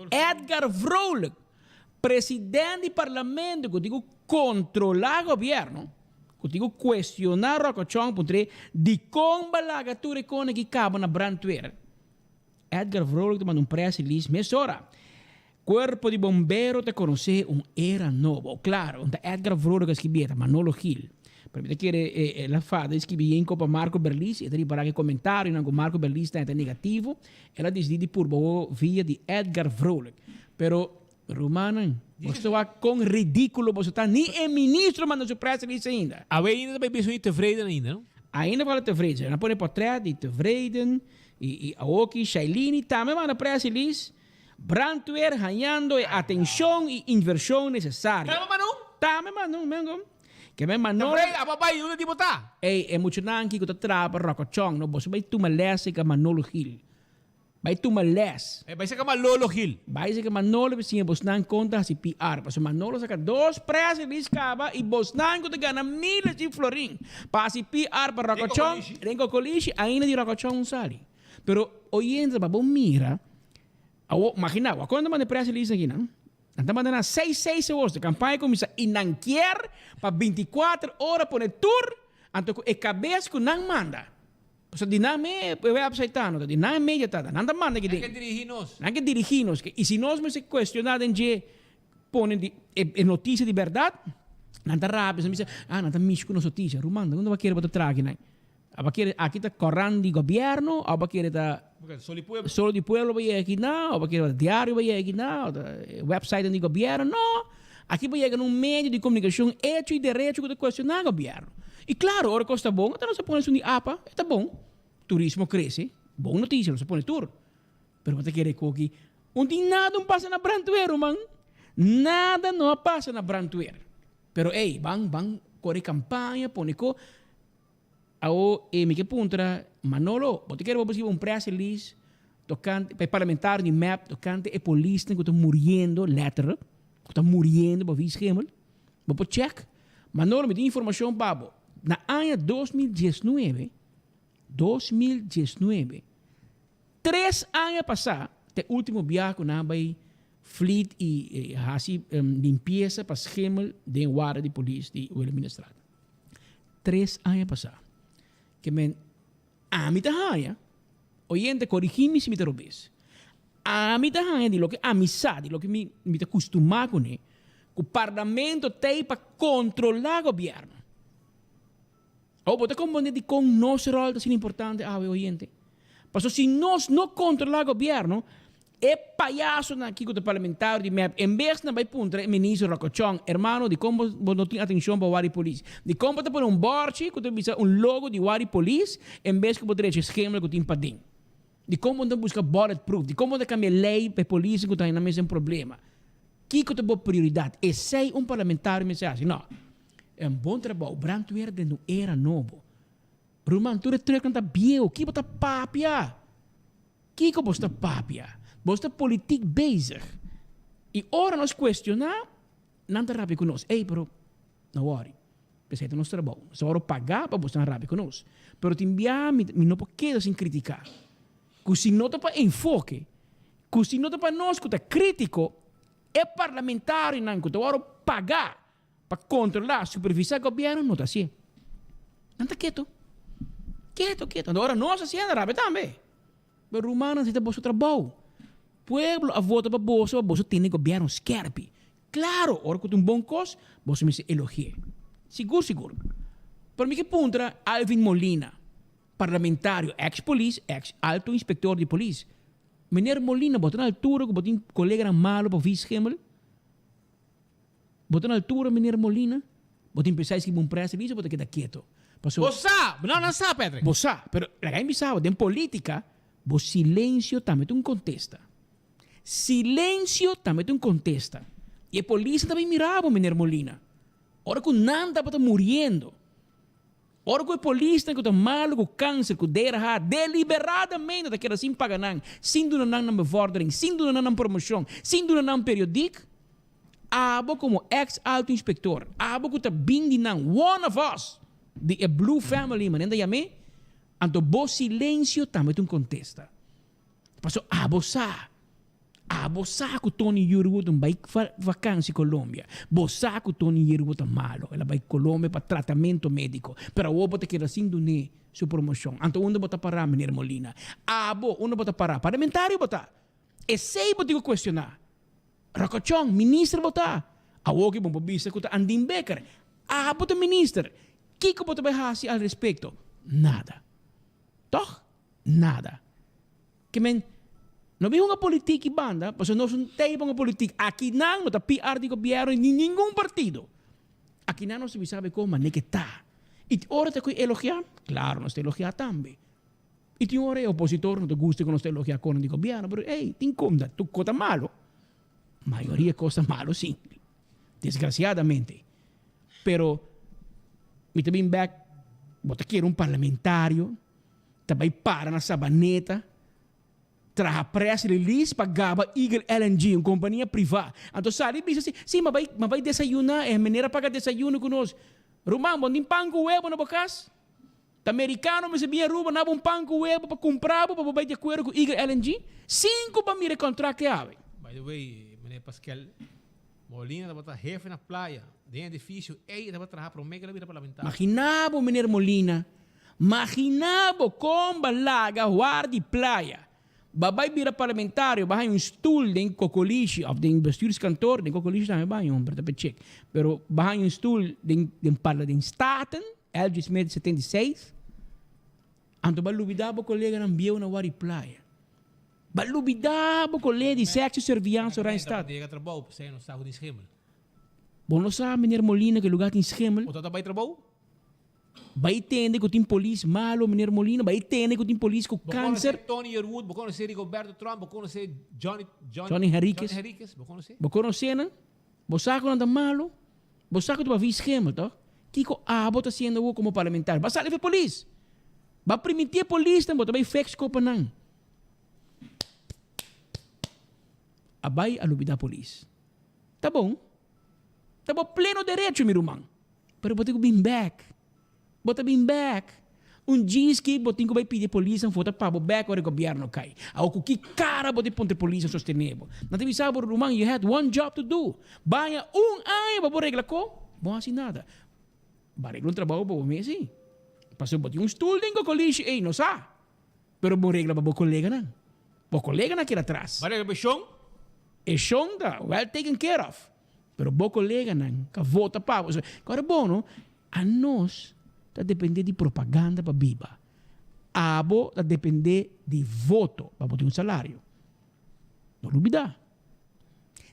Edgar Vrolijk, president di parlamento cu tin cu controla gobierno, Ku tin ku kuestioná Rocco Chong puntr'é dikon ba laga tur e kone ki kaba na brandweer. Edgar Vrolijk ta manda un press release mesora. Kuerpo di bombero ta konosé un era nobo. Klaro, un ta Edgar Vrolijk a skibié, ta Manolo Gil. Pero mi ta kere el a fada di skibi yen kopa Marco Berlis, e ta ripará ku e komentarionan ku Marco Berlis ta e ta negativo. El a disidí di purba awor via di Edgar Vrolijk. Pero Rumannan, boso ta wak kon ridíkulo boso ta. Ni e ministro manda su press release ainda. Awe ainda ta bay bisa un tevreden ainda, no? Ainda fala tevreden. Nan a pone portret di tevreden i awoki Shailini tambe manda press release. Brandweer hañando e atenshon i invershon nesesario. Tambe manda un? Tambe manda un, mengo. Ke men Manolo. Tevreden, abo a bay unda di bo ta? Ey, e muchanan aki ku ta traha pa Rokochon, no? Boso bay tuma les serka Manolo Gil. Bai tuma les. E bai saka Manolo Gil. Bai saka Manolo pa siña bosnan kon ta hasi PR. Pasobra Manolo saka dos press release kaba i bosnan ku ta gana miles di florin pa hasi PR pa Rokochon, den Kokolishi, ainda di Rokochon un sali. Pero oyente pa bo mira, awor magina bo, akon ta manda e press release aki nan? Nan ta manda nan seis seis agosto, kampaña kuminsá i nan kier pa bintikuater ora pone tur anto ku e kabes ku nan manda. Pasobra di nan me e website ta, no ta di nan e media ta, nan ta manda aki den. Nan ke dirigí nos. Nan ke dirigí nos. I si nos mester kuestioná den dje pone di e notisia di bèrdat, nan ta rabia, nan bisa, ah, nan ta mishi ku nos notisia. Ruman, unda bo a kere bo ta traha aki nan? Abo a kere aki ta korant di gobièrnu, òf bo a kere ta Solo di pueblo. Solo di pueblo bo yega aki nan, òf bo a kere ta diario bo yega aki nan, òf ta websitenan di gobièrnu? No! Aki bo yega na un medio di komunikashon hecho i derecho ku ta kuestioná gobièrnu. I klaro, ora kos ta bon, ata nos a pone esun di apa, e ta bon. Turismo krese, bon notisia, nos a pone tur. Pero bo ta kere koki, un tin nada un pasa na brandweer, ruman. Nada no a pasa na brandweer. Pero ey, ban, ban kore kampaña, pone ko. Awo e mi ke puntra Manolo, bo ta kere bo por skibi un press release tokante pa e parlamentario di mep tokante e polisnan ku ta muriendo letterlijk, ku ta muriendo pa vieschimmel? Bo por check? Manolo mi tin informashon pa bo. Na aña 2019, 2019, tres aña pasá ta e ultimo biaha ku nan a bai fleet i hasi limpiesa pa schimmel den warda di polis di Wilhelminastraat. Tres aña pasá. Ke men, ami ta haña, oyente korigí mi si mi ta robes, ami ta haña di loke ami sa, di loke mi mi ta kustumá kuné, ku parlamento t'ei pa kontrolá gobièrnu. Awor bo ta komprondé dikon nos ròl ta asina importante awe, oyente? Pasobra si nos no kontrolá gobièrnu, E payasonan aki ku ta parlamentario di mep en bes nan bai puntra e ministro Rocochon, hermano dikon bo bo no tin atencion pa wari polis? Dikon bo ta pone un borchi ku ta bisa un logo di wari polis en bes ku bo drecha e schemel ku tin paden? Dikon bo no ta buska bullet proof? Dikon bo no ta kambia ley pa e polisnan ku ta haña nan mes den problema? Kiko ta bo prioridad? Esei un parlamentario mester hasi? No. Un bon trabou, brandweer den un era nobo. Ruman, tur e trucknan ta bieu, ki bo ta papia? Kiko bos ta papia? Bos ta politiek bezig. I ora nos cuestiona, nan ta rabia cu nos. Ey, pero no worry. Esey ta nos trabou. Nos ta worde paga pa bosnan rabia cu nos. Pero tin biaha mi mi no por keda sin critica. Cu si no ta pa enfoke, cu si no ta pa nos cu ta critico, e parlamentarionan cu ta worde paga pa controla, supervisa gobierno no ta hacié. Nan ta keto. Keto, keto. Anto ora nos hacié nan rabia tambe. Pero rumannan si ta boso trabou. Pueblo a vota pa boso pa boso tene gobierno skerpi. Claro, ora cu ta un bon cos, boso mester elogié. Sigur, sigur. Pero mi ke puntra Alvin Molina, parlamentario, ex polis, ex alto inspector di polis. Meneer Molina, bo ta na altura cu bo tin coleganan malo pa vieschimmel? Bo ta na altura, meneer Molina? Bo tin pensa escribi un press release o bo ta keda keto? Paso. Bo sa! No, nan sa, Patrick. Bo sa, pero laga mi bisa bo, den politica, bo silencio tambe ta un contesta. Silencio tambe ta un contesta. Y e polisnan ta bin mira bo, meneer Molina. Ora cu nan tabata muriendo. Ora ku e polisnan ku ta malu ku kanser ku DRH deliberadamente ta keda sin paga nan, sin duna nan nan bevordering, sin duna nan nan promoshon, sin duna nan periodik, abo komo eks alto inspektor, abo ku ta bin di nan, one of us, di e blue family manera nan ta yam'é, anto bo silensio tambe ta un kontesta. Pasobra abo sa. Abo sa ku Tony Yearwood un bai vakansi Colombia. Bo sa ku Tony Yearwood ta malo. El a bai Colombia pa tratamento medico. Pero awor bo ta keda sin dun'é su promocion. Anto unda bo ta pará, meneer Molina? Abo, unda bo ta pará? Parlamentario bo ta. Esei bo tin ku cuestioná. Rocochon, minister bo ta. Awor ki bo por bisa ku ta Andin Bikker. Abo ta minister. Kiko bo ta bai hasi al respecto? Nada. Toch? Nada. Ke men, no bin hunga politiek i banda, pasobra nos no ta pa hunga politiek. Aki nan no ta PR di gobierno ni ningun partido. Aki nan nos ta bisa be kon manera ke ta. I tin ora ta ku elogia? Klaro nos ta elogia tambe. I tin ora e opositor no ta gusta ku nos ta elogia konan di gobierno, pero ey, tin kon ta tur kos ta malo. Mayoria kos ta malo si, desgrasiadamente. Pero mi ta bin bek, bo ta kere un parlamentario ta bai para na Sabaneta traha press release pa gaba Eagle LNG, un kompania privá. Anto sali bisa si, si, m'a bai, m'a bai desayuná, e meneer a paga desayuno ku nos. Ruman, bo no tin pan ku webo na bo kas? Ta merikano mester bin Aruba naba un pan ku webo pa kumpra bo pa bo bai di akuerdo ku Eagle LNG? Sinku pa mira e kontrakt ke awe. By the way, meneer Paskel, Molina tabata hefe na playa, den edifisio ey e tabata traha prome ku el a bira parlamentario. Magina bo, meneer Molina, magina bo kon ba laga war di playa, ba bai bira parlamentario, ba haña un stoel den Cocolishi of den bestuurskantoor, den Cocolishi tambe ba haña homber, ta pe chek, pero ba haña un stoel den den parla den Staten, LG Smith 76, anto ba lubida bo koleganan bieu na war di playa. Ba lubida bo kolega di sexo servianza Oranjestad. Yega trabou, p'esei no sa ku tin schimmel. Bo no sa meneer Molina ku e lugar tin schimmel? Bo ta bai trabou? Bai tende ku tin polis malo meneer Molina, bai tende ku tin polis ku kanser. Bo konosé Tony Yearwood, bo konosé Rigoberto Trump, bo konosé Johnny Johnny Johnny Henriquez. Johnny Henriquez, bo konosé? Bo konosé nan? Bo sa ku nan ta malo? Bo sa ku ta bai schimmel toch? Kiko abo ta hasiendo awor komo parlamentario? Ba sali for polis! Ba primintí e polisnan bo ta bai feks kopa nan. A bai a lubida polis. Ta bon. Ta bo pleno derecho mi ruman. Pero bo tin ku bin bek. Bo ta bin bek. Un djiski bo tin ku bai pidi e polisnan for ta pa bo bek ora e gobierno kai. Awor ku ki kara bo tin puntra e polisnan sostene bo? Nan ta bisa bo ruman you had one job to do. Baña un aña pa bo regla ko. Bo hasi nada. Bo a regla un trabou pa bo mes si. Pasobra bo tin un stul den kokolishi ey no sa. Pero bo regla pa bo koleganan. Bo koleganan keda atras. Bo regla pa e shon? E shon ta well taken care of. Pero bo koleganan ka vota pa bo. Kòrda bon no, anos ta depende di propaganda pa biba. Abo ta depende di voto pa bo tin un salario. No lubida.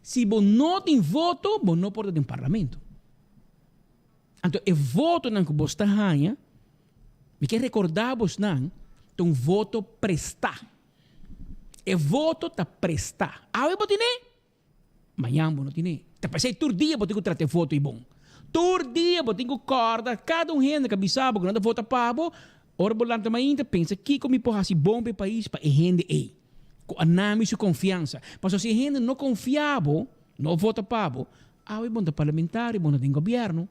Si bo no tin voto, bo no por ta den parlamento. Anto e votonan ku bos ta haña, mi ke rekordá bosnan, ta un voto prestá. E voto ta prestá. Awe bo tin'é, mañan bo no tin'é. Ta p'esei tur dia bo tin ku trata e voto ei bon. Tur dia bo tin ku kòrda kada un hende ku a bisa bo ku nan ta vota pa bo, ora bo lanta mainta pensa kiko mi por hasi bon pa e pais pa e hende ei ku a nami su konfiansa. Pasobra si e hende no konfia bo, no vota pa bo, Awe bo no ta parlamentario, bo no ta den gobierno.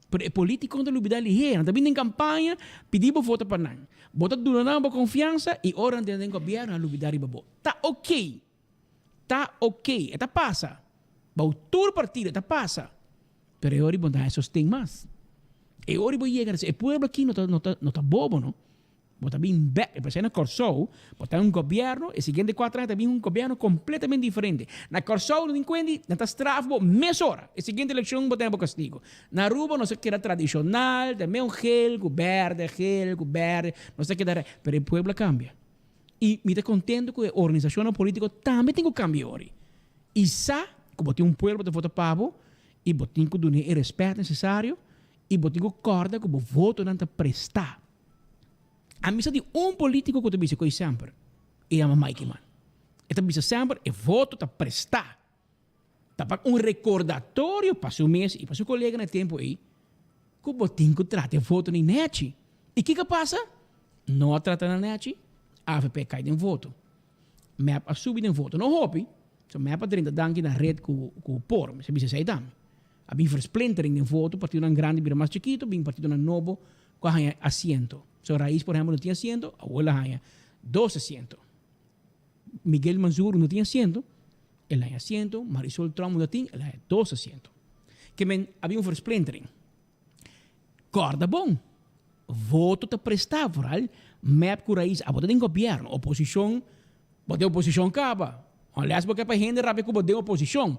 Pero e politiconan ta lubida lihé. Nan ta bini den campaña pidi bo vota pa nan. Bo ta duna nan bo confiansa y ora nan den gobierno nan lubida riba bo. Ta ok. Ta ok. E ta pasa. Bou tur partido e ta pasa. Pero e ora bo no ta haña sosten mas. E ora bo yega na e pueblo aki no ta no ta no ta bobo no. Bo ta bin bek, e pasá na Kòrsou, bo ta un gobièrnu, e siguiente kuater aña ta bin un gobièrnu kompletamente diferente. Na Kòrsou no tin kuenti, nan ta straf bo mesora, e siguiente elekshon bo ta haña bo kastigu. Na Aruba nos a keda tradishonal, ta meun geel ku bèrdè, geel ku bèrdè, nos ta keda, pero e pueblo a kambia. I mi ta kontentu ku e organisashonnan polítiko tambe tin ku kambia ori. I sa ku bo tin un pueblo ta vota pa bo i bo tin ku dun'é e rèspèt nesesario i bo tin ku kòrda ku bo votonan ta prestá. A misa di un politico cu ta bisa coy semper, e yama Mike Eman. E ta bisa semper e voto ta presta. Ta pa un recordatorio pa su mes y pa su colega na e tempo ey cu bo tin cu trata e voto ni nechi. Y kico a pasa? No a trata na nechi, avp cay den voto. Mep a subi den voto. No hopi, so mep a drenta danki na red cu cu por, mi sa bisa esey tambe. A bin versplintering den voto, partidonan grandi bira mas chikito, bin partidonan nobo Cu a haña asiento. So Raiz por ehempel no tin asiento, awor el a haña dos asiento. Miguel Manzur no tin asiento. El a haña asiento, Marisol Tromp no tin, el a haña dos asiento. Ke men a bin un versplintering. Kòrda bon, voto ta prestá, vooral mep ku Raiz abo ta den gobièrnu, oposishon, bo den oposishon kaba. Unless bo ke pa hende rabia ku bo den oposishon.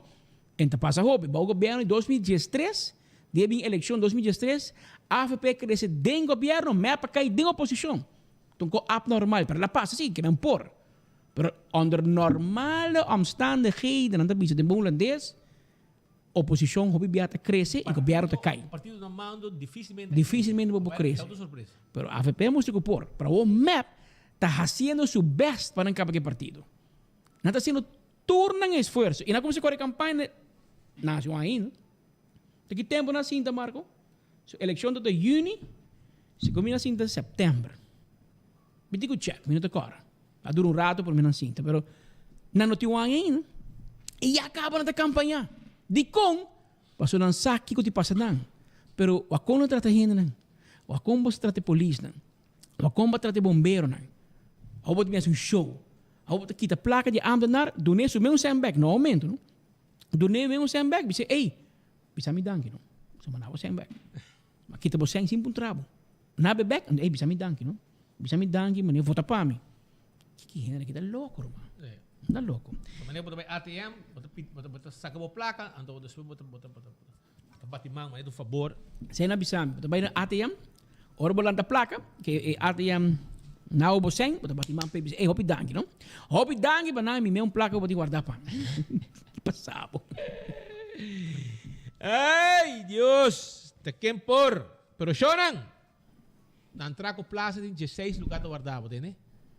En ta pasa hopi, bou gobièrnu di 2013, dia bin elekshon 2013, avp krese den gobièrnu, mep a kai den oposishon. Ta un kos abnormal, pero el a pasa si, ke men por. Pero onder normale omstandigheden, nan ta bisa den bon hulandes, oposishon hopi bia ta krese i gobièrnu ta kai. Partido na mando dificilmente Dificilmente bo por krese. Pero avp a mustra ku por. Pero awor mep ta hasiendo su best pa nan kaba ku e partido. Nan ta hasiendo tur nan esfuerso. I nan a kuminsá kore kampaña na nacion ainda. Ta ki tempu nan a sinta, Marco? Su elekshon ta ta yüni, si ku mi nan a sinta sèptèmber. Mi tin ku chèk, mi no ta kòrda. A dura un rato promé nan sinta, pero nan no tin un aña ainda. I ya kaba nan ta kampañá. Dikon? Pasobra nan sa kiko tin pasa nan. Pero wakon nan trata hendenan? Wakon bo sa trata e polisnan? Wakon bo a trata e bomberonan? Awor bo ta bin hasi un show. Awor bo ta kita plaka di e ámtenar, dun'é su mes un sèn bèk, no oumento no. Dun'é mes un sèn bèk, bis'é, ey, bisa mi danki no. So manda bo sèn bèk. Ma kita bo sèn sin puntra bo. Nabe bèk, ey, bisa mi danki no. Bisa mi danki, manera vota pa mi. Ki hende aki ta loko, ruman. Ta loko. Manera bo ta bai ATM, bo ta pidi, bo ta saka bo plaka, anto despues bo ta, bo ta, bo ta bati man, manera un fabor. Esei nan bisa mi, bo ta bai na ATM, ora bo lanta plaka, ke e ATM nau bo sèn, bo ta bati man p'e bisa, ey hopi danki no. Hopi danki pa nan mi un plaka ku bo tin warda pa mi. Ki pasa bo? Ey Dios! Ta ken por? Pero shownan! Nan tra ku plaza tin dieseis lugar ta warda bo, tende?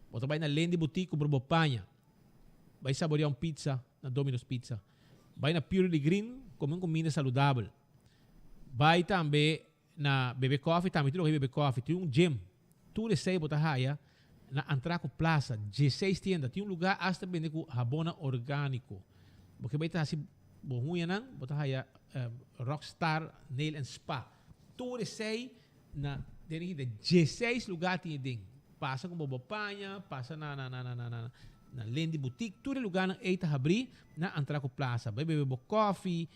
Bo ta bai na Lendy Boutique kumpra bo paña. Bai saborea un pizza na Domino's Pizza. Bai na Purely Green kome un kuminda saludabel. Bai tambe na bebe kofi, tambe tin loke bebe kofi. Tin un gym. Tur esei bo ta haya na Antraco Plaza, dieseis tienda. Tin un lugar asta bende ku habonnan orgániko. Bo ke bai ta hasi bo huñanan, bo ta haya Rockstar Nail and Spa. Tur esei Na den hende dieseis lugar tin e den. Pasa ku bo bo paña, pasa na na na na na na na Lendy Boutique, tur e lugarnan ei ta habrí na Antraco Plaza. Bai bebe bo koffie,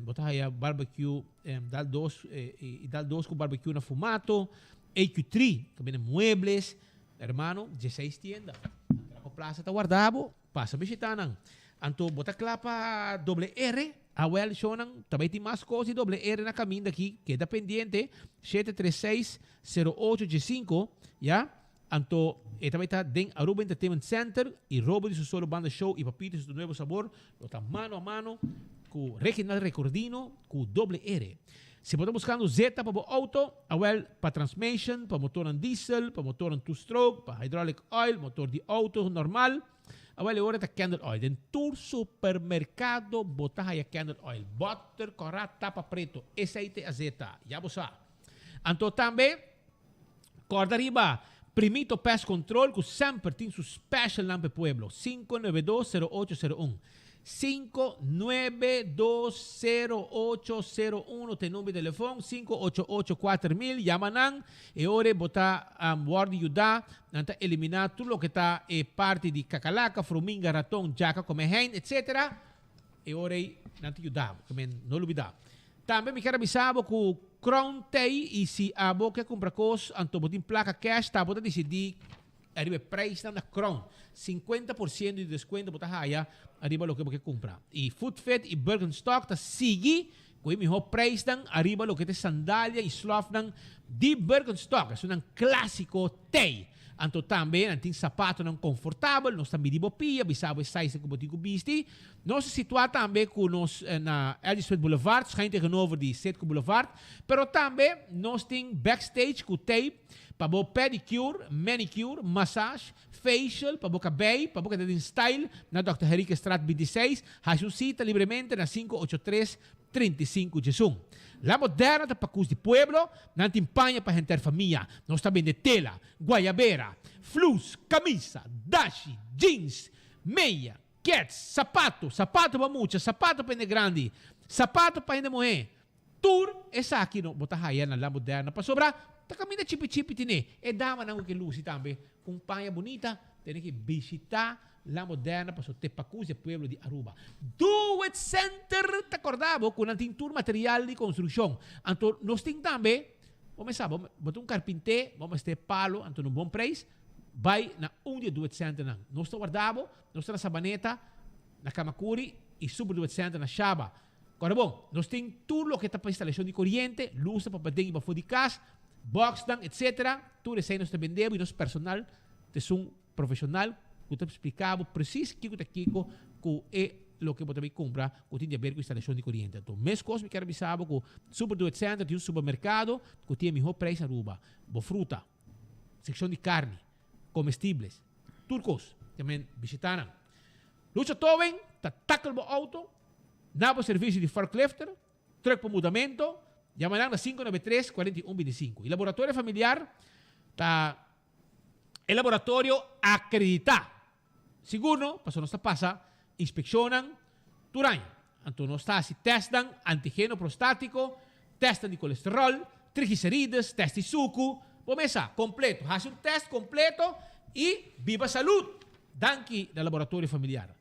bo ta haya barbecue, dal dos i dal dos ku barbecue na Fumato, AQ3, ta bende muebles. Hermano, dieseis tienda. Antraco Plaza ta warda bo. Pasa bishita nan. Anto bo ta kla pa doble R? Awel shownan, ta bay tin mas kos di doble R na kaminda aki. Keda pendiente, 736 08 15, ya. Anto e ta bay ta den Aruba Entertainment Center y Robo di su solo banda show y Papito y su nuevo sabor lo ta mano a mano cu Reginald Recordino cu doble R. Si bo ta buscando zeta pa bo auto, awel pa transmission, pa motornan diesel, pa motornan two stroke, pa hydraulic oil, motor di auto normal, awel e ora ta candle oil. Den tur supermercado bo ta haya candle oil. Boter cora tapa preto, esey ta e azeta, ya bo sa. Anto tambe corda riba Primito Pest Control cu semper tin su specialnan pa e pueblo, 592 0801. 5920801 ta e number di telefon, 588 4000, yama nan, e ora bo ta wòrdu yuda, nan ta eliminá tur loke ta e parti di kakalaka, fruminga, raton, djaka, komehein, etc. E ora ei nan ta yuda bo, ke men no lubida. Tambe mi kier a bisa bo ku Crown t'ei i si abo ke kumpra kos anto bo tin plaka cash ta bo ta disidí Ariba e prijsnan na Crown, 50% di descuento bo ta haya ariba loke bo ke cumpra. Y Footfit y Birkenstock ta sigui cu e miho prijsnan ariba loke ta e sandalia y slofnan di Birkenstock. Esunnan clasico tey. Anto tambe nan tin sapatonan confortabel, nos ta midi bo pia, bisa bo e size cu bo tin cu bisti. Nos ta situa tambe cu nos na L.G. Smith Boulevard, schuin tegenover di Citgo Boulevard. Pero tambe nos tin backstage cu tape. Pa bo pedicure, manicure, massage, facial, pa bo cabei, pa bo keda den style na Dòkter Henriquestraat 26, haci un cita libremente na 583 35 diesun. La Moderna ta pacus di pueblo, nan tin paña pa henter famia. Nos ta bende tela, guayabera, flus, camisa, dashi, jeans, meya, kets, sapato, sapato pa mucha, sapato pa hende grandi, sapato pa hende muhe, Tur esaki no bo ta haya na La Moderna pasobra ta caminda chipi chipi tine. E damanan cu ke luci tambe cu un paña bunita tene ke bishita. La Moderna paso te pacus e pueblo di Aruba. Do It Center ta corda bo cu nan tin tur material di construccion. Anto nos tin tambe, bo mester sa, bo bo ta un carpinté, bo mester palo, anto na un bon prijs, bay na un di e Do It Centernan. Nos ta warda bo, nos ta na Sabaneta, na Camacuri y Super Do It Center na Shaba. Corda bon, nos tin tur loke ta pa instalacion di coriente, luznan pa paden y pafo di cas, boxnan, etc. Tur esey nos ta bende bo y nos personal ta esun profesional cu ta splica bo precies kico ta kico cu e loke bo ta bay cumpra cu tin di haber cu instalacion di coriente. Anto mescos mi kier bisa bo cu Super Do It Center tin un supermercado cu tin e miho prijs na Aruba. Bo fruta, seccion di carni, comestibles, tur cos. Ta men bishita nan. Lucha Towing ta tackle bo auto na bo servicio di forklifter, truck pa mudamento, yama nan na 593 41 25. Y Laboratorio Familiar ta e laboratorio acredita. Sigur no, pasobra nos ta pasa inspeccionnan tur aña. Anto nos ta haci testnan antigeno prostatico, testnan di colesterol, triglicerides, test di sucu. Bo mesa, completo. Haci un test completo y biba salud. Danki na Laboratorio Familiar.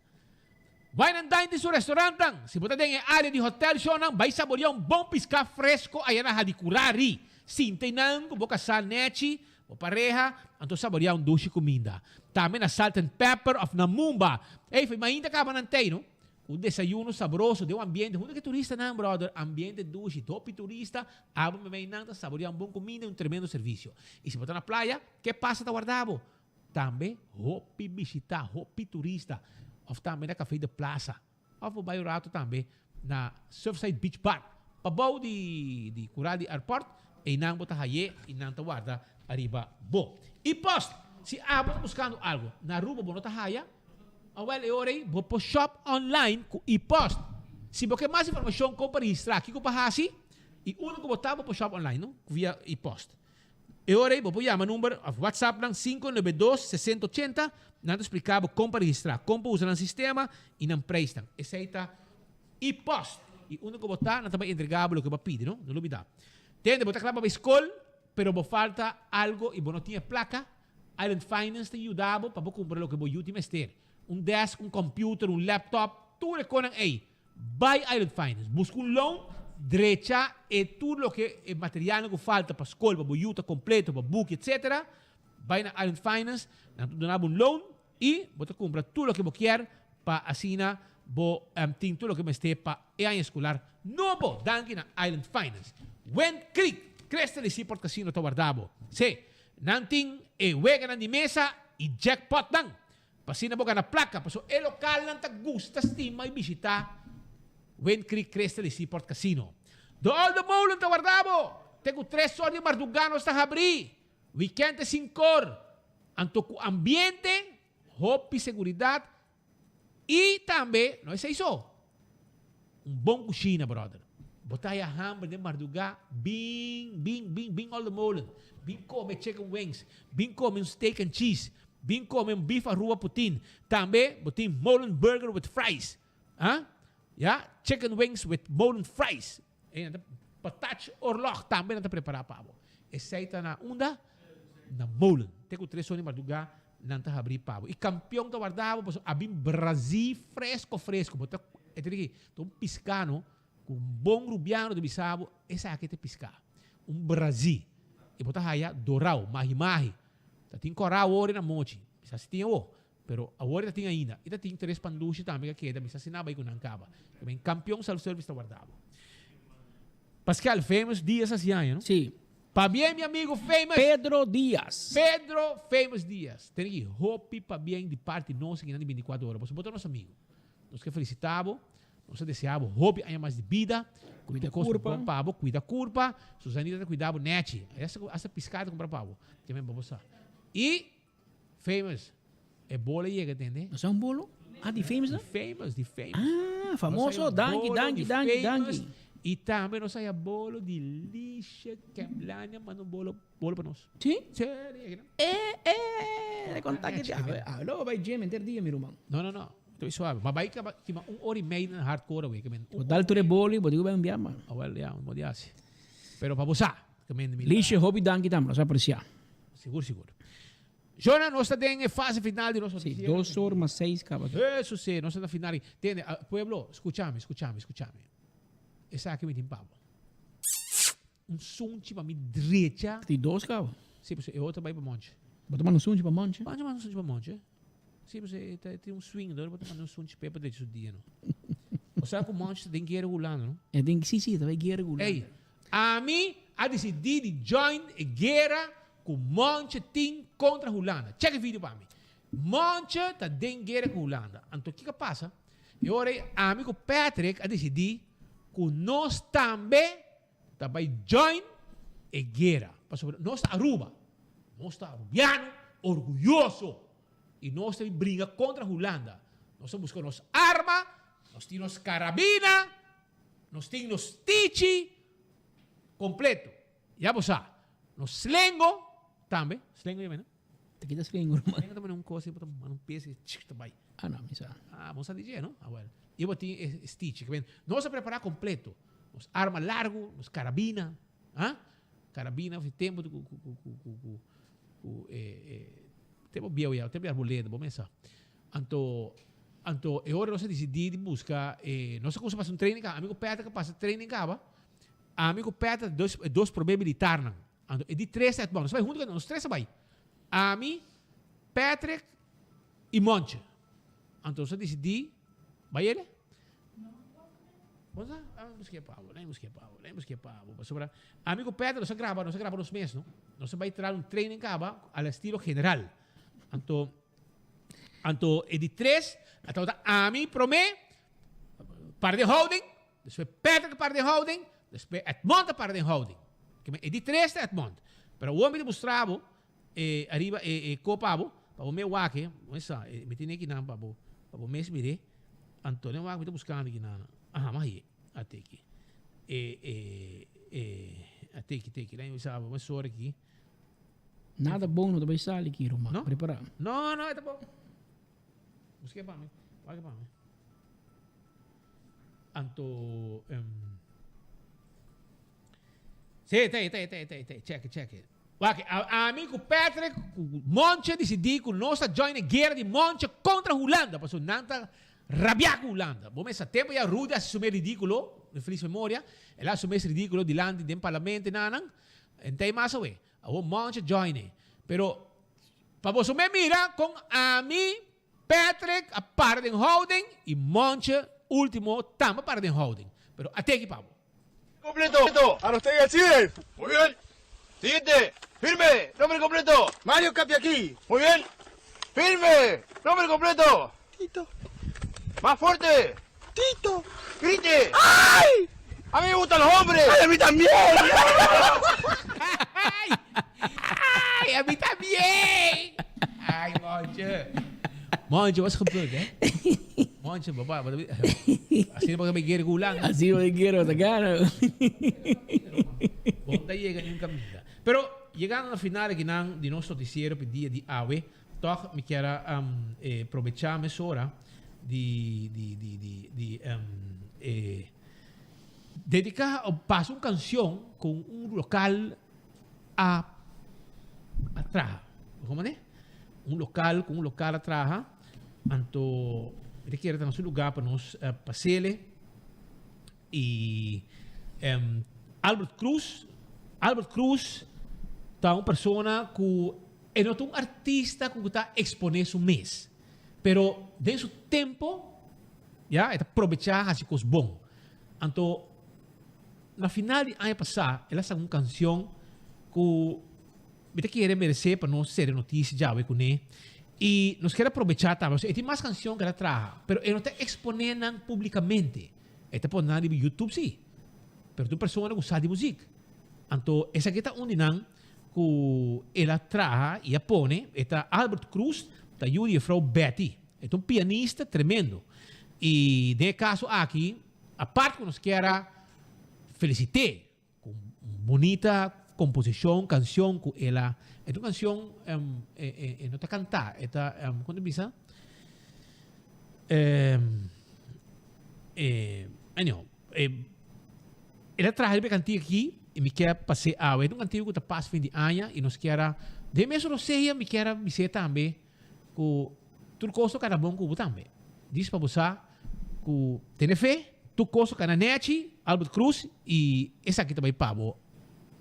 Wine and Dine tin su restaurantnan. Si bo ta den e área di hotel shownan, bai saboreá un bon piská fresko aya na Hadicurari. Sinta einan ku bo kasá nèchi, bo pareha, anto saboreá un dushi kuminda. Tambe na Salt and Pepper òf na Mumba. Ey, fei mainta kaba nan tei, no? Un desayuno sabroso den un ambiente huntu ku e turistanan, bròder. Ambiente dushi, hopi turista. Abo meme einan ta saboreá un bon kuminda i un tremendo servisio. I si bo ta na playa, ke pasa ta warda bo? Tambe hopi bishita, hopi turista of tambe na Café de Plaza of bo bai un rato tambe na Surfside Beach Bar pabou di di cura di airport eynan bo ta haye y nan ta warda ariba bo. Y post, si abo ta buscando algo na Aruba bo no ta haya, awel e ora ey bo por shop online cu e-post. Si bo ke mas informacion con pa registra kico pa haci y unda cu bo ta bo por shop online no via e-post. E ora ei bo por yama number of WhatsApp nan 592 60 80, nan ta splica bo con pa registra, con pa usa nan sistema y nan prijsnan. Esei ta e-post y unda cu bo ta nan ta bay entrega bo loke bo a pidi no, no lubida. Tende bo ta cla pa bay scol pero bo falta algo y bo no tin e placa, Island Finance ta yuda bo pa bo cumpra loke bo yu tin mester. Un desk, un computer, un laptop, tur e conan ei. Bai Island Finance, buska un loan, drecha e tur loke e materialnan ku falta pa skol, pa bo yu ta kompleto, pa buki etc. Bai na Island Finance, nan ta duna bo un loan i bo ta kumpra tur loke bo kier pa asina bo tin tur loke mester pa e aña eskolar nobo. Danki na Island Finance. Wind Creek, Crystal i Seaport Casino ta warda bo. Sí, nan tin e weganan di mesa i jackpotnan. Pa asina bo gana plaka, pasobra e lokalnan ta gusta, stima i bishitá Wind Creek Crystal i Seaport Casino. De Olde Molen ta warda bo! Te ku tres or di mardugá nos ta habrí. Wikènt te sinkor. Anto ku ambiente, hopi seguridat i tambe, no esei so, un bon kushina, bròder. Bo ta haya hamber den mardugá, bin, bin, bin, bin Olde Molen. Bin kome chicken wings, bin kome un steak and cheese, Bin come un beef Aruba poutine. Tambe bo tin Molen burger with fries. Ah? Ya, chicken wings with Molen fries. E nan ta patach oorlog tambe nan ta prepara pa bo. Esey ta na unda? Na Molen. Te cu tres or di marduga nan ta habri pa bo. Y campeon ta warda bo pasobra a bin Brazil fresco fresco. Bo ta, e ta di ki, ta un piscano cu un bon rubiano ta bisa bo esaki ta pisca. Un Brazil. Y bo ta haya dorao, mahi mahi. Ta tin kòrá awor i na mochi. Mi sa si tin awor, pero awor i ta tin ainda. I ta tin tres pandushi tambe ku a keda, mi sa si nan a bai ku nan kaba. Ta ben Kampion Self Service ta warda bo. Pascal, Famous Dias hasi aña, no? Sí. Pabien mi amigo Famous. Pedro Dias. Pedro Famous Dias. Tene ki hopi pabien di parti nos akinan di bintikuater ora. Boso bo ta nos amigo. Nos ke felisitá bo. Nos ta desea bo hopi aña mas di bida. Cuida Tur cos curpa. bon pa bo. Cuida curpa. Susanita ta cuida bo nechi. Hasta, hasta pisca ta cumpra pa bo. Te men pa bo sa. Y Famous. E bolo yega tende. No sa un bolo? Ah, di Famous Di no? Famous, di Famous. Ah, famoso. Nos haya Danki, bolo danki, di danki, Famous. danki. Y tambe nos haya bolo di Lisha Kemlania manda un bolo, bolo pa nos. Sí? Sí, yega no. Eh, eh, de conta que Nechi, te awe. Awe lo bay gym enter dia, mi ruman. No, no, no. Estoy suave. Ma bai kaba kima un ora y media na hardcore away. Kimen Bo dal tur e boli, bo digo bai un bia man. Ah wel, ya, un bodi hasi. Pero pa bo sa, kimen mi Lisje, hopi danki tambe, nos aprecia. Sigur, sigur. Jona, nos ta den e fase final di nos Sí, 2 or mas 6 caba. Eso sí, nos ta na final. Tende, pueblo, scuchami, scuchami, scuchami. Esaki mi tin pa bo. Un sunchi pa mi drecha. Di dos caba. Sí, pues e otro bai pa Monche. Bo ta manda un sunchi pa Monche? Manda un sunchi pa Monche. Sí, pues e tin un swing, bo ta manda un sunchi p'e pa drecha su dia, no? O sea cu Monche ta den guera cu Hulanda, no? E den, sí, sí, ta bai guera cu Hulanda. Ey, ami a dicidi di join e guera cu Monche tin contra Hulanda. Check e video pa mi. Monche ta den guera cu Hulanda. Anto kico a pasa? E ora ey ami cu Patrick a dicidi cu nos tambe ta bay join e guera. Pasobra nos ta Aruba. Nos ta Arubiano orguyoso. Y nos ta bringa contra Hulanda. Nos ta busca nos arma, nos tin nos carabina, nos tin nos tichi completo. Ya bo sa. Nos slengo tambe. Slengo ya mena? Te kita slengo, ruman. Slengo ta mena un cosa, bo ta manda un pes y tsk ta bay. Ah, no, mi sa. Ah, bo sa di dje, no? Ah, well. Y bo tin e stichi. Nos a prepara completo. Nos arma largo, nos carabina. Ah? Carabina of tempo cu cu cu cu cu cu cu e e tempo bieu ya, tempo di Arboleda, bo mesa. Anto anto e ora nos a dicidi di busca e nos a cuminsa pasa un training caba. Ami cu Patrick a pasa training caba. Ami cu Patrick dos e dos prome militarnan. Anto e di tres ta bon, nos a bai hunto cu nos tres a bai. Ami, Patrick y Monche. Anto nos a dicidi bai ele. Bo sa? Ah, busqué pa bo, nee busqué pa bo, nee busqué pa bo. Pasobra ami cu Pedro nos a graba, nos a graba nos mes, no? Nos a bai traha un training caba al estilo general. Anto, anto e di tres, a tabata ami prome, par de houding, despues Patrick par de houding, despues Edmond a par de houding. Keme e di tres ta Edmond. Pero awor mi ta mustra bo e ariba e e kopa bo, pa bo me wak e, bo sa, e mi tene kinan pa bo, pa bo mes mire. Anto den wak mi ta buskando kinan. Aha, ma haye. Ate aki. E e e ate aki, te aki. Laña bisa bo, sorry aki. Nada bon no ta bai sali aki, ruman. No? Prepara. No, no, e ta bon. Buske pa mi. Wak pa mi. Anto, um, Sí, te, te, te, te, te, check, check. Wak, ami ku Patrick, ku Monche disidí ku nos ta join e guera di Monche kontra Hulanda, pasobra nan ta rabiá ku Hulanda. Bo mester tempu ya Rudy a hasi su mes ridíkulo, den felis memoria, el a hasi su mes ridíkulo dilanti den parlamento i nanan, en tei mas awe. Awor Monche join e. Pero pa boso mes mira kon ami, Patrick a para den houding i Monche ultimo tambe a para den houding. Pero a teki pa bo. Completo. Arostegui Alcides. Muy bien. Siguiente. Firme. Nombre completo. Mario Capiaquí. Muy bien. Firme. Nombre completo. Tito. Más fuerte. Tito. Grite. ¡Ay! A mí me gustan los hombres. ¡Ay, a mí también! Ay, a mí también! Ay, Monche. Monche, wat is gebeurd, hè? Monche, papa. Wat Asina bo ta bay guera cu Hulanda. Asina bo ta guera, bo ta gana. Bo no ta yega ni un caminda. Pero, yegando na final akinan di nos noticiero p'e dia di awe, toch mi kier a probecha mesora di di di di di e dedica o pasa un cancion cu un local a a traha. Como ne? Un local cu un local a traha, anto mi ta kere ta na su lugar pa nos pasele y Albert Cruz, Albert Cruz ta un persona cu e no ta un artista cu ta expone su mes, pero den su tempo ya e ta probecha haci cos bon. Anto Na final di aña pasá el a saka un kansion ku mi ta kere meresé pa nos sere notisia djawe kuné i nos kere aprovechá tambe. Pasobra e tin mas kansion ku el a traha, pero e no ta eksponé nan públikamente. E ta pone nan riba YouTube sí, pero ta un persona ku sa di muzik. Anto esaki ta un di nan ku el a traha i a pone. E ta Albert Cruz, ta yu di jefrou Betty. E ta un pianista tremendo. I den e kaso aki Apart ku nos kier a felisit'é ku un bunita komposishon, kanshon ku el a, e ta un kanshon e no ta kantá, e ta kon ta bisa? Anyhow, el a traha riba e kantika aki. Y mi kier pas'é awe. E un antigo cu ta pas fin di aña y nos kier a, den mes rosea mi kier a bis'é tambe cu tur cos lo cana bon cu bo tambe. Dis pa bo sa cu tene fe, tur cos lo cana nechi, Albert Cruz, y esaki ta bay pa bo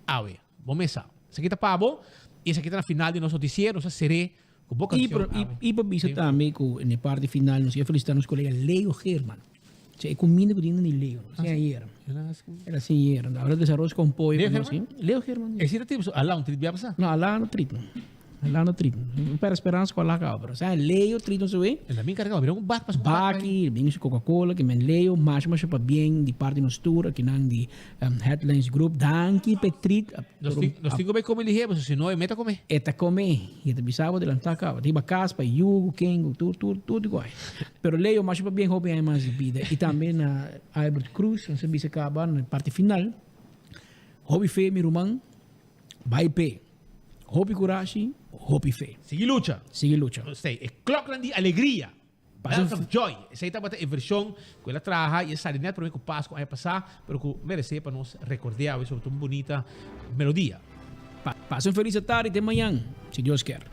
awe. Bo mes sa. Esaki ta pa bo y esaki ta na final di nos noticiero. Nos a ser'é cu bo cancion awe. Y pa bisa tambe cu na e parti final nos kier felicita nos colega Leo Geerman. Sea e cuminda cu tin di Leo. No sea ayer. Era así ayer. Ahora des arroz con pollo. Leo Germán? Germán? Leo Germán. Ese era tipo, alá un trit bia pasa? No, alá no trit. Alá no trit. Un pera esperanza cu alá cabo. Pero sea Leo trit no se ve. El también cargado. Mira un bak pas. Baki, bin su Coca-Cola, que men Leo, mas mas pa bien di parte nos tour, aquí nan di Headlines Group. Danki pe trit. Nos tin, nos tin cu bay come lihe, pasobra si no e meta come. E ta come, y e ta bisa bo delanta caba. Ta hiba cas pa yugo, kengo, tur, tur, tur di guai. Pero Leo, masha pabien hopi aña mas di bida. Y tambe na Albert Cruz, nos a bisa caba na parti final. Hopi fe, mi ruman. Bay p'e. Hopi curashi, hopi fe. Sigui lucha. Sigui lucha. Esey, e kloknan di alegria. Bells of Joy. Esey tabata e version cu el a traha y a sali net prome cu Pascu aña pasa, pero cu merece pa nos recordea awe, sobre todo un bunita melodia. Pasa un feliz atardi te mañan, si Dios kier.